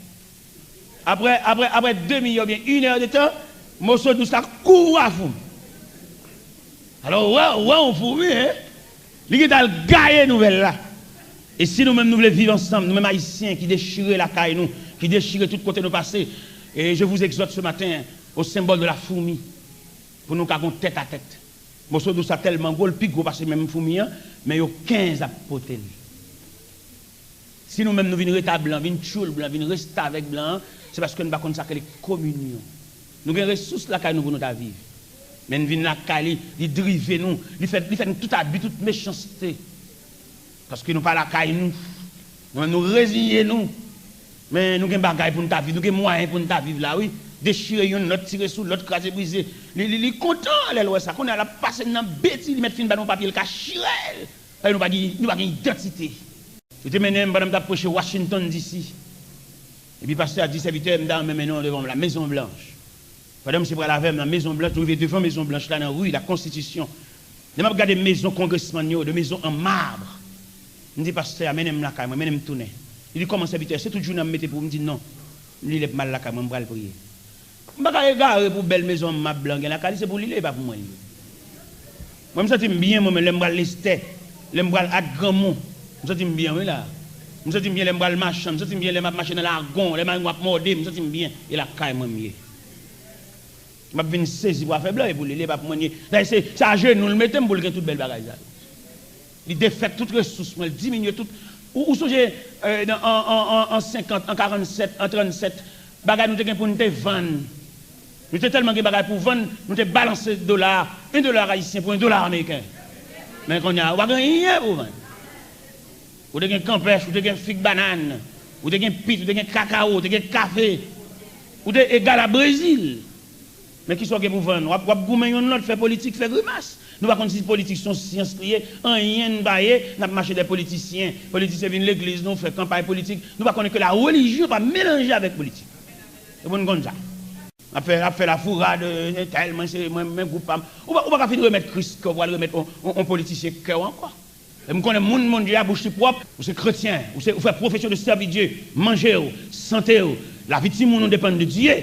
Apre, apre, apre demi è oubyen inè de tan, mòso dous la kouri a foumi. Alò, ou wè, ou wè yon foumi, en? Li gentan al gaye nouvèl la. E si nou menm nou vle viv ansanm, nou menm Ayisyen ki dechire lakay nou, ki dechire tout kote nou pase, e je vous exhorte ce matin au symbole de la fourmi, pou nou ka gon tèt a tèt. Mòso dous la tèlman gwo, l pi gwo pase menm foumi an, men yo kenz ap pote l. Si nou menm nou vin rete a blan, vin tchoul blan, vin restavèk blan an, se paske n pa konn sa k rele kominyon. Nou gen resous lakay nou pou nou ta viv. Men n vin lakay li, li drive nou, li fè, li fè nou tout abi, tout mechanste. Paske nou pa lakay nou. Nou menm nou reziye nou. Men nou gen bagay pou n ta viv, nou gen mwayen pou n ta viv la, wi. Dechire youn, lòt tire sou lòt, kraze brize. Li, li, li kontan lè l wè sa. Kounye a l ap pase n nan beti, li mèt fin ba nou papye, l ka chire l. Paske nou pa gen, nou pa gen idantite. Yo te mennen m pandan m t ap preche Washington D C. Epi pastè a di, Sèvitè, m ta renmen mennen w devan la Mezon Blanch. Pandan misye pral avè m nan Mezon Blanch, nou rive devan Mezon Blanch la, nan ri la Konstitisyon. Lè m ap gade mezon kongresmann yo, de mezon an mab, m di, Pastè a, mennen m lakay mwen, mennen m tounen. Li di, Kòman, sèvitè? Se tout jounen an m mete pou ou? M di, Non. M di, Lè m al lakay mwen, m pral priye. M pa ka egare pou bèl mezon an mab blan gen lakay li, se pou li l ye, e pa pou mwen l ye. Mwen, m santi m byen, mwen, men lè m pral Lestè, lè m pral At Granmon, m santi m byen, wi, la. M santi m byen lè m pral Machan, m santi m byen lè m ap mache nan lagon, lè marenn ap mòde m, m santi m byen. E lakay mwen m ye. M ap vin sezi pou afè blan, e pou li l ye, e pa pou mwen l ye. Dayè, se, se ajenou l mete m pou l gen tout bèl bagay sa yo. Li defèt tout resous mwen, li diminye tout. Ou, ou sonje, euh, nan, an, an, an, an senkant, an karannsèt, an trannsèt, bagay nou te gen pou n te vann. Nou te tèlman gen bagay pou vann, nou te balanse dola a, yon dola ayisyen pou yon dola ameriken. Men kounye a, ou pa gen anyen pou vann. Ou te gen kanpèch, ou te gen fig bannann, ou te gen pit, ou te gen kakawo, ou te gen kafe, ou te egal a Brezil. Men kisa w gen pou vann? W ap, w ap goumen youn lòt, fè politik, fè grimas. Nou pa konn si politik se yon syans li ye, anyen n pa ye, n ap mache dèyè politisyen. Politisyen vin legliz nou, fè kanpay politik. Nou pa konnen ke la relijyon pa melanje avèk politik. E pou n konn sa. Ap fè, ap fè lafourad, entèl, mwen se, mwen, men gwoup pa m. Ou pa, ou pa ka fin remèt Kris kè w, pral remèt on, on, on politisyen kè w ankò. E m konnen moun Bondye a, bouch li pwòp, ou se kretyen, ou se, ou fè pwofesyon de sèvi Dye, manje w, sante w, lavi timoun ou depann de Dye.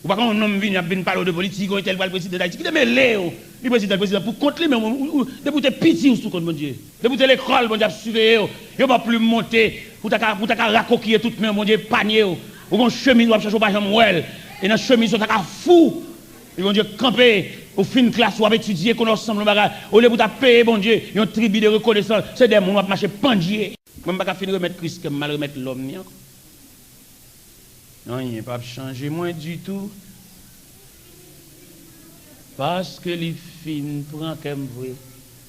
Ou pa ka yon nonm vini ap vin pale w de politik, yon entèl pral prezidan Dayiti. Kite mele w. Li prezidan, prezidan pou kont li, men ou, ou, ou, depi w te piti, ou sou kont Bondye. Depi w te lekòl, Bondye ap siveye w. Yo ba w plim monte, pou w ta ka, pou w ta ka rakokiye tout men w, Bondye epanye w. Ou gen yon chemiz w ap chache, ou pa janm wè l. E nan chemiz sa, w ta ka fou. Epi Bondye kanpe, ou fin klas, w ap etidye, konnen w sanble yon bagay. Olye pou w ta peye Bondye yon tribi de rekonesans, se dèyè moun w ap mache pandye. Mwen, m pa ka fin remèt Kris kè m, m al remèt lòm ni ankò. Anyen p ap chanje mwen ditou, paske li fin pran kè m vre.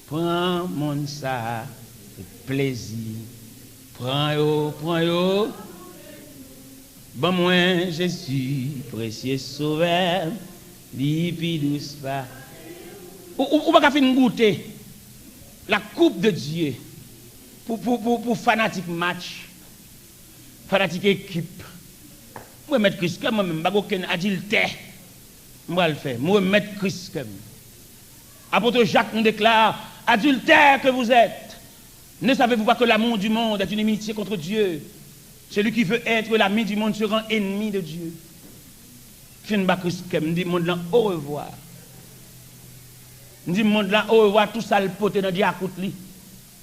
Pran monn sa a, se plezi. Pran yo, pran yo. Ban mwen Jezi, presye Sovè, li pi dous pa. Ou, ou, ou pa ka fin goute la coupe de Dieu pou, pou, pou, pou fanatik match, fanatik ekip. M remèt Kris kè m, mwen menm, m pa gen okenn adiltè m pral fè. M remèt Kris kè m. Apôtre Jacques nous déclare, Adultères que vous êtes, Ne savez-vous pas que l'amour du monde est inimitié contre Dieu? Celui qui veut être l'ami du monde se rend ennemi de Dieu. Fin ba Kris kè m, m di mond lan orevwa. M di mond lan orevwa, tout sa l pote nan dyakout li.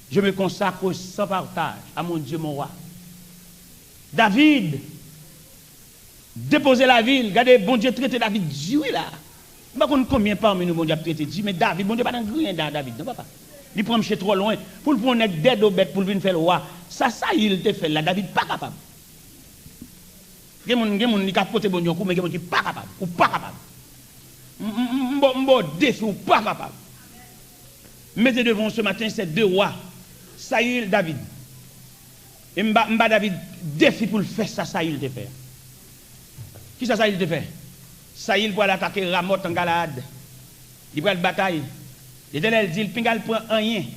Je me consacre sans partage à mon Dieu, mon roi. David depoze lavi l. Gade, Bondye trete David di wi la. M pa konn konbyen pami nou Bondye ap trete di, men David, Bondye pa nan griyen da David, non, papa. Li pran mche twò lwen. Pou l pran yon nèg dèdo bèt pou l vin fè l wa. Sa Sayil te fè l la, David pa kapab. Gen moun, gen moun li ka pote Bondye yon kou, men gen moun ki pa kapab. Ou pa kapab. M, m, m, m ba w defi, ou pa kapab. M mete devan w ce matin, c'est deux rois, Sayil, David. E m ba, m ba David defi pou l fè sa Sayil te fè. Kisa Sayil te fè? Sayil pral atake Ramot an Galaad. Li pral batay. Letènèl di l pinga l pran anyen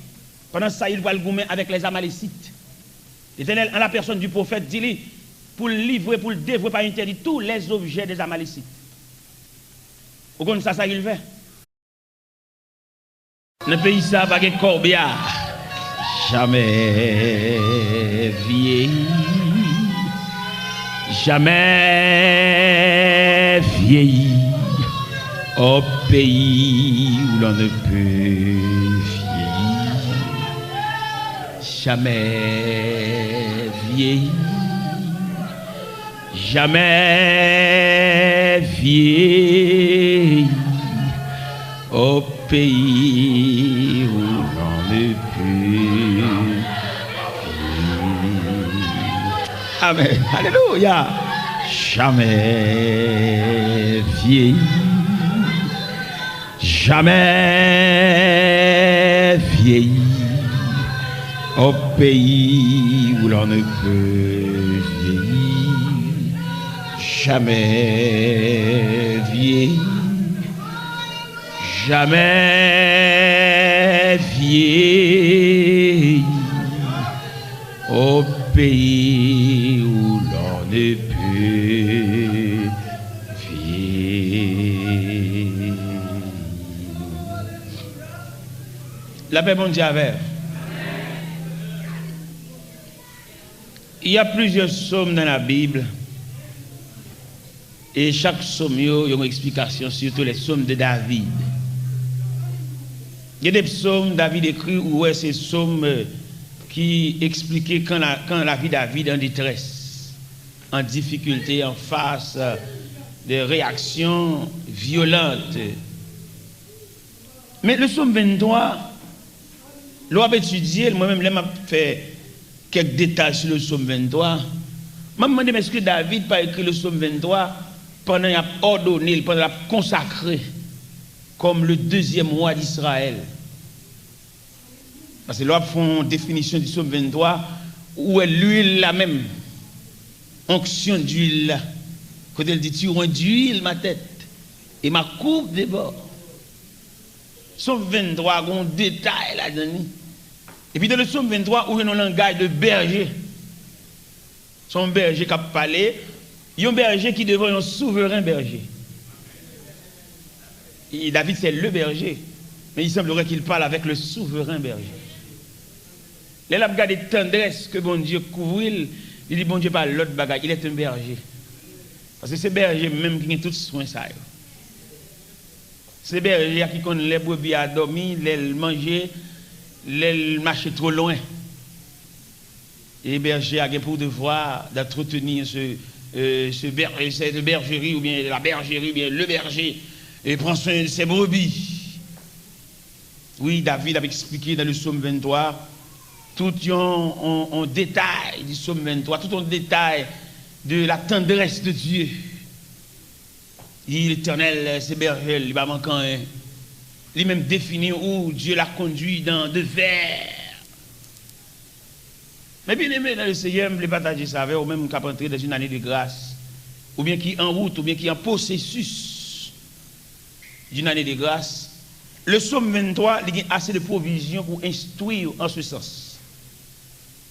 pandan Sayil pral goumen avèk lèzamalesit. Letènèl, an la pèsòn di pwofèt, di li pou l livre, pou l devwe pa entèdi tou lèzobjè dèzamalesit. Ou konn sa Sayil fè? Nan peyi sa pa gen kòbya. Jamè vyeyi, jamè vyeyi, au pays où l'on ne peut vieillir. Jamè vyeyi, jamè vyeyi, au pays où l'on ne peut vieillir. Amen. Alelouya. Jamè vyeyi, jamè vyeyi, au pays où l'on ne peut vieillir. Jamè vyeyi, jamè vyeyi, au pays où l'on ne peut vieillir. Lapè Bondye avè w. Il y a plusieurs psaumes dans la Bible. E chak sòm yo, yo gen eksplikasyon, surtout les psaumes de David. Gen de psaumes David écrit, ou wè se psaumes, euh, ki eksplike quand la, quand la vie David en détresse, en difficulté, en face, euh, de réactions violentes. Men le psaume venntwa, lè w ap etidye l, mwen menm, lè m ap fè kèk detay sou le psaume venntwa, m ap mande m, èske David pa ekri le psaume venntwa pandan y ap òdone l, pandan l ap konsakre kòm le deuxième roi d'Israël? Paske lè w ap fè yon definisyon di psaume venntwa, ou wè lwil la menm, onction d'huile la, kote l di, tu oins d'huile ma tête et ma coupe déborde. Sòm venntwa gen yon detay ladan li. Epi dans le psaume vingt-trois, ou jwenn yon langaj de bèje. Se yon bèje k ap pale, yon bèje ki devan yon souveren bèje. Et David, c'est le berger, mais il semblerait qu'il parle avec le souverain berger. Lè l ap gade tandrès ke Bondye kouvri l, li di Bondye pa lòt bagay, il est un berger. Paske se bèje menm ki gen tout swen sa yo. Se bèje a ki konn lè brebi a dòmi, lè l manje, lè l mache twò lwen. E bèje a gen pou devwa d'entretenir ce, euh, ce ber-, cette bergerie, oubyen la bergerie, oubyen le berger, e pran swen de ses brebis. Wi, David ap eksplike dans le psaume vingt-trois tout yon, yon, yon detay du psaume vingt-trois, tout yon detay de la tendresse de Dieu. Li, Letènèl se bèje l, li pa manke anyen. Li menm defini ou, Dieu l'a conduit dans de verts. Men byeneme nan le Seyè, m vle pataje sa avè w, ou menm k ap antre dans une année de grâce, oubyen ki an wout, oubyen ki an pwosesis d'une année de grâce. Le psaume vingt-trois, li gen ase de pwovizyon pou enstwi w an se sans.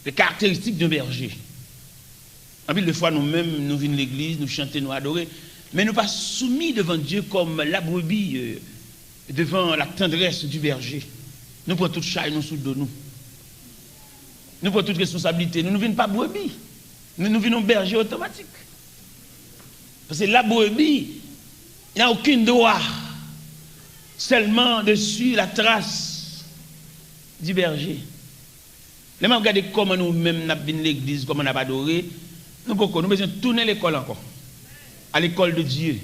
Les caractéristiques d'un berger. Anpil de fwa, nou menm, nou vin legliz, nou chante, nou adore, men nou pa soumi devan Dye kòm la brebi, euh, devan la tandrès du berger. Nou pran tout chay nou sou do nou. Nou pran tout responsablite nou, nou vin pa brebi. Nou, nou vin yon bèje otomatik. Paske la brebi n'a aucun droit, seulement de suivre la trace du berger. Lè m ap gade kòman nou menm n ap vin legliz, kòman n ap adore, nou poko, nou bezwen tounen lekòl ankò. À l'école de Dieu.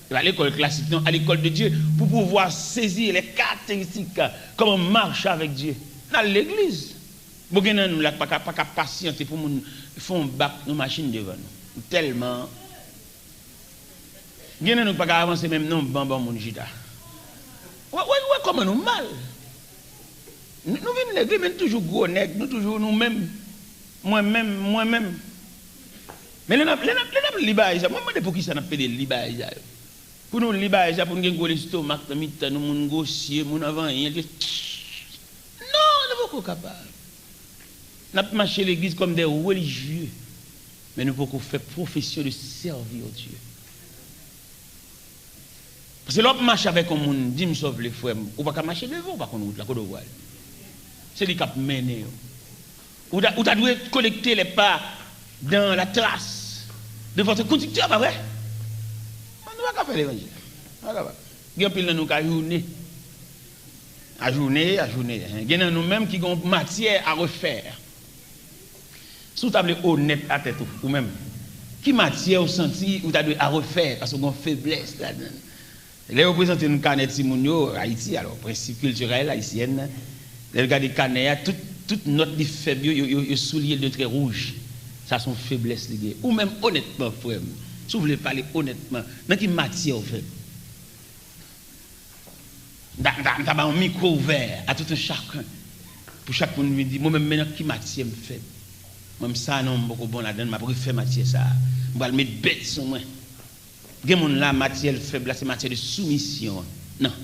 E pa lekòl klasik non, à l'école de Dieu, pour pouvoir saisir les caractéristiques, comment marcher avec Dieu. N al legliz. Bon, gen nan nou la k pa ka, pa ka pasyante pou moun fè yon bak nan machin devan nou. Tèlman. Gen nan nou k pa ka avanse menm nan yon ban ban moun chita. Wè, wè, wè kòman nou mal. Nou, nou vin legliz, men nou toujou gwo nèg, nou toujou nou menm. Mwen menm, mwen menm. Men lè n ap, lè n ap, lè n ap li bagay sa, mwen mande poukisa n ap pede li bagay sa yo. Pou nou li bagay sa, pou nou gen gwo lestomak nan mitan nou, moun gwosye, moun anvan anyen. Non, nou poko kapab. N ap mache legliz kòm de relijye, men nou poko fè profesyon de servir Dye. Paske lè w ap mache avèk yon moun, di m sa w vle, frè m, ou pa ka mache devan, ou pa konn wout la, kote w pral? Se li k ap mennen w. Ou ta, ou ta dwe connecter les pas dans la trace de votre conducteur, pa vre? Nou pa ka fè levanjil. Nou pa kapab. Gen anpil nan nou k ajoune. Ajoune, ajoune. Gen nan nou menm ki gen yon matière à refaire. Si w ta vle onèt a tèt ou, ou menm, ki matière ou santi ou ta dwe à refaire, paske w gen yon feblès ladan l? Lè yo prezante nou kanè timoun yo, Ayiti, alò, prensip kiltirèl ayisyèn, lè yo gade kanè a, tout, tout nòt li fèb yo, yo, yo, yo souliye l de trè wouj. Sa se yon feblès li gen. Ou menm, onètman, frè m, si w vle pale onètman, nan ki matyè w fèb? M ta, m ta, m ta ba yon mikwo ouvè à tout un chacun. Pou chak moun vin di, mwen menm, men nan ki matyè m fèb? Mwen menm, sa non, m poko bon ladan l, m ap refè matyè sa a. M pral met bèt sou mwen. Gen moun la, matyè l fèb la, se matyè de soumisyon an. Non.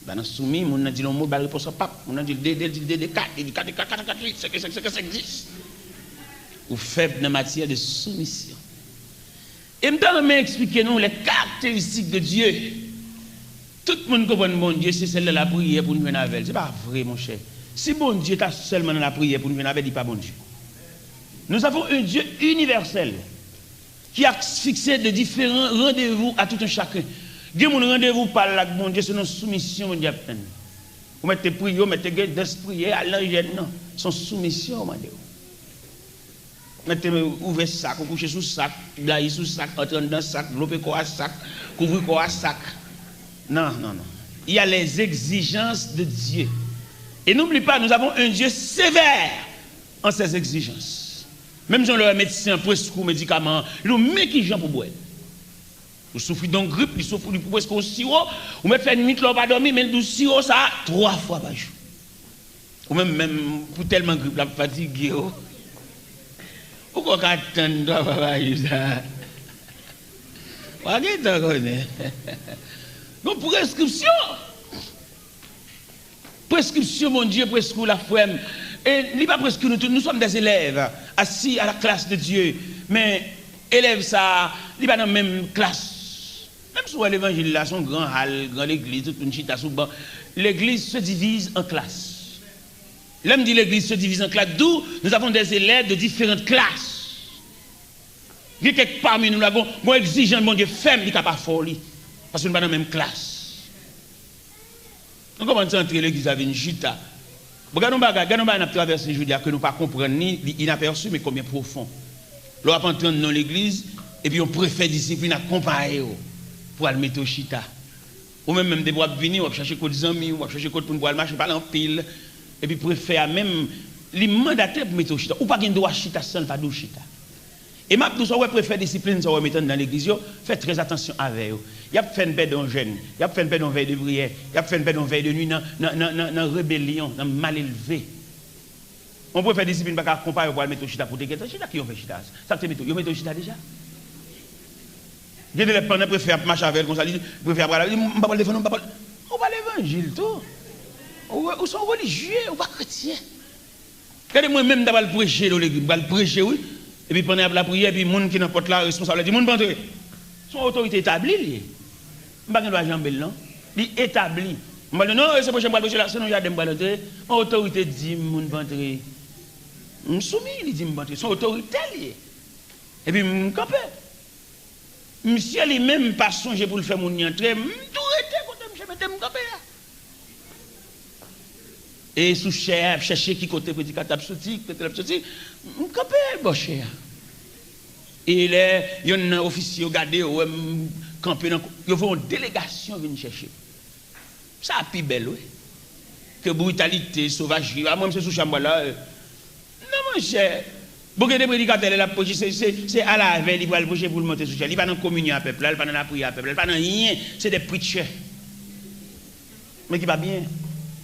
Li pa nan soumi, moun nan di l yon mo, l ba l repons an pap. Moun nan di l de, de, li di l de, de, kat, li di kat, kat, kat, kat, uit, senk, senk, senk, senk, dis. Ou fèb nan matyè de soumisyon. E m ta renmen eksplike nou les caractéristiques de Dieu. Tout moun konprann Bondye se sèl nan lapriyè pou n jwenn avè l. Se pa vre, monchè. Si Bondye ta sèlman nan lapriyè pou n jwenn avè l, li pa Bondye. Nous avons un Dieu universel qui a fixé de différents rendez-vous à tout un chacun. Gen moun randevou pa l ak Bondye se nan soumisyon Bondye ap tann. Ou mèt te priye, ou mèt te gen dans priyè, al nan jèn nan. Se yon soumisyon ou mande w. Mèt te ouvè sak, ou kouche sou sak, blayi sou sak, antre anndan sak, vlope kò a sak, kouvri kò a sak. Non, non, non. Il y a les exigences de Dieu. Et n'oublie pas, nous avons un Dieu sévère en ses exigences. Menm jan lè medsen an preskri w medikaman an, li di w men kijan pou bwè l. Ou soufri de yon grip, li soufri, li preskri w siwo, ou mèt fè nwit la ou pa dòmi, men l di w siwo sa a twa fwa pa jou. Ou menm, menm, pou tèlman grip la ap fatige w, ou kwè w ka tann twa fwa pa jou sa a? W a gentan konnen. Gon preskripsyon. Preskripsyon Bondye preskri w la, frè m. E li pa preskri nou tout. Nous sommes des élèves assis à la classe de Dieu. Men elèv sa a, li pa nan menm klas. Menm si w wè levanjil la, se yon gran hal, gran legliz, tout moun chita sou ban. L'église se divise en classes. Lè m di l'église se divise en classes, d'où nous avons des élèves de différentes classes. Gen kèk pami nou la, gon, gon egzijans Bondye fè m, li ka pa fè w li. Paske nou pa nan menm klas. Nou kòmanse antre legliz la vin chita. Bon, gade yon bagay, gade yon bagay n ap travèse jodi a ke nou pa konprann li, li inapèsi, men konbyen pwofon. Lè w ap antre anndan yon legliz, epi yon prefè disiplin akonpaye w pou al mete w chita. Ou menm menm, depi w ap vini, w ap chache kot zanmi w, w ap chache kot moun pou al mache, pale anpil. Epi prefè a menm, li mandate pou mete w chita. Ou pa gen dwa chita san l pa di w chita. E m ap di w sa, w wè prefè disiplin sa w wè mete anndan legliz yo, fè trè atansyon avè yo. Y ap fè n pèdi yon jèn, y ap fè n pèdi yon vèy de priyè, y ap fè n pèdi yon vèy de nwi nan, nan, nan, nan, nan rebelyon, nan malelve. Yon prefè disiplin pa ka akonpaye w pou al mete w chita pou w te gentan chita, ki yo fè chita? Sa k te mete w? Yo mete w chita deja? Gen de lè pandan prefè ap mache avè l konsa, li di, prefè ap pale, li di, m pa pral defann ou, m pa pral. Ou pa levanjil tou. Ou, ou se yon relijye, ou pa kretyen. Gade mwen menm m ta pral preche nan legliz, m pral preche wi. Epi pandan y ap lapriyè, epi moun ki nan pòt la, responsab la di, moun pa antre. Se yon otorite etabli li ye. M pa gen dwa janbe l non. Li etabli. M pral di, non, e se pwochen m pral preche la, se nan jaden m pral antre. Yon otorite di m moun pa antre. M soumi, li di m antre. Se yon otorite li ye. Epi m kanpe. Misye li menm pa sonje pou l fè moun li antre, m tou rete kote misye mete m kanpe a. E sou chè a, y ap chèche ki kote predikatè ap soti, ki kote l ap soti, m kanpe bò chè a. E lè yonn nan ofisye yo gade yo, wè m kanpe nan, yo voye yon delegasyon vin chèche m. Sa pi bèl, wi. Ke britalite, sovajri. A mwen, m se sou chè a m pral la. Non, monchè. Bon, gen de predikatè, lè l ap preche, se, se, se alavè li pral preche pou l monte sou chè. Li pa nan kominyon a pèp la, li pa nan lapriyè a pèp la, li pa nan anyen. Se de preacher. Men ki pa byen.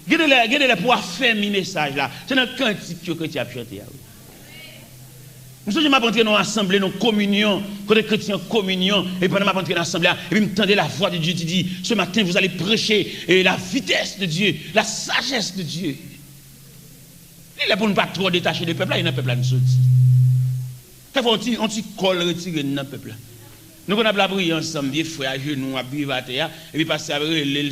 Gen de lè, gen de lè pou afèmi mesaj la. Se nan kantik yo kretyen ap chante a, wi. M sonje m ap antre nan yon asanble, nan yon kominyon, kote kretyen an kominyon, e pandan m ap antre nan asanble a, epi m tande la voix de Dieu ki di, ce matin, vous allez prêcher, eh, la vitesse de Dieu, la sagesse de Dieu. Li lè pou n pa twò detache de pèp la, e nan pèp la n soti. Kèfwa, yon ti, yon ti kòl retire n nan pèp la. Nou konn ap lapriyè ansanm, vye frè ajenou, ap viv atè a, epi pastè a rele l,